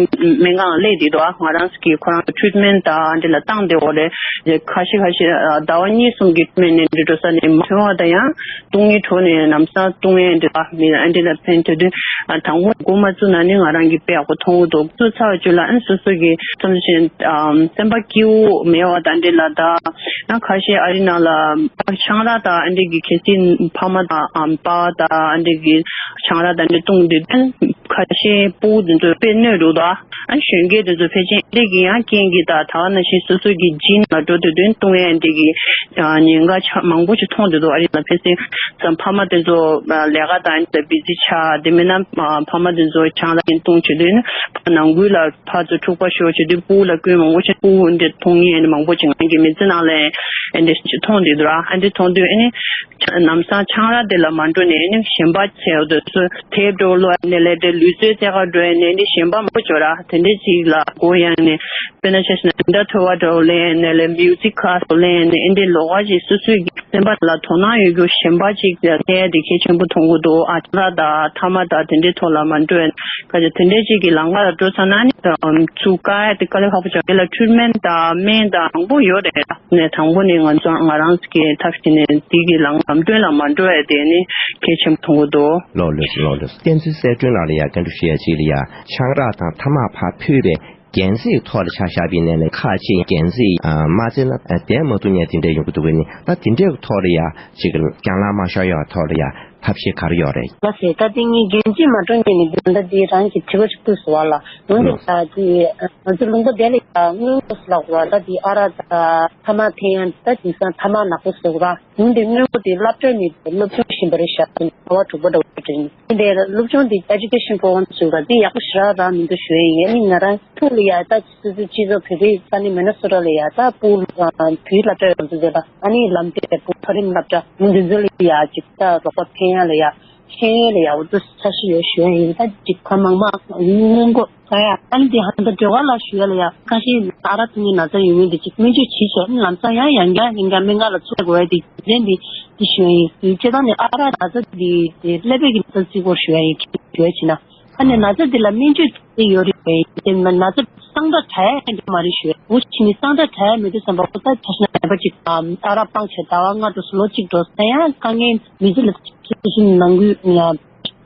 སྨན་ཁང་སླེབས་བསྡད་འདུག་ཨ་ང་རང་གི་ཁོ་རང་གི་ཊི་རིཊ་མེན་ཊི་དང་འདྲས་ལ་བཏང་བསྡད་འོ་རེད། ཁ་ཤས་ཁ་ཤས་ཟླ་བ་གཉིས་གསུམ་གྱི་ཊི་རིཊ་མེན་ཊི་ནས་འདྲས་འགྲོ་ས་ནས་མ་ཐོན་པ་དང་ཡང་། བཏུང་ཡས་འཕྲོ་ནས་ལམ་སང་བཏུང་ཡས་འདི་ལ་མི་ཨ་འདི་ལ་ཕན་ཐོགས་དུས་དང་པོ་འགོ་མ་བཙུགས་ན་ནི་ང་རང་གི་དཔེ་ཡག་པོ་མཐོང་གི་འདུག་བཙུགས་ཚར་བ་བཅུ་ལ་ཨ་སོ་སོ་གི་བསམ་བློ་ཞིག་སེམས་པ་སྐྱིད་པོ་མེད་པ་དང་འདི་ལ་ད་ཡང་ཁ་ཤས་ཨ་རི་ནང་ལ་ཆང་རག་དང་ཨ་འདི་གི་གལ་སྲིད་ཕ་མ་དང་ཨམ་པ་དང་ཨ་འདི་གི་ཆང་རག་དང་འདི་བཏུང་དུས་ཁ་ཤས་སྤུ་གུ་འདི་ཚོ་དཔེ་གནོད་འདུག་ད། ཨ་གཞོན་སྐྱེས་དེ་ཚོ་ཕལ་ཆེར་འདི་གི་ཡང་རྐྱེན་གྱིས་དང་ད་ག་ནང་བཞིན་སོ་སོ་གི་ཇིན་ལ་འགྲོ་དུས་དོན་གཏོང་ཡས་འདི་གི་ཉེན་ཁ་ཆ་མང་པོ་ཞིག་མཐོང་འདུག་ཨ་རི་ལ་ཕལ་ཆེར་ཙམ་ཕ་མ་དེ་ཚོ་ལས་ཀ་དང་འདི་བི་ཛི་ཆགས་དེ་མིན་ན་ཕ་མ་དེ་ཚོ་ཆང་ལ་གིན་བཏུང་བྱེད་དུས་ནི་ཕ་ནང་ཁུལ་ལ་ཕར་ཚུར་འཁྲུག་པ་ཤོར་བྱེད་དུས་སྤུ་གུ་ལ་སྐྱོན་མང་པོ་ཞིག་སྤུ་གུ་འདི་མཐོང་ངེས་འདི་མང་པོ་ཞིག་ང་གི་མི་ཚེ་ནང་ལ་འདི་ཞིག་མཐོང་འདུག་ར། ཨ་འདི་མཐོང་དུས་ཨ་ནི། ལམ་སང་ཆང་རག་དེ་ལ་མ་འགྲོ་ནས་ནི་གཞན་པ་བྱས་འོ་དེ་ཚོ་དེབ་འགྲོ་ལོ་ནས་ལས་དེ་ལུས་རྩལ་རྩེད་གར་འགྲོ་ཡས་ནས་ནི་གཞན་པ་མང་པོ་འབྱོར་ར་དེ་འདྲས་ཅིག་ལ་སྒོ་ཡང་ནས་དཔེར་ན་ཆ་བཞག་ན་དེ་འདྲ་ཐོས་པ་འདྲ་བོ་ལེན་ནས་ལས་མིའུ་ཛིག་ཁ་སོ་ལེན་ནས་ཨེ་འདྲས་ལོགས་ཀ་ཞིག་སོ་སོའི་གི་སེམས་པ་ལ་དོ་སྣང་ཡོད་རྒྱུ་གཞན་པ་ཅིག་ལ་ཐད་དེ་གལ་ཆེན་པོ་མཐོང་གི་འདུག་ཨ་ཆང་རག་དང་ཐ་མག་དང་དེ་འདྲས་ཐོག་ལ་མ་འགྲོ་ཡས་ཁ་ཅིག་དེ་འདྲས་ཅིག་གི་ལམ་ཁ་ལ་འགྲོ་ཚར་ན་ནི་ཚུགས་དཀའ་ཡ་དེ་དཀའ་ལས་ཁག་པོ་འབྱོར་ཡས་ལ་ཊི་རིཊ་མེན་ཊི་དང་སྨན་དང་མང་པོ་ཡོད་རེད། ནས་དང་པོ་ནས་ང་ཚོ་ང་རང་གི་ཐབས་ཤེས་ནས་འདི་གི་ལམ་ལམ་སྟོན་ལ་མ་འགྲོ་བས་དེ་ནི་གལ་ཆེན་པོ་མཐོང་གི་འདུག་ལོ་ལོས་ལོ་ལོས། བསྟན་འཛིན་གསལ་སྒྲོན་ལགས་ལ་ཡ་བཀའ་འདྲི་ཞུ་ཡ་གཅིག་ལ་ཡ་ཆང་རག་དང་ཐ་མག་ཕར་ཕུད་པའི་རྒྱན་རྩེད་ཐོག་ལ་ཆ་བཞག་པའི་ནས་ལས་ཁག་ཆེ་རྒྱན་རྩེད་མ་རྩེད་ན་བསྡད་མ་ཐུབ་ཉེན་དེ་འདྲ་ཡོང་གི་འདུག་གི་ནི་ད་དེ་འདྲའི་ཐོག་ལ་ཡ་ཅིག་རྒྱང་ལངས་མ་ཤོར་ཡ་ཐོག་ལ་ཡ་ཐབས་ཤེས་ག་རེ་ཡོད་རེད། ལགས་སེ་ད་དེ་ངས་རྒྱན་རྩེད་མ་འགྲོ་ཉེན་ནི་འདི་ད་དེ་རང་གི་དྲི་བ་ཞིག་ཕུལ་སོང་བ་ལ་འོན་ཏེ་ད་དེ་ང་ཚོ་ལུང་པ་དེ་ལ་ཡ་སྔོན་འགོག་ལ་བ་ད་དེ་ཨ་རག་ད་ཐ་མག་འཐེན་ཡང་ད་དེང་སང་ཐ་མག་ནག་པོ་བཟོ་གི་ར། འོན་ཏེ་སྔོན་འགོག་དེ་སློབ་གྲྭ་ནས་སློབ་སྦྱོང་བཞིན་པ་རེད་ཤག་ཟླ་བ་དྲུག་པ་འདྲ་བོ་དྲན། འདི་སློབ་སྦྱོང་དེ་Education Program ཟེར་བ་དེ་ཡག་པོ་ཞེ་དྲག་རག་མི་འདུག་ཞུ་ཡ་ཡིན། ཨ་ནི་ང་རང་ཐུག་ལ་ཡ་ད་སོ་སོའི་སྤྱི་ཚོགས་བོད་པའི་ས་གནས་མི་ནི་སོ་ཊ་ལ་ཡ་ད་སྤུ་བོའི་སློབ་གྲྭ་ཡོད་འདུག་ཟེར་ལ་ཨ་ནི་ལམ་སྟོན་པའི་སྤུ་མཐོ་རིམ་སློབ་གྲྭ་འདི་ཚོ་ལ་ཡ་ཅིག་ད་རོགས་པ་འཐེན་ཡ་ལ་ཡ་ཤེས་ཡོན་ལ་ཡ་འུ་ཚོ་འཆར་གཞི་ཡོད་ཞུ་ཡ་ཡིན། ད་ཅིག་ག་མང་མང་སྔོན་འགོག་ད་ཡ་ཨ་ནི་དེ་ཧ་ད་སྒྲོལ་དཀར་ལགས་ཞུ་ཡ་ལ་ཡ་ཁ་ཤས་ཨ་རག་འཐུང་མཁན་ན་ཚ་ཡོད་མཁན་དེ་ཅིག་སྨན་བཅོས་བྱེད་ཆོག་ཨ་ནི་ལམ་སང་ཡང་ཡང་བསྐྱར་ཡང་བསྐྱར་སྨན་ཁང་ལ་ཚུད་དགོས་ཡ་དེ་རྒྱུ་མཚན་དེ་དེ་ཞུ་ཡ་ཡིན། དེ་སྤྱིར་བཏང་ནས་ཨ་རག་ན་ཚ་དེ་དེ་ཀླད་པའི་གི་ན་ཚ་རྩིས་སྐོར་ཞུ་ཡ་ཡིན། ཞུ་ཡ་བྱས་ན་ཨ་ནི་ན་ཚ་དེ་ལ་སྨན་བཅོས་དེ་ཡོད་རེད་པས་དེ་ན་ཚ་སངས་དྲག་དྲག་ཡ་ཡང་མ་རེད་ཞུ་ཡ། འོ་ཕྱི་ནས་སངས་དྲག་དྲག་ཡ་མེད་དུས་ཙམ་པ་ཁོ་ད་ཆ་ཤས་ན་ནད་པ་ཅིག་ཨ་རག་སྤངས་བྱས་ཟླ་བ་ལྔ་འགྲོ་སོང་ལོ་གཅིག་འགྲོ་སོང་ཡང་དཀའ་ངལ་མི་ཚེ་ལ་ཁྱེད་ཚོ་ནང་ཁུལ་ཡང་།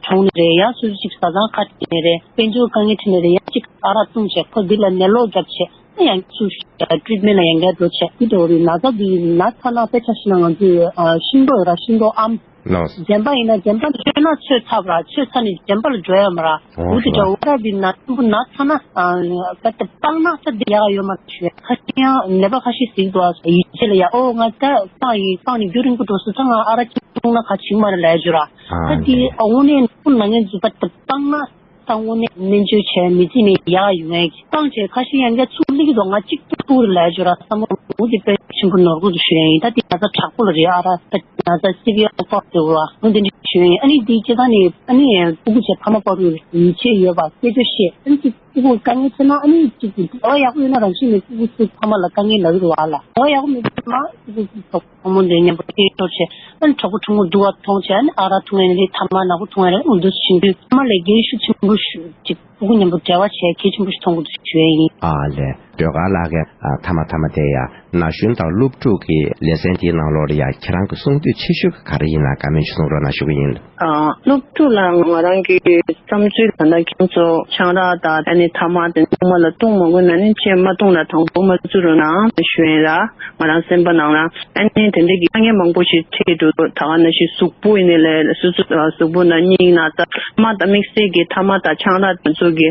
གྲོངས་ནི་རེད། ཡང་སོ་སོ་གཅིག་བཟའ་ཚང་ཁ་བྲལ་ནི་རེད། དཔལ་འབྱོར་དཀའ་ངལ་འཕྲད་ནི་རེད། ཡང་གཅིག་ཨ་རག་བཏུང་བྱས་ཁོ་འདི་ལ་ནད་ལོག་བརྒྱབ་བྱས་ཨ་ཡང་སུ་ཊི་རིཊ་མེན་ཊི་ལ་ཡང་བསྐྱར་འགྲོ་བྱས་འདི་འདྲ་བོ་རེད། ན་ཚ་འདི་ན་ཚ་ན་དཔེ་ཆ་བཞག་ན་ང་ཚོའི་ཤིང་ཏོག་ཡོད་ར་ཤིང་ཏོག་ཨམ། ལགས། རྒན་པ་ཡིན་ན་རྒན་པ་ལ་སྤྱོད་ན་ཚོད་ཚབ་ར་ཚོད་ཚ་ནས་རྒན་པ་ལ་འགྲོ་ཡ་མ་ར། འོ་འུ་དེ་འདྲ་འོ་ར་འདི་ན་ཆེན་པོ་ན་ཚ་ན་ད་ལྟ་སྤང་ན་ཚ་འདི་ཡག་ཡོད་མ་རེད་ཞུ་ཡ། ཁ་ཤས་ཡང་ནད་པ་ཁ་ཤས་གཟིགས་འདུག་ཨ་ཡིད་ཆེས་ལ་ཡ་ཨོ་ང་ད་སྤང་ཡིན་སྤང་ནས་རྒྱུན་རིང་པོ་འགྲོ་སོང་ད་ང་ཨ་རག་གཅིག་བཏུང་ན་ག་བྱེད་མ་རེད་ལབ་ཡ་ཅིག་ཡོད་ར། ད་དེ་དངོས་གནས་ཁོ་ན་ངན་ཟུག་པ་དེ་སྤངས་ན་ ད་དངོས་གནས་སྨན་བཅོས་བྱས་མི་རྩིས་ནས་ཡག་ཡོང་ཡས་ཀྱི་སྤང་བྱས་ཁ་ཤས་ཡང་བསྐྱར་ཚུར་སླེབས་ཀྱི་འདུག་ང་གཅིག་ཏུ་ཐུག་རེ་ལས་བྱོས་ར་བསམ་བློ་འདི་དཔེ་ཆེན་པོ་ནོར་གི་འདུག་ཞུ་ཡས་ཡིན། ད་དེ་ན་ཚ་དྲག་པོ་ལ་རེད། ཨ་ར་ད་ན་ཚ་སི་བི་ཨར་ཀོག་ཟེར་བ་འོ་དེ་འདྲ་ཞུ་ཡས་ཡིན། ཨ་ནི་དེ་སྤྱི་བཏང་ནས་ཨ་ནི་ཕྲུ་གུ་བྱས་ཕ་མ་བར་དུ་ཡིད་ཆེས་ཡོད་པ་སྐད་ཆ་བཤད། ཨ་ནི་ཅིག་ཕྲུ་གུ་དཀའ་ངལ་འཕྲད་ན་ཨ་ནི་ཅིག་གི་འབྲེལ་བ་ཡག་པོ་ཡོད་ན་རང་བཞིན་ནས་ཕྲུ་གུ་ཚོས་ཕ་མ་ལ་དཀའ་ངལ་ལབ་ཀྱི་འདུག་ཨ་ལ། འབྲེལ་བ་ཡག་པོ་མེད་པ་ན་ཕྲུ་གུ་ཚོས་ཕྲུ་གུ་ཚོ་བུ་མོ་འདི་མཉམ་པོ་སྐད་ཤོར་བྱས་ཨ་ནི་གྲོགས་པོ་ཕྲུ་གུ་སྡུག་པ་མཐོང་བྱས་ཨ་ནི་ཨ་རག་འཐུང་ཡས་ནི་རེད། ཐ་མག་ནག་པོ་འཐུང་ཡས་རེད། འོ་འདུག་སེ་བྱེད་དུས་ཕ་མ་ལ་འགན་ཤུགས་ཆེན་པོ་ཞིག་ཅིག་ཕྲུ་གུ་མཉམ་པོ་འབྲེལ་བ་བྱས་གལ་ཆེན་པོ་ཞིག་མཐོང་གི་འདུག་ཞུ་ཡས་ཡིན། ཨ་ལས། སྒྲོལ་དཀར་ལགས་ཀྱིས་ཨ་མཐའ་མ་མཐའ་མ་དེ་ཡ་ན་གཞོན་དང་སློབ་ཕྲུག་གི་ལེ་ཚན་དེའི་ནང་ལོགས་ལ་ཡ་ཁྱེད་རང་གི་གསུང་འདོད་ཆེ་ཤོས་ག་རེ་ཡིན་ན་བཀའ་མོལ་ཅིག་གསུང་རོགས་གནང་ཞུ་གི་ཡིན། ཨ་སློབ་ཕྲུག་ལ་ང་རང་གི་བསམ་ཚུལ་ད་ལྟ་ཁྱེད་ཚོ་ཆང་རག་དང་ཨ་ནི་ཐ་མག་དེ་ཚང་མ་ལ་བཏུང་མ་དགོས་ན་ནི་ཅེས་མ་བཏུང་ན་དང་པོ་མ་བཙུར་རོགས་གནང་ཞུ་ཡིན་ར། ང་རང་སེམས་པ་ནང་ལ་ཨ་ནི་དེ་འདྲ་གི་དཀའ་ངལ་མང་པོ་ཞིག་འཕྲད་འགྲོ་འདུག་ད་ག་ནང་བཞིན་གཟུགས་པོ་ཡིན་ནའི་ལས་སོ་སོ་གཟུགས་པོ་ན་སྙིང་ན་ཚ་མ་དང་དམིགས་བསལ་གྱི་ཐ་མག་དང་ཆང་རག་དེ་ཚོ་གི་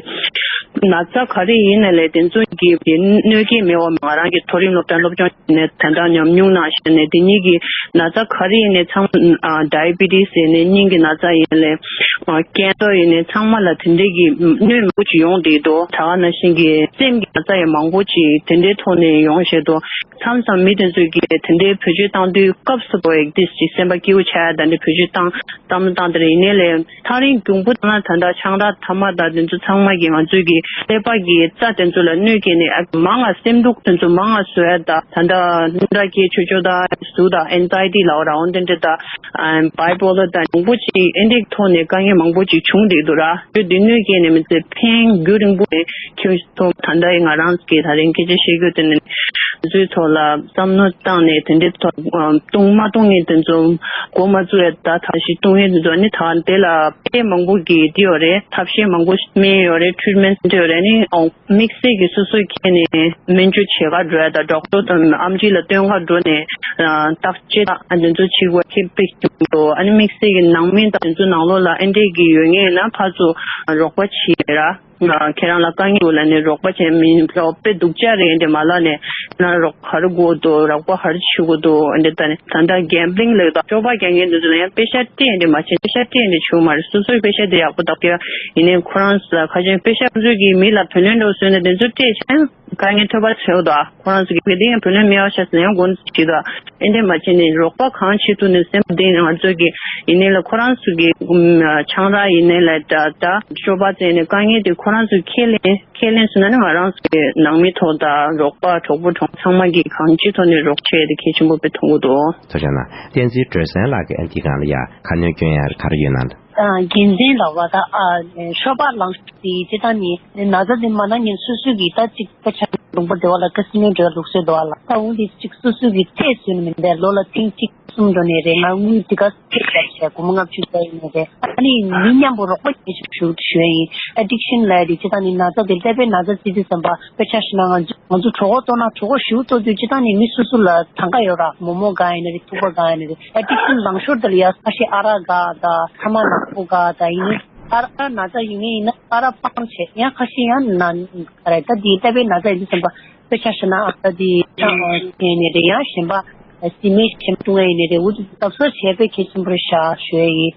ན་ཚ་ག་རེ་ཡིན་ནའི་ལས་དེ་ཚོ་གི་གནོད་སྐྱེལ་མེད་པ་ང་རང་གི་མཐོ་རིམ་སློབ་གྲྭ་སློབ་སྦྱོང་ནས་ད་ལྟ་ཉམས་མྱོང་ནང་བཤད་ནས་དེ་གཉིས་ཀྱི་ན་ཚ་ག་རེ་ཡིན་ནའི་ཚང་མ་ཌའི་བི་ཊི་སི་ཡིན་ནའི་སྙིང་གི་ན་ཚ་ཡིན་ནའི་ཀེན་སར་ཡིན་ནའི་ཚང་མ་ལ་དེ་འདྲའི་གི་གནོད་མང་པོ་ཅིག་ཡོང་བསྡད་འདུག་ད་ག་ནང་བཞིན་གྱི་སེམས་ཀྱི་ན་ཚ་ཡང་མང་པོ་ཅིག་དེ་འདྲའི་ཐོག་ནས་ཡོང་བཞིན་འདུག་མཚམས་མཚམས་མི་དེ་ཚོས་ཀྱིས་དེ་འདྲའི་བེད་སྤྱོད་བཏང་དུས་སྐབས་སུ་བབ་ཡག་དེ་ཅིག་སེམས་པ་སྐྱིད་པོ་ཆགས་ཡ་དེ་འདྲའི་བེད་སྤྱོད་བཏང་བསམ་བློ་བཏང་དེ་རེད། ཡིན་ནའི་ལས་ཐག་རིང་གྱོང་པོ་ད་ང་ད་ལྟ་ཆང་རག་ཐ་མག་དང་དེ་ཚོ་ཚང་མ་གིས་ང་ཚོའི་གི་ཀླད་པ་གི་རྩ་དེ་ཚོ་ལ་གནོད་སྐྱེལ་ནས་ཨ་མང་ང་སེམས་སྡུག་དེ་ཚོ་མང་ང་བཟོ་ཡ་ད་ད་ལྟ་སྙིང་ཁྲག་སྐྱེད་ཆོག་ཆོག་ད་ཟུག་ད་ཨེན་ཛའི་ཊི་ལབ་ར་འོ་དེ་འདྲ་ད་བའི་པོ་ལར་ད་མང་པོ་ཅིག་ཨེ་འདྲའི་ཐོག་ནས་དཀའ་ངལ་མང་པོ་ཅིག་བྱུང་བསྡད་འདུག་ར། དེ་གནོད་སྐྱེལ་ནས་མི་ཚེ་ཕན་རྒྱུ་རིང་པོ་ནས་ཁྱོད་ཚོ་ད་ལྟ་ཡི་ང་རང་གི་ད་རིང་སྐད་ཆ་བཤད་རྒྱུ་དེ་ནི་ང་ཚོའི་ཐོག་ལ་བསམ་བློ་བཏང་ནས་དེ་འདྲའི་ཐོག་བཏུང་མ་བཏུང་ངེས་དེ་ཚོ་འགོ་མ་བཙུགས་ཡ་ད་ཐབས་ཤེས་བཏུང་ངེས་དེ་ཚོ་ནི་ད་དེ་ལ་དཔེ་མང་པོ་གི་དེ་ཡོད་རེད། ཐབས་ཤེས་མང་པོ་སྨན་ཡོད་རེད། ཊི་རིཊ་མེན་ཊི་ཡོད་རེད། ནི་དམིགས་བསལ་གྱི་སོ་སོས་ཁྱེར་ནས་སྨན་བཅོས་བྱེད་ག་འགྲོ་ཡ་ད་ཌོག་ཊར་དང་ཨེམ་ཆི་ལ་སྟོན་ག་འགྲོ་ནས་བརྟག་དཔྱད་དང་དེ་ཚོ་བྱེད་དགོས་ཁྱེད་དཔེ་ཞིག་འགྲོ། ཨ་ནི་དམིགས་བསལ་གྱི་ནང་སྨན་དང་དེ་ཚོ་ནང་ལོགས་ལ་ཨེ་འདྲས་ཀྱི་ཡོད་ངེས་ན་ཕར་ཚུར་རོགས་པ་བྱེད་ར། ང་ཁྱེད་རང་ལ་དཀའ་ངལ་ཡོད་ལབ་ནས་རོགས་པ་བྱས་མིན་ལོ་དཔེ་སྡུག་ཅག་རེད་འདི་མ་ལབ་ནས་ང་རོགས་ག་རེ་དགོས་འདུག་རོགས་པ་ག་རེ་བྱེད་དགོས་འདུག་འདི་ལྟ་ནས་ད་ལྟ་གེམ་བི་ལིང་ལབ་དང་སྤྱོད་པ་རྒྱག་མཁན་འདི་ཚོ་ལ་ཡང་པེ་ཤ་སྤྲད་འདི་མ་བྱས་པེ་ཤ་སྤྲད་འདི་བྱུང་མ་རེད། སོ་སོའི་པེ་ཤ་འདི་ཡག་པོ་བདག་སྐྱོ་ཡིན་ནའི་ཁོ་རང་ཚོ་ཁ་ཆེན་པེ་ཤ་ཚོས་ཀྱི་མི་ལ་བུ་ལོན་འགྲོ་བཟོས་ནས་དེ་ཚོ་སྤྲད་བྱས་དཀའ་ངལ་ཐོབ་པ་ཚེའུ་དང་ཁོ་རང་ཚོ་གི་བེ་དེ་ཡང་བུ་ལོན་མེད་པ་ཤ་ཟ་ཡང་དགོངས་བྱེད་དང་ཨེ་འདི་མ་བྱས་ནས་རོགས་པ་གང་བྱེད་ཐུབ་ནས་སེམས་བདེ་ནས་ང་ཚོ་གི་ཡིན་ནའི་ལ་ཁོ་རང་ཚོ་གི་ཆང་རག་ཡིན་ནའི་ལ་ད་ད་སྤྱོད་པ་བཙལ་ནས་དཀའ་ངལ་དེ་ཁོ་རང་ཚོ་ཁས་ལེན། ཁས་ལེན་སོང་ན་ནི་ང་རང་ཚོའི་ནང་མི་ཐོག་དང་རོགས་པ་གྲོགས་པོ་གྲོགས་ཚང་མ་གིས་གང་ཅིའི་ཐོག་ནས་རོགས་བྱས་ཏེ་གལ་ཆེན་པོ་དཔེ་མཐོང་གི་འདུག་ཐུགས་རྗེ་གནང་། བསྟན་འཛིན་སྒྲོལ་གསལ་ལགས་ཀྱིས་ཨ་འདི་སྒང་ལ་ཡ་ཁ་སྣོན་སྐྱོན་ཡ་ག་རེ་ཡོད་ན། ཨ་རྒྱལ་མཚན་ལགས་པ་ད་ཨ་ཤོ་སྦག་ལང་ཤོར་དེ་ཅི་ད་ནི་ན་ཚ་དེ་མ་ན་ངན་སོ་སོ་གིས་ད་ཅིག་ད་ཆ་ལུང་པ་དེ་བ་ལ་ཀ་སི་ནོ་འདྲ་ལུགས་སྲོལ་འདུག་བ་ལ་ད་འོང་དེ་ཅིག་སོ་སོ་གིས་ཚད་བཟོས་ནི་མིན་པས་ལོ་ལ་ཐེངས་གཅིག་གསུམ་འགྲོ་ནས་རེད། ང་དངུལ་འདི་ག་ཚད་བྱས་བྱས་སྒོར་མོ་ལྔ་བཅུ་བཙལ་ཡིན་ནས་རེད། ཨ་ནི་མི་མཉམ་པོ་རོགས་པ་བྱེད་ཆོག་ཞུ་ཞུ་ཡ་ཡིན། ཨེ་ཌིག་ཤན་ལབ་ཡ་དེ་ཅི་ད་ནི་ན་ཚ་དེ་ཀླད་པའི་ན་ཚ་ཟེར་དུས་ཙམ་པ་དཔེ་ཆ་བཞག་ན་ང་ཚོ་ང་ཚོ་གྲོད་ཁོག་ལྟོགས་ན་གྲོད་ཁོག་ཞེ་པོ་ལྟོགས་དུས་ཅི་ད་ནི་མི་སོ་སོ་ལ་གྲངས་ཀ་ཡོད་ར། མོག་མོག་ག་ཡིན་ན་རེད། ཐུག་པ་ག་ཡིན་ན་རེད། ཨེ་ཌིག་ཤན་ལང་ཤོར་དེ་ལ་ཡ་ཁ་ཤས་ཨ་རག་ག་ད་ཐ་མག་ནག་པོ་ག་ད་ཡིན་ནི་ཨ་རག་ན་ཚ་ཡོད་ངེས་ཡིན་ན་ཨ་རག་སྤང་བྱས་ཡང་ཁ་ཤས་ཡང་ན་ག་རེ་ད་དེ་ཀླད་པའི་ན་ཚ་ཡིན་དུས་ཙམ་པ་དཔེ་ཆ་བཞག་ན་ཨ་རག་དེ་ཡིན་ནས་རེད། ཡང་གཞན་པ་སི་མེད་གཞན་པ་བཏུང་ཡ་ཡིན་ནས་རེད། འུ་ཚོ་གཟབ་གཟབ་བྱས་པའི་གལ་ཆེན་པོ་རེད་ཤག་ཞུ་ཡ་ཡིན།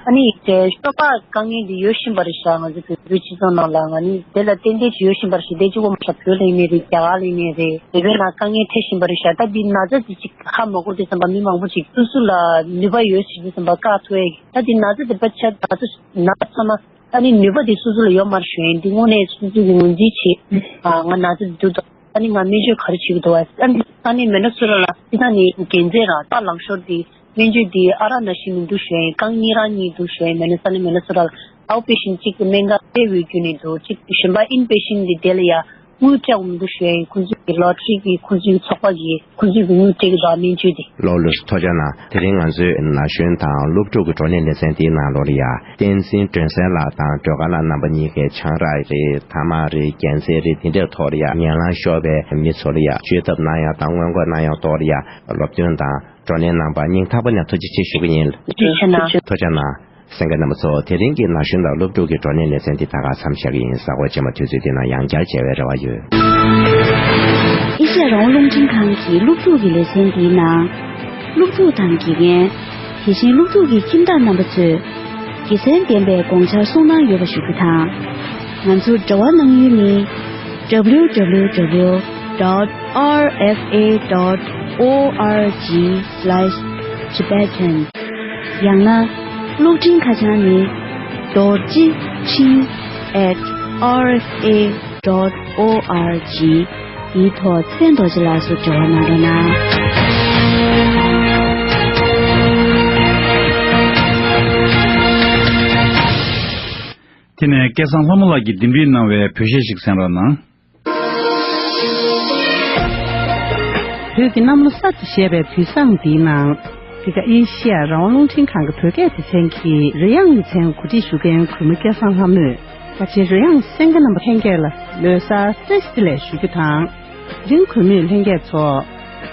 ཨ་ནི་དེ་ཤོ་སྦག་དཀའ་ངལ་འདི་ཡོད་བཞིན་པ་རེད་ཤག་ང་ཚོ་བོད་བོད་སྤྱི་ཚོགས་ནང་ལ་ང་ནི་དེ་ལ་ཏན་ཏན་ཅིག་ཡོད་བཞིན་པ་རེད་ཤག་དེ་གཅིག་པོ་མ་ཤག་བོད་ལ་ཡིན་ནའི་རེད། རྒྱ་གར་ལ་ཡིན་ནའི་རེད། བོད་པའི་ནང་དཀའ་ངལ་འཕྲད་བཞིན་པ་རེད་ཤག་ད་འདི་ན་ཚ་འདི་ཅིག་ཧ་མ་གོ་དུས་ཙམ་པ་མི་མང་པོ་ཅིག་སོ་སོ་ལ་ནུས་པ་ཡོད་ཟེར་དུས་ཙམ་པ་བཀག་ཐུབ་ཡ་གི་ད་འདི་ན་ཚ་འདི་པ་ཆ་ད་ཚོ་ན་ཚ་ཚང་མ་ཨ་ནི་ནུས་པ་འདི་སོ་སོ་ལ་ཡོད་མ་རེད་ཞུ་ཡིན། འདི་དངོས་གནས་སོ་སོ་གི་ངོས་འཛིན་བྱེད། ཨ་ང་ན་ཚ་འདི་འདུག་ད་ཨ་ནི་ང་སྨན་བཅོས་ག་རེ་བྱེད་ཀྱི་འདུག་བ། ཨ་ནི་ས་གནས་མེ་ན་སོ་ཊ་ལ་ཅི་ད་ནི་རྒྱལ་མཚན་རང་ད་ལང་ཤོར་འདི། སྨན་བཅོས་འདི་ཨ་རག་ནང་བཞིན་མི་འདུག་ཞུ་ཡ་ཡིན། རྐང་གཉིས་རང་གཉིས་འདུག་ཞུ་ཡ་ཡིན། མེ་ན་ས་གནས་མེ་ན་སོ་ཊ་ལ་ཨའུ་པེ་ཤན་གཅིག་གི་སྨན་ཁང་དཔེ་འོས་རྒྱུ་ནི་འདུག་གཅིག་གཞན་པ་ཨིན་པེ་ཤན་འདི་དེ་ལ་ཡ་དངུལ་སྤྲད་དགོས་མི་འདུག་ཞུ་ཡ་ཡིན། ཁོང་ཚོས་ཀྱི་ལོ་ཊ་རི་གི་ཁོང་ཚོའི་ཚོགས་པ་གི་ཁོང་ཚོས་ཀྱི་དངུལ་སྤྲད་ཀྱི་འདུག་སྨན་བཅོས་འདི། ལགས་ལགས་སོ། ཐུགས་རྗེ་གནང་། དེ་རིང་ང་ཚོས་ན་གཞོན་དང་སློབ་ཕྲུག་གི་བགྲོ་གླེང་ལེ་ཚན་དེའི་ནང་ལོགས་ལ་ཡ་བསྟན་འཛིན་སྒྲོལ་གསལ་ལགས་དང་སྒྲོལ་དཀར་ལགས་རྣམ་པ་གཉིས་ཀས་ཆང་རག་རེད། ཐ་མག་རེད། རྒྱལ་མཚན་རེད། དེ་འདྲའི་ཐོག་ལ་ཡ་ངན་ལང་ཤོར་བའི་མི་ཚོ་ལ་ཡ་བཅོས་ཐབས་གནང་ཡ་དང་སྔོན་འགོག་གནང་ཡ་ཐོག་ལ་ཡ་སློབ་སྟོན་དང་། བགྲོ་གླེང་གནང་བར་སྙིང་ཐག་པ་ནས་ཐུགས་རྗེ་ཆེ་ཞུ་གི་ཡིན། ཐུགས་རྗེ་ཆེ་གནང་། ཐུགས་རྗེ་གནང་། གསན་མཁན་རྣམ་པ་ཚོ། དེ་རིང་གི་ན་གཞོན་དང་སློབ་ཕྲུག་གི་བགྲོ་གླེང་ལེ་ཚན་འདི་ད་ག་མཚམས་བཞག་གི་ཡིན། གཟའ་འཁོར་རྗེས་མ་དུས་ཚོད་འདི་ན་ཡང་བསྐྱར་མཇལ་བའི་རེ་བ་ཡོད། ཨེ་ཤ་ཡ་རང་དབང་རླུང་འཕྲིན་ཁང་གི་སློབ་ཕྲུག་གི་ལེ་ཚན་འདིའི་ནང་། སློབ་ཕྲུག་དང་དགེ་རྒན། དེ་བཞིན་སློབ་ཕྲུག་གི་ཁྱིམ་བདག་རྣམ་པ་ཚོས། དགེ་མཚན་ལྡན་པའི་དགོངས་འཆར་གསུང་གནང་ཡོད་པ་ཞུ་རྒྱུ་དང་། ང་ཚོར་འབྲེལ་བ་གནང་ཡུལ་ནི། W W W dot R F A dot O R G slash Tibetan ཡང་ན། གློག་འཕྲིན་ཁ་བྱང་ནི། རྡོ་རྗེ་འཕྲིན་at R F A dot O R G འདིའི་ཐོག་མཚན་རྡོ་རྗེ་ལགས་སུ་འབྲེལ་བ་གནང་རོགས་གནང་། དེ་ནས་སྐལ་བཟང་ལྷ་མོ་ལགས་ཀྱིས་འདེམས་སྒྲུག་གནང་བའི་བོད་གཞས་ཤིག་གསན་རོགས་གནང་། བོད་ཀྱི་གནམ་ལོ་གསར་དུ་བཞད་པའི་དུས་བཟང་འདིའི་ནང་། འདི་ག་ཨེ་ཤི་ཡ་རང་དབང་རླུང་འཕྲིན་ཁང་གི་བོད་སྐད་སྡེ་ཚན་གྱི་རོལ་དབྱངས་ཀྱི་མཚན་གོ་སྒྲིག་ཞུ་མཁན་གུས་མོ་སྐལ་བཟང་ལྷ་མོས། ད་ཆའི་རོལ་དབྱངས་གསན་མཁན་རྣམ་པ་ལྷན་རྒྱས་ལ་ལོ་གསར་བཀྲ་ཤིས་བདེ་ལེགས་ཞུ་རྒྱུ་དང་། དེ་རིང་གུས་མོས་ལྷན་རྒྱས་ཚོ་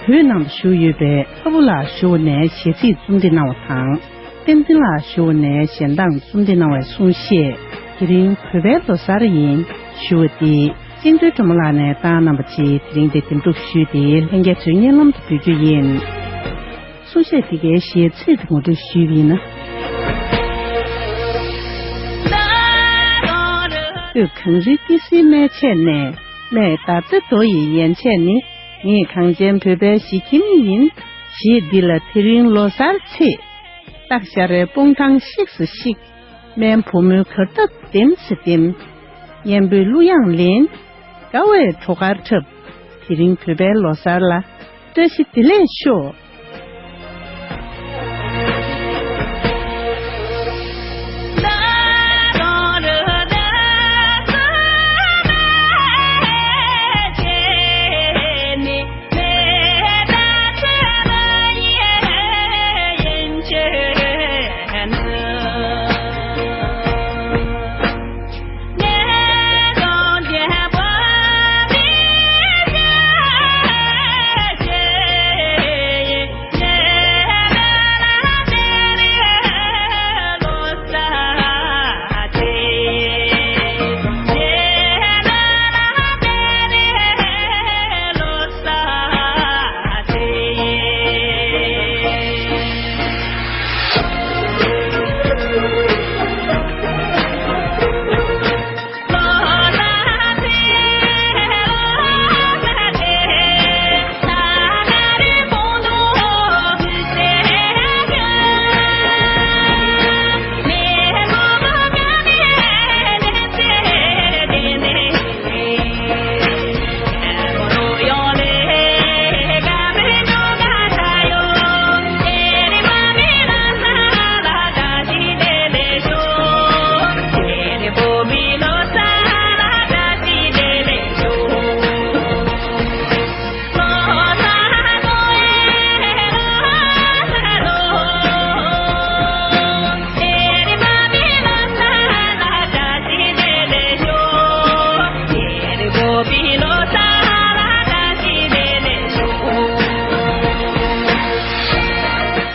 བོད་ནང་དུ་བཞུགས་ཡོད་པའི་ལྷ་བུ་ལགས་ཞུ་བ་ནས་གཞས་ཚིག་རྩོམ་སྒྲིག་གནང་བ་དང་། བསྟན་འཛིན་ལགས་ཞུ་བ་ནས་གཞས་གདངས་རྩོམ་སྒྲིག་གནང་བའི་གསུང་བཤད། དེ་རིང་བོད་པའི་ལོ་གསར་ཡིན་ཞུ་བ་དེ། བཅིངས་འགྲོལ་སྒྲོལ་མ་ལགས་ནས་ཏང་རྣམ་པ་ཚོས་དེ་རིང་འདིར་འདེམས་སྒྲུག་ཞུས་ཏེ་ལྷན་རྒྱས་ཚོའི་སྙན་ལམ་དུ་འབུལ་རྒྱུ་ཡིན། གསུང་བཤད་འདི་གའི་གཞས་ཚིག་ཏུ་ངོ་སྤྲོད་ཞུས་པ་ཡིན་ན། སྟོད་གངས་རིའི་ཏི་སེའི་སྨད་ཆས་ནས། སྨད་མདའ་རྩེ་རྡོ་ཡི་ཡན་ཆད་ནི། ངེད་གངས་ཅན་བོད་པའི་གཞིས་ཁྱིམ་ཡིན། གཞས་འདི་ལ་དེ་རིང་ལོ་གསར་ཚེས། སྟག་ཤ་རའི་སྤུངས་ཐང་ཤིགས་སུ་ཤིག་སྨན་བུ་མོའི་གར་སྟབས་ལྡེམ་སེ་ལྡེམ། གཉན་པོའི་གླུ་དབྱངས་ལེན། དགའ་བའི་བྲོ་གར་འཁྲབ། དེ་རིང་བོད་པའི་ལོ་གསར་ལ། བཀྲ་ཤིས་བདེ་ལེགས་ཤོག་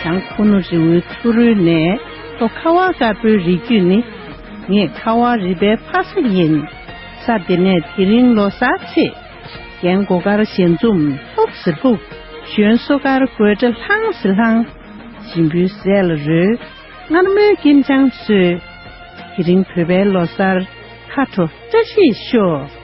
བྱང་ཁུ་ནུ་རི་བོའི་ཚུ་རོལ་ནས། ལྷོ་ཁ་བ་དཀར་པོའི་རི་རྒྱུད་ནི། ངེད་ཁ་བ་རི་པའི་ཕ་ས་ཡིན། ས་འདི་ནས་དེ་རིང་ལོ་གསར་ཚེས། རྒན་སྒོ་དཀར་ཞལ་འཛུམ་ལྷུག་སེ་ལྷུག་གཞོན་སོ་དཀར་དགོད་སྒྲ་ལྷང་སེ་ལྷང་། ཞིམ་པོའི་ཟས་ལ་རོལ། མངར་མོའི་སྐྱེམས་ཆང་གསོལ། དེ་རིང་བོད་པའི་ལོ་གསར་ཁ་དྲོ་བཀྲ་ཤིས་ཤོག་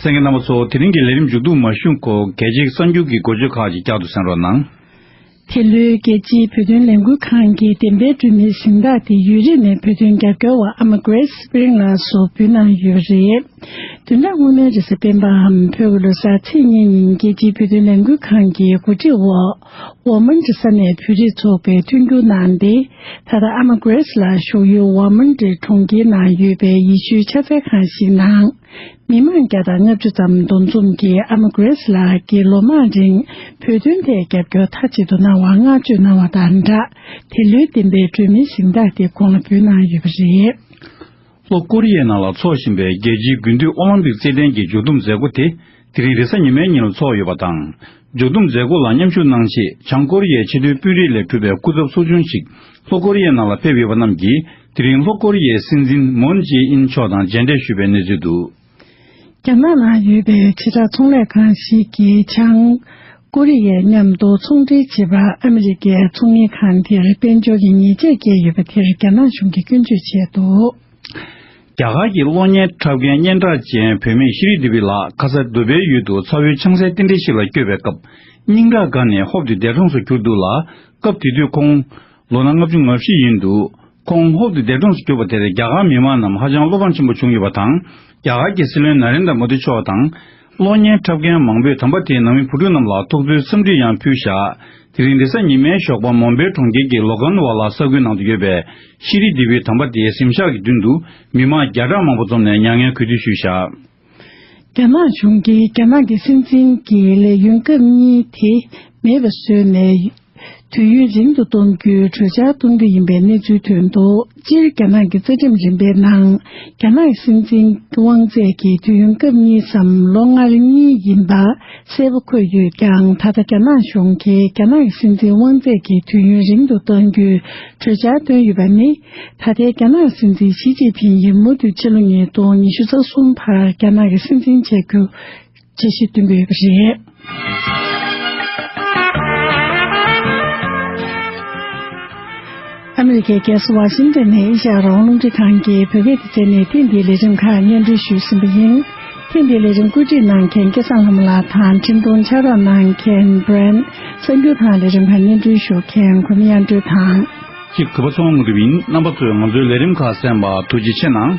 གསན་མཁན་རྣམ་པ་ཚོ། དེ་རིང་གི་ལས་རིམ་མཇུག་བསྡོམས་མ་ཞུས་གོང་། རྒྱལ་སྤྱིའི་གསར་འགྱུར་གྱི་འགོ་བརྗོད་ཁག་ཅིག་བསྐྱར་དུ་གསན་རོགས་གནང་། དེ་ལོའི་རྒྱལ་སྤྱིའི་བོད་དོན་ལས་འགུལ་ཁང་གི་བདེན་པའི་སྒྲོན་མེའི་གཟེངས་རྟགས་དེ་ཡུན་རིང་ནས་བོད་དོན་རྒྱབ་སྐྱོར་བ་ཨ་མ་Grace Spring་ལགས་སུ་འབུལ་གནང་ཡོད་པ་རེད། བདུན་ཕྲག་སྔོན་མའི་རེས་གཟའ་སྤེན་པའམ་བོད་ཀྱི་ལོ་གསར་ཚེས་གཉིས་ཉིན་རྒྱལ་སྤྱིའི་བོད་དོན་ལས་འགུལ་ཁང་གི་གོ་སྒྲིག་འོག་ཝོ་མན་ཌི་ས་གནས་བོད་རིགས་ཚོགས་པས་མཐུན་འགྱུར་གནང་སྟེ། ད་ལྟ་ཨ་མ་Grace་ལགས་བཞུགས་ཡུལ་ཝོ་མན་ཌི་གྲོང་ཁྱེར་ནང་ཡོད་པའི་ཡེ་ཤུའི་ཕྱག་འཚལ་ཁང་ཞིག་ནང་། མི་མང་བརྒྱ་དང་ལྔ་བཅུ་ཙམ་འདུ་འཛོམས་ཀྱིས་ཨ་མ་Grace་ལགས་ཀྱིས་ལོ་མང་རིང་བོད་དོན་ཐད་རྒྱབ་སྐྱོར་མཐའ་གཅིག་ཏུ་གནང་བར་བསྔགས་བརྗོད་གནང་བ་དང་སྦྲགས། དེ་ལོའི་བདེན་པའི་སྒྲོན་མེའི་གཟེངས་རྟགས་དེ་ཁོང་ལ་འབུལ་གནང་ཡོད་པ་རེད། ལྷོ་ཀོ་རི་ཡའི་ནང་ལ་འཚོགས་བཞིན་པའི་རྒྱལ་སྤྱིའི་དགུན་དུས་ཨོ་ལིམ་པིག་རྩེད་འགྲན་གྱི་མཇུག་བསྡོམས་མཛད་སྒོ་དེ་དེ་རིང་རེས་གཟའ་ཉི་མའི་ཉིན་ལ་འཚོགས་ཡོད་པ་དང་། མཇུག་བསྡོམས་མཛད་སྒོ་ལ་མཉམ་ཞུགས་གནང་ཆེད་བྱང་ཀོ་རི་ཡའི་ཆེས་མཐོའི་དཔོན་རིགས་ལས་གྲུབ་པའི་སྐུ་ཚབ་ཚོགས་ཆུང་ཞིག་ལྷོ་ཀོ་རི་ཡའི་ནང་ལ་ཕེབས་ཡོད་པ་རྣམས་ཀྱིས་དེ་རིང་ལྷོ་ཀོ་རི་ཡའི་སྲིད་འཛིན་མུན་ཇེ་ཨིན་མཆོག་དང་མཇལ་འཕྲད་ཞུས་པའི་གནས་ཚུལ་འདུག། རྒྱ་ནག་ནང་ཡོད་པའི་བྱེ་བྲག་ཚོང་ལས་ཁང་ཞིག་གིས་བྱང་ཀོ་རི་ཡའི་མཉམ་དུ་ཚོང་འབྲེལ་བྱེད་པར་ཨ་མི་རི་ཀའི་ཚོང་གཉེར་ཁང་དེར་དཔལ་འབྱོར་གྱི་ཉེས་ཆད་བཀལ་ཡོད་པ་དེར་རྒྱ་ནག་གཞུང་གིས་སྐྱོན་བརྗོད་བྱས་འདུག། རྒྱ་གར་གྱི་གློག་བརྙན་འཁྲབ་མཁན་སྙན་གྲགས་ཅན་བུད་མེད་ཤི་རི་དི་བི་ལགས་ཁ་ས་དུ་བའི་ཡུལ་དུ་ཚ་བོའི་ཆང་སའི་རྟེན་འབྲེལ་ཞིག་ལ་བསྐྱོད་པའི་སྐབས་སྙིང་ཁྲག་འགགས་ནས་ཧོབ་ཏེ་འདས་གྲོངས་སུ་གྱུར་འདུག་ལ། སྐབས་དེ་དུས་ཁོང་ལོ་ན་ལྔ་བཅུ་ང་བཞི་ཡིན་འདུག། ཁོང་ཧོབ་ཏེ་འདས་གྲོངས་སུ་གྱུར་པ་དེར་རྒྱ་གར་མི་མང་རྣམས་ཧ་ཅང་བློ་ཕམ་ཆེན་པོ་བྱུང་ཡོད་པ་དང་། རྒྱ་གར་གྱི་སྲིད་བློན་ན་རེན་དྲ་མོ་དི་མཆོག་དང་། གློག་བརྙན་འཁྲབ་མཁན་མང་པོས་དམ་པ་དེའི་ནང་མི་བུ་ཕྲུག་རྣམས་ལ་ཐུགས་གསོའི་འཚམས་འདྲི་ཡང་ཕུལ་བཞག། དེ་རིང་རེས་གཟའ་ཉི་མའི་ཞོགས་པ་མོན་པའི་གྲོང་ཁྱེར་གྱི་ལོ་གན་ཝ་ལ་ས་ཁུལ་ནང་དུ་ཡོད་པའི་ཤི་རི་དི་བིའི་དམ་པ་དེའི་གཟིམ་ཤག་གི་མདུན་དུ་མི་མང་བརྒྱ་ཕྲག་མང་པོ་འཛོམས་ནས་མྱ་ངན་གུས་འདུད་ཞུས་བཞག། རྒྱ་ནག་གཞུང་གིས་རྒྱ་ནག་གི་སྲིད་འཛིན་གྱི་ལས་ཡུན་སྐབས་གཉིས་དེ་མེད་པ་བཟོས་ནས། དུས་ཡུན་རིང་དུ་གཏོང་རྒྱུའི་གྲོས་འཆར་གཏོང་རྒྱུ་ཡིན་པའི་གནས་ཚུལ་ཐོན་འདུག། སྤྱིར་རྒྱ་ནག་གི་རྩ་ཁྲིམས་རིམ་པའི་ནང་། རྒྱ་ནག་གི་སྲིད་འཛིན་དབང་ཚད་ཀྱི་དུས་ཡུན་སྐབས་གཉིས་སམ་ལོ་ལྔར་གཉིས་ཡིན་པ་གསལ་པོ་འཁོད་ཡོད་ཀྱང་། ད་ལྟ་རྒྱ་ནག་གཞུང་གིས་རྒྱ་ནག་གི་སྲིད་འཛིན་དབང་ཚད་ཀྱི་དུས་ཡུན་རིང་དུ་གཏོང་རྒྱུའི་གྲོས་འཆར་བཏོན་ཡོད་པ་ནི། ད་ལྟའི་རྒྱ་ནག་སྲིད་འཛིན་ཞི་ཅིན་ཕིང་ཡིས་མུ་མཐུད་ཕྱི་ལོ་ཉིས་སྟོང་ཉི་ཤུ་རྩ་གསུམ་བར་རྒྱ་ནག་གི་སྲིད་འཛིན་བྱ་རྒྱུ་འཆར་གཞི་བཏོན་གྱི་ཡོད་པ་རེད། ཨ་མི་རི་ཀའི་རྒྱལ་ས་ཝ་ཤིང་ཏོན་ནས་ཨེ་ཤ་ཡ་རང་དབང་རླུང་འཕྲིན་ཁང་གི་བོད་སྐད་སྡེ་ཚན་ནས་ཐེངས་འདིའི་ལས་རིམ་ཁག་སྙན་སྒྲོན་ཞུས་ཟིན་པ་ཡིན། ཐེངས་འདིའི་ལས་རིམ་བཀོད་སྒྲིག་གནང་མཁན་སྐལ་བཟང་ལྷ་མོ་ལགས་དང་། འཕྲིན་གཏོང་ཕྱག་རོགས་གནང་མཁན་Brent། གསར་འགྱུར་དང་ལས་རིམ་ཁག་སྙན་སྒྲོན་ཞུ་མཁན་གོ་མི་དབྱངས་སྒྲོལ་དང་། གཅིག་གུས་པ་ཚེ་དབང་དངོས་གྲུབ་ཡིན། རྣམ་པ་ཚོས་ང་ཚོའི་ལས་རིམ་ཁག་གསན་པར་ཐུགས་རྗེ་ཆེ་གནང་།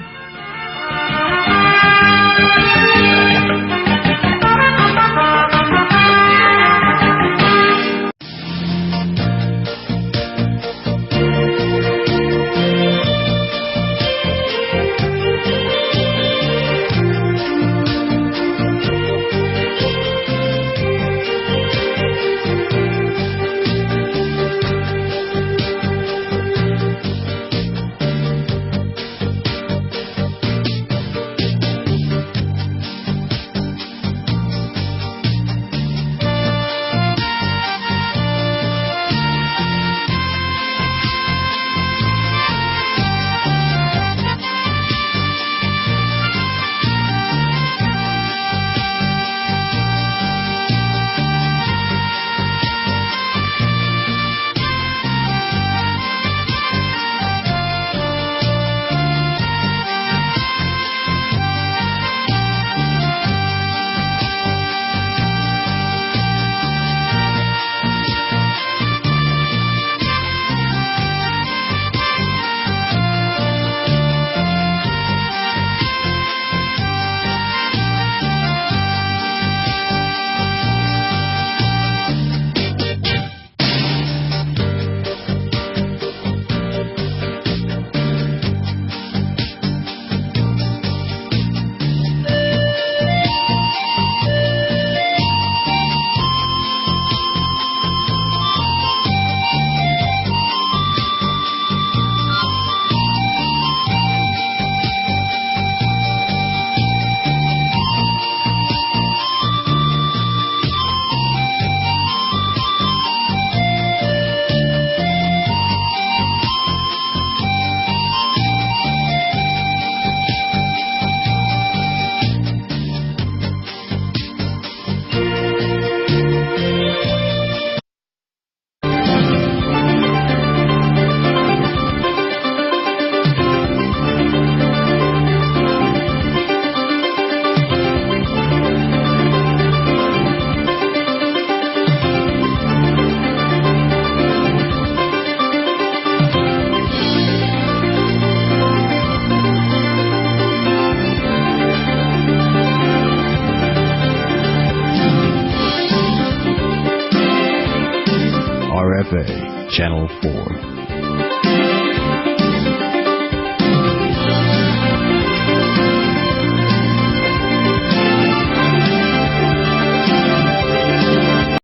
Channel four.